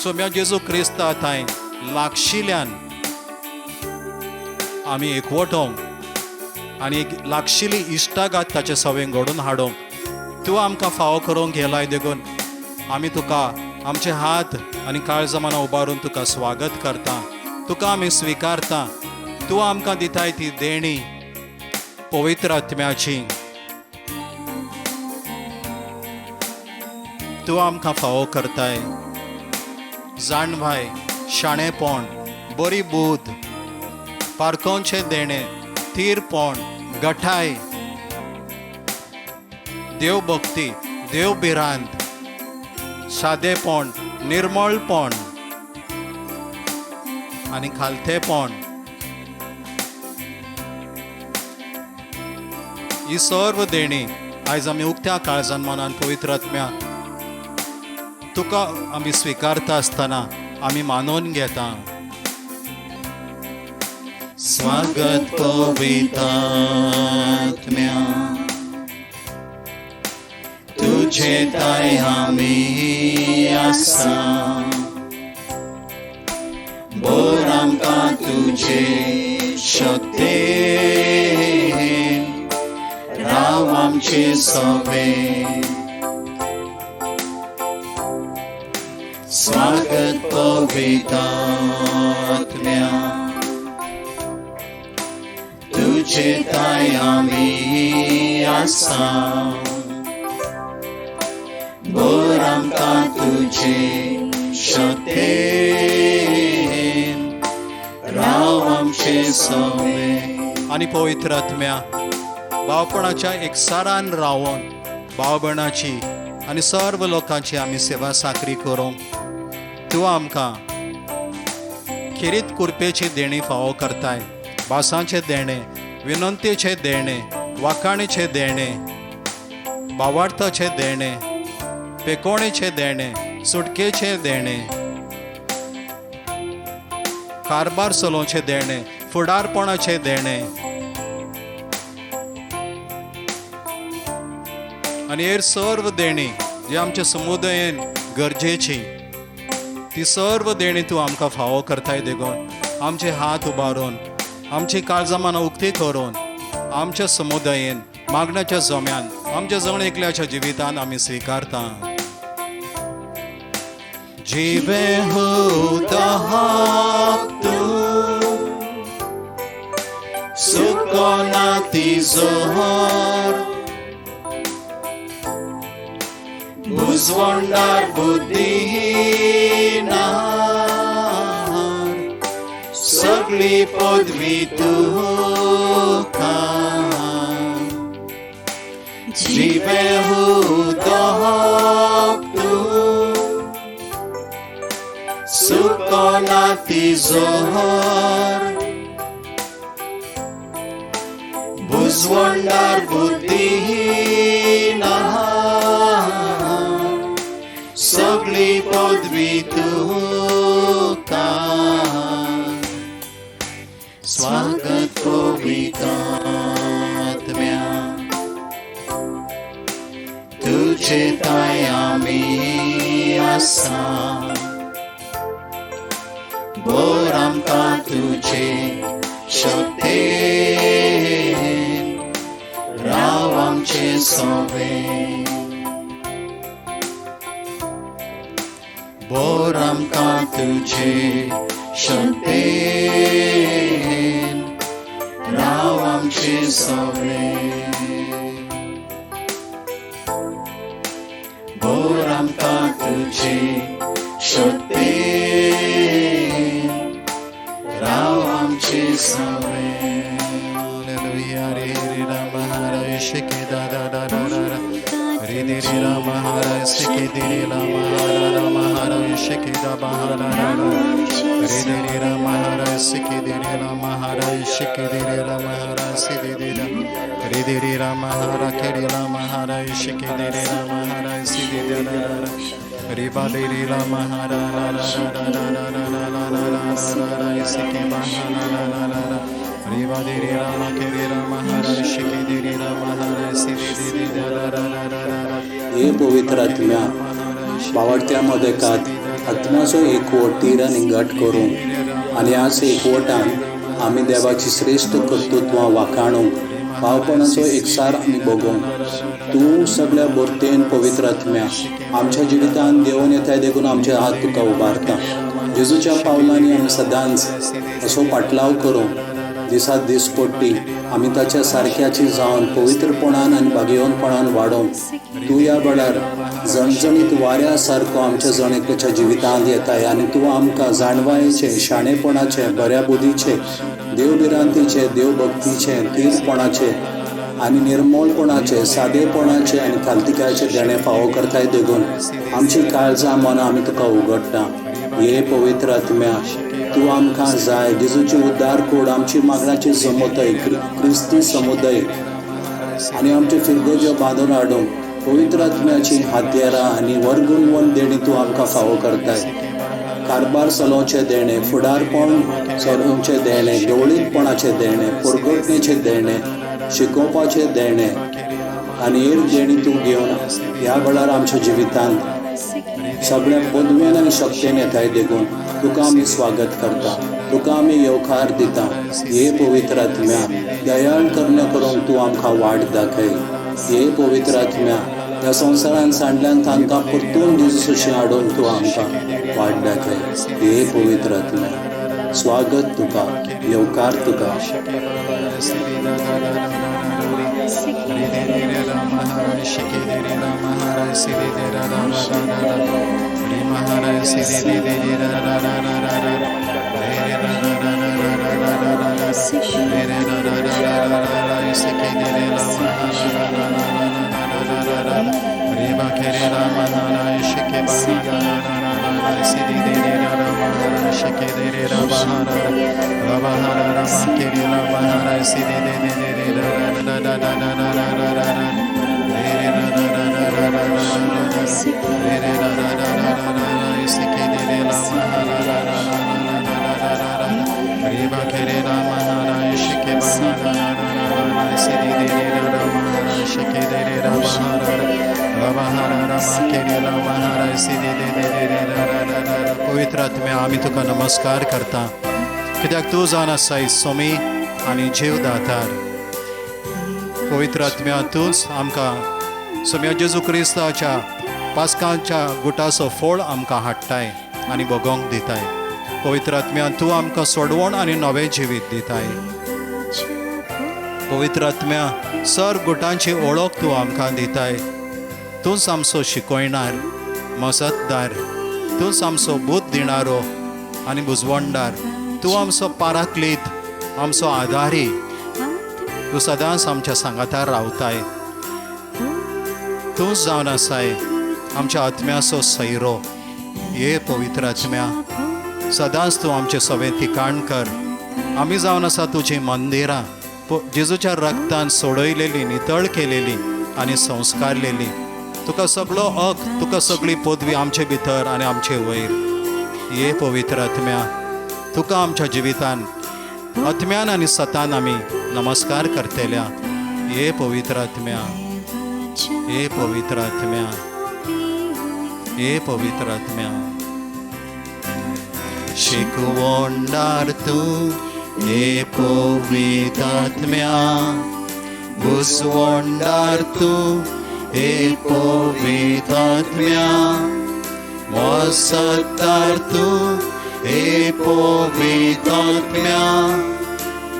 सोम्या जेजू क्रिस्ता थंय लागशिल्ल्यान आमी एकवटोंक आनी एक लागशिल्ली इश्टागात ताचे सवें घडोवन हाडूंक तूं आमकां फावो करूंक येलाय देखून आमी तुका आमचे हात आनी काळजमाना उबारून तुका स्वागत करता. तुका आमी स्विकारता. तूं आमकां दिताय ती देणी पवित्र आत्म्याची तूं आमकां फावो करताय. जाणवाय, शाणेपण, बरी बूद, पारकोवचें देणें, थीरपण, गठाय, देवभक्ती, देवभिरांत, सादेपण, निर्मळपण आनी खालतेपण ही सर्व देणी आयज आमी उक्त्या काळजान मनान पवित्र आत्म्या तुका आमी स्विकारता आसतना आमी मानून घेता. स्वागत पवित्र आत्म्या तुझे ताय आमी आसा बोर आमकां तुझे शक्तेन राव आमचे सवे. स्वागत पवित्र आत्म्या तुझे ताय आमी आसा बोर आमकां तुझे शक्तेन राव आमचे सवे. आनी पवित्र आत्म्या भावपणाच्या एकसारान रावन भाव भयणाची आनी सर्व लोकांची आमी सेवा साकरी करूंक तूं आमकां खेरीत कुरपेची देणी फावो करताय. भासांचें देणें, विनंतीचें देणें, वाखाणीचें देणें, भावार्थाचें देणें, पेकोणेचें देणें, सुटकेचें देणें, कारबार चलोवचें देणें, फुडारपणाचें देणें आनी हेर सर्व देणी जी आमच्या समुदायेन गरजेची ती सर्व देणी तूं आमकां फावो करताय देखून आमचे हात उबारून आमची काळजां मनां उक्ती करून आमच्या समुदायेन मागण्याच्या जम्यान आमच्या जण एकल्याच्या जिवितान आमी स्विकारता. जिवे तूं सुको ना तिजोर बुजवंडार बुद्धी ना सगळी पदवी तुका. जिवे तूं सुको ना तिजोर बुजवंडार बुद्धी ना सगळी पदवी तुका. स्वागत पवित्र आत्म्या तुझे ताय आमी आसा. बोर आमकां तुझे शक्तेन राव आमचे सोवे. बोर आमकां तुझे शक्तेन राव आमचे सोवे. बोर आमकां तुझे शक्तेन राव आमचे सोवे. हालेलुया. रे रे राम हरे शिके दा दा दा दा दा रे रे रे राम हरे शिके दे रे राम हरे राम हरे शिके दा बा हरा रा रा रे रे रे राम हरे शिके दे रे राम हरे शिके दे रे राम हरे सि दे दे रा रे दे रे राम हरे के रे राम हरे शिके दे रे राम हरे सि दे दे रा रा रा रे बा दे रे राम हरा रा रा रा रा रा रा रा रा रा रा रा रा रा शिके बा रा रा रा रा रा रे बा दे रे राम के रे राम हरे शिके दे रे राम हरे सि दे दे दे रा रा रा रा रा रा. हे पवित्र आत्म्या बावडत्या मदेकात आत्म्याचो एकवट तीर आनी घट करूंक आनी ह्याच एकवटान आमी देवाची श्रेश्ठ कर्तृत्वां वाखाणूंक भावपणाचो एकसार आमी भोगोवंक तूं सगळ्या भरतेन पवित्र आत्म्या आमच्या जिवितान देवून येताय देखून आमचे हात तुका उबारता. जेजूच्या पावलांनी आमी सदांच असो पाटलाव करूंक दिसा दीस पडटी आमी ताच्या सारक्याची जावन पवित्रपणान आनी भाग्यवंतपणान वाडोवंक तूं ह्या वेळार जणजणीत वाऱ्या सारको आमच्या जण एकल्याच्या जिवितांत येताय आनी तूं आमकां जाणवायेचें, शाणेपणाचें, बऱ्या बुद्धीचें, देवभिरांतीचें, देवभक्तीचें, थीरपणाचें आनी निर्मोलपणाचें, सादेपणाचें आनी खालतिकायेचें देणें फावो करताय देखून आमची काळजां मनां आमी तुका उगडटा. हे पवित्र आत्म्या तूं आमकां जाय. जेजूची उद्धार कोड आमची मागण्याची समुदाय क्रिस्ती समुदाय आनी आमच्यो फिरगोज्यो बांदून हाडूंक पवित्र आत्म्याची हातयारां आनी वर्गुणवण देणी तूं आमकां फावो करताय. कारभार चलोवचें देणें, फुडारपण चलोवचें देणें, गवळीतपणाचें देणें, परगटणेचें देणें, शिकोवपाचें देणें आनी हेर देणी तूं घेवन ह्या वेळार आमच्या जिवितांत सगळ्या पदवेन आनी शक्तेन येताय देखून तुका आमी स्वागत करता, तुका आमी येवकार दिता. हे पवित्र आत्म्या दयाळ करण्या करूंक तूं आमकां वाट दाखय. हे पवित्र आत्म्या ह्या संवसारान सांडल्यान तांकां परतून जेजू हाडून तूं आमकां वाट दाखय. हे पवित्र आत्म्या स्वागत तुका, येवकार तुका. पवित्र आत्म्या आमी तुका नमस्कार करता कित्याक तूं जावन आसाय सोमी आनी जीव दातार. पवित्र आत्म्या तूंच आमकां सोम्या जेजू क्रिस्ताच्या पास्कांच्या गुटाचो फोळ आमकां हाडटाय आनी भोगोंक दिताय. पवित्र आत्म्या तूं आमकां सोडवण आनी नवें जिवीत दिताय. पवित्र आत्म्या सर गुटांची ओळख तूं आमकां दिताय. तूंच आमचो शिकयणार मजतदार, तूंच आमचो बूद दिणारो आनी बुजवणदार, तूं आमचो पाराक्लीत, आमचो आदारी, तूं सदांच आमच्या सांगातार रावताय. तूंच जावन आसाय आमच्या आत्म्याचो सैरो. ये पवित्र आत्म्या सदांच तूं आमचें सवें ठिकाण कर. आमी जावन आसा तुजीं मंदिरां, जेजूच्या रक्तान सोडयलेली, नितळ केलेली आनी संस्कारलेली. तुका सगळो हक, तुका सगळी पदवी आमचे भितर आनी आमचे वयर. ये पवित्र आत्म्या तुका आमच्या जिवितान आत्म्यान आनी सतान आमी नमस्कार करतल्या. ये पवित्र आत्म्या, ये पवित्र आत्म्या, ये पवित्र आत्म्या. शिकवणदार तूं हे पवित्र आत्म्या, बुजवणदार तूं हे पवित्र आत्म्या, मसतदार तूं हे पवित्र आत्म्या,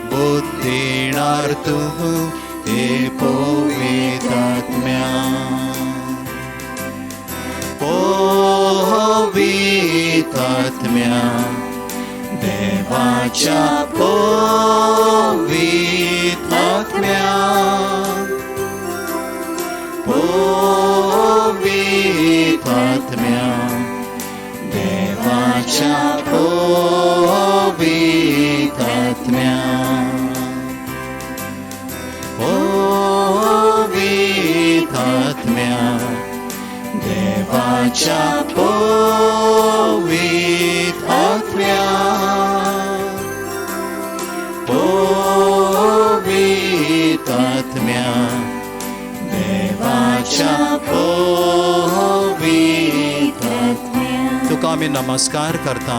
बुद्धिणार तूं हे पवित्र आत्म्या. पवित्र आत्म्या देवाच्या पवित्र आत्म्या, पवित्र आत्म्या देवाच्या पवित्र आत्म्या, पवित्र आत्म्या देवाच्या पवित्र आत्म्या, पवित्र आत्म्या देवाच्या पवित्र आत्म्या. तुका आमी नमस्कार करता.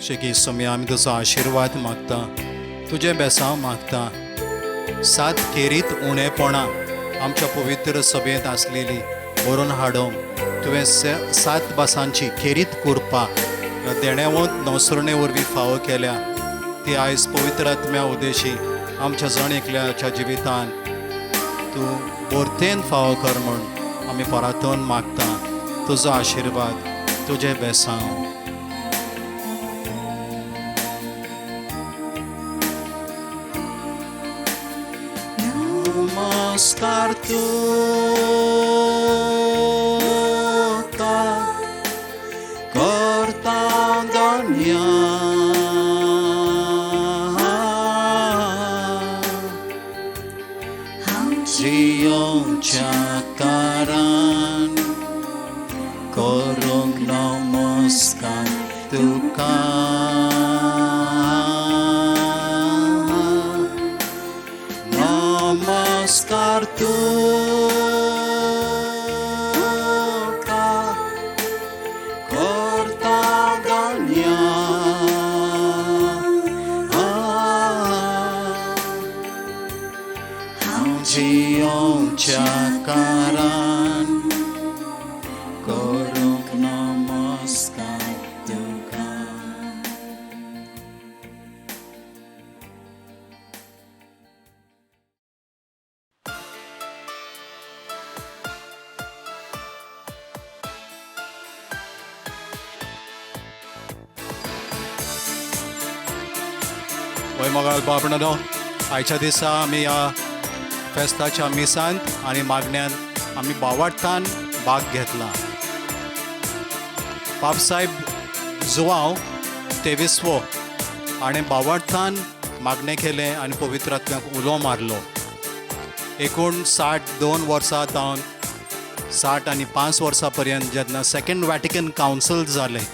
शेकी सोम्या आमी तुजो आशिर्वाद मागता, तुजें बेसांव मागता. सात खेरीत उणेपणां आमच्या पवित्र सभेंत आसलेली बरोवन हाडूंक तुवें सात बासांची खेरीत कुरपा देणेवंत नवसरणे वरवीं फावो केल्या. ती आयज पवित्र आत्म्या उदेशी आमच्या जण एकल्याच्या जिवितान तूं बोरतेन फावो कर म्हूण आमी परातून मागता. तुजो आशिर्वाद, तुजें बेसांव. नमस्कार तुका करता धन्या, जियोच्या कारण करूंक नमस्कार तुका. नमस्कार तुका करता धन्या, वय मोगाळ बाबणो, आयच्या दिसा आमी ह्या फेस्ताच्या मिसांत आनी मागण्यांत आमी बावाडतान भाग घेतला. बापसाहेब जुवांव तेविसवो हाणें बावाडतान मागणें केलें आनी पवित्र आत्म्याक उलो मारलो. 59 वर्सां जावन 65 वर्सां पर्यंत जेन्ना सेकंड वॅटिकन कावन्सिल जालें,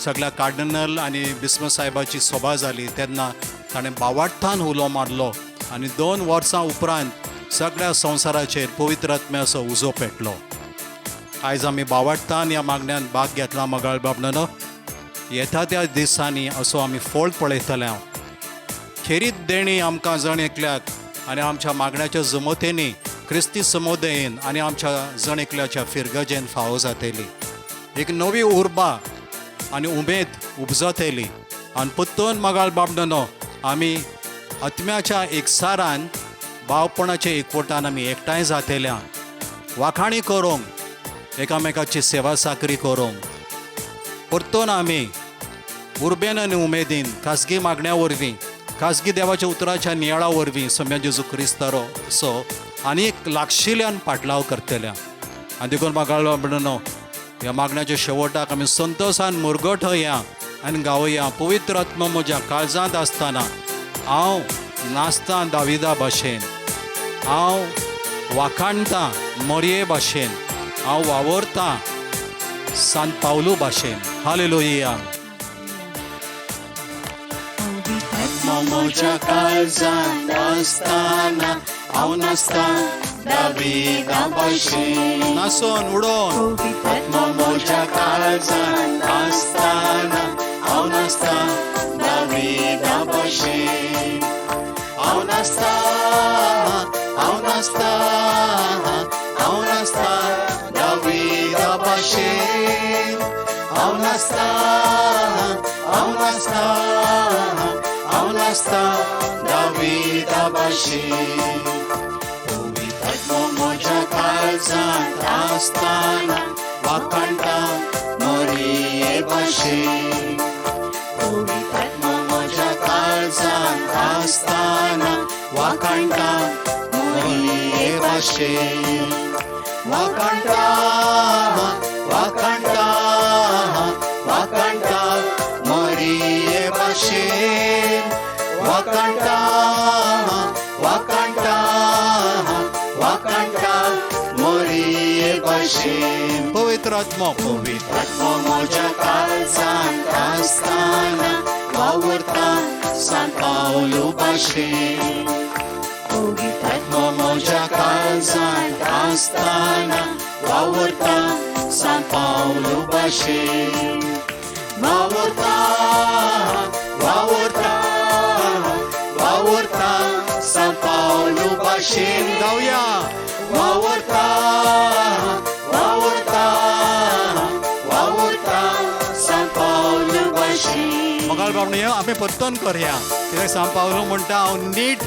सगळ्या कार्डिनल आनी बिस्म साहेबाची सभा जाली, तेन्ना ताणें बावाडतान उलो मारलो आनी 2 वर्सां उपरांत सगळ्या संवसाराचेर पवित्र आत्म्याचो उजो पेटलो. आयज आमी बावाडतान ह्या मागण्यांत भाग घेतला. मगाळ बाबणो, येता त्या दिसांनी असो आमी फळ पळयतले. हांव खेरीत देणी आमकां जण एकल्याक आनी आमच्या मागण्याच्या जमतेनी क्रिस्ती समुदायेन आनी आमच्या जण एकल्याच्या फिरगजेन फावो जातली. एक नवी उर्बा आनी उमेद उपजतली आनी परतून मगाळ बाबडनो आमी आत्म्याच्या एकसारान भावपणाच्या एकवटान आमी एकठांय जातल्या, वाखाणी करूंक, एकामेकाची सेवा साकरी करूंक. परतून आमी उर्बेन आनी उमेदीन खाजगी मागण्या वरवीं, खाजगी देवाच्या उतराच्या नियाळा वरवीं सम्या जेजू क्रिस्तारो सो आनी एक लागशिल्ल्यान पाटलाव करतल्या. आनी देखून म्हाका म्हणून ह्या मागण्याच्या शेवटाक आमी संतोशान मुरगट या आनी गावया, पवित्र आत्मा म्हज्या काळजांत आसतना हांव नाचतां दाविदा भाशेन, हांव वाखाणतां मोरये भाशेन, हांव वावरतां सांत पावलू भाशेन. हालेलुया. म्हज्या काळजांत आसतना हांव नाचतां दाविदा भाशेन, नाचोन उडोन. आत्मो म्हज्या काळजांत आसतना हांव नाचतां दाविदा भाशेन, हांव नाचतां, हांव नाचतां, हांव नाचतां दाविदा भाशेन, हांव नाचतां, हांव नाचतां, हांव नाचतां दाविदा भाशेन. पवित्र आत्मो म्हज्या काळजांत आसतना वाखाणटा मोरये भाशेन, पवित्र आत्मो म्हज्या काळजांत आसतना वाखाणटा मोरये भाशेन, वाखाणटा, वाखाणटा, वाखाणटा मोरये भाशेन, वाखाणटा, वाखाणटा, वाखाणटा मोरये भाशेन. पवित्र आत्मो, पवित्र आत्मो म्हज्या काळजांत आसतना वावुरता सांत पावलू भाशेन, पवित्र आत्मो म्हज्या काळजांत आसतना वावुरता सांत पावलू भाशेन, वावुरता, वावुरता, वावुरता सांत पावलू भाशेन. गावया. वावुरता, वावुरता, वावुरता सांत पावलू भाशेन. मगाळ बाबणी आमी परतून करया, कित्याक सांत पावलू म्हणटा हांव नीट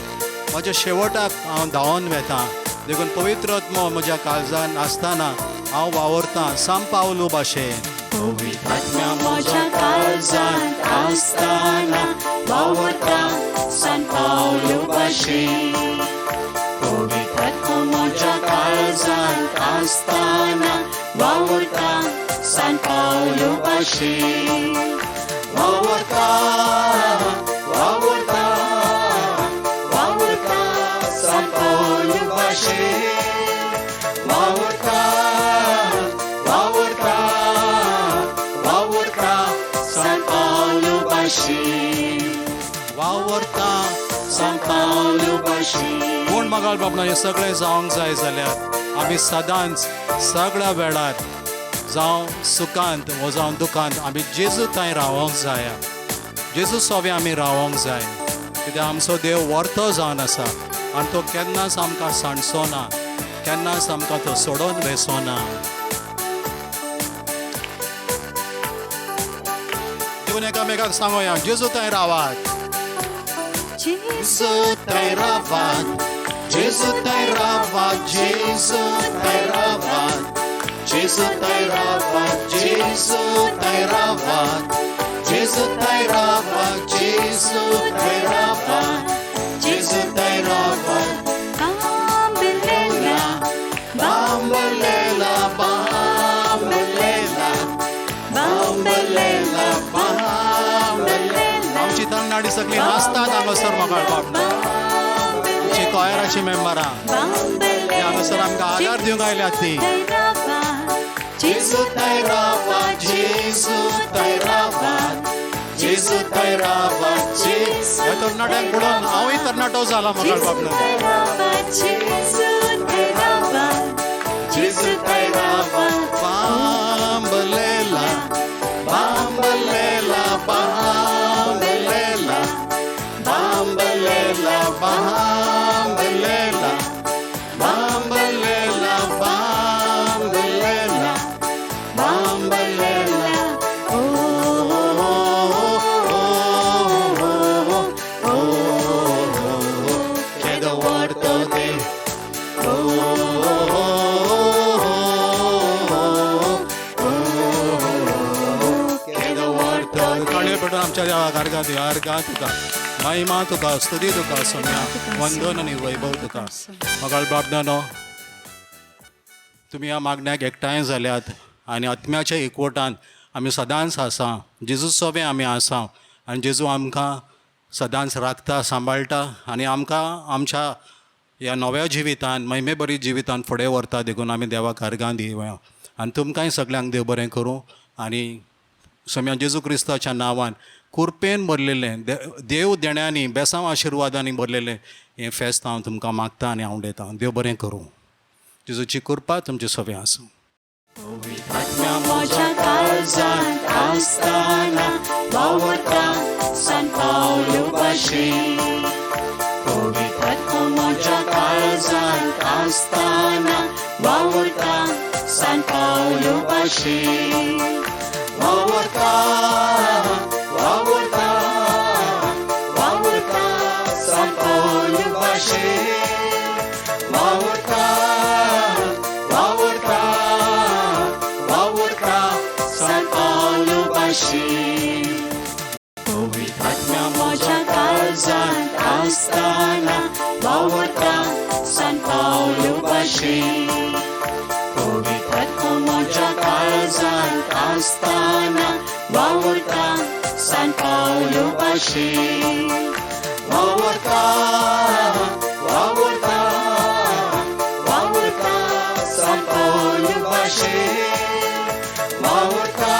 म्हज्या शेवटाक हांव धांवन वेता, देखून पवित्र आत्मो म्हज्या काळजान आसतना हांव वावुरतां सांत पावलू भाशेन. पवित्र आत्म्या म्हज्या काळजांत आसतना वावुरता सांत पावलू भाशेन, पवित्र आत्मो म्हज्या काळजांत आसतना वावुरता सांत पावलू भाशेन, वावुरता, वावुरता, वावुरता सांत पावलू भाशेन, वावुरता, वावुरता, वावुरता सांत पावलू भाशेन, वावुरता सांत पावलू भाशेन. कोण मगाळ बाबणा हें सगळें जावंक जाय जाल्यार आमी सदांच सगळ्या वेळार जावं सुखांत वो जावं दुखांत आमी जेजू थंय रावोंक जाय, जेजू सोवे आमी रावोंक जाय, कित्याक आमचो देव वर्तो जावन आसा आनी तो केन्नाच आमकां सांडचो ना, केन्नाच आमकां तो सोडोन वेचो ना. देखून एकामेकाक सांगोया, जेजू थंय रावात, जेजू थंय रावात, जेजू थंय रावात, जेजू थंय रावात, जेजू थंय रावात, जेजू थंय रावात, जेजू थंय रावात, जेजू थंय रावात. तरणाटी सगळीं नाचतात हांगासर मोगाळ बाबा. आमची कॉयराची मेंबरां हांगासर आमकां आदार दिवंक आयल्यात ती. जेजू थंय रावात, जेजू थंय रावात, जेजू थंय रावात. ह्या तरणाट्यांक पळोवन हांवूय तरणाटो जाला मोगाळ बाबा. जेजू थंय रावात. बांबलेला बांबलेला बांबलेला बांबलेला बांबलेला बांबलेला बांबलेला बांबलेला. ओ ओ ओ ओ केदो व्हडलो देव. ओ आमच्या देवा अर्घां दिया, अर्घां तुका, महिमा तुका, स्तुती तुका, सोम्या वंदन आनी वैभव तुका. मोगाळ बाबडानो, तुमी ह्या मागण्याक एकठांय जाल्यात आनी आत्म्याच्या एकवटान आमी सदांच आसा. जेजू सोबें आमी आसा आनी जेजू आमकां सदांच राखता, सांबाळटा आनी आमकां आमच्या ह्या नव्या जिवितान, महिमे बरी जिवितान फुडें व्हरता. देखून आमी देवाक अर्घां दिवया आनी तुमकांय सगल्यांक देव बरें करूं. आनी सोम्या जेजू क्रिस्ताच्या नांवान कुरपेन भरलेलें देव देण्यांनी बेसांव आशिर्वादांनी भरलेलें हें फेस्त हांव तुमकां मागता आनी हांव दितां. देव बरें करूं. जेजूची कृपा तुमचे सगळें आसूं. आत्म्या म्हज्या काळजांत आसतना वावुरता सान पावलो भाशेन. पवित्र आत्मो म्हज्या काळजांत आसतना वावुरता सान पावलो भाशेन. वावुरता वावुरता वावुरता सान पावलो भाशेन. वावुरता वावुरता वावुरता सान पावलो भाशेन. पवित्र आत्म्या म्हज्या काळजांत आसतना वावुरता सान पावलो भाशेन. पवित्र आत्मो म्हज्या काळजांत आसतना वावुरता सान पावलो भाशेन. वावुरता वावुरता वावुरता सान पावलो भाशेन. वावुरता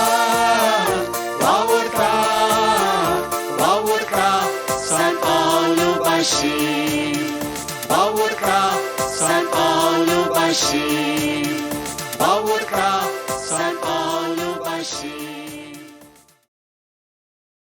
वावुरता वावुरता सान पावलो भाशेन. वावुरता सान पावलो भाशेन.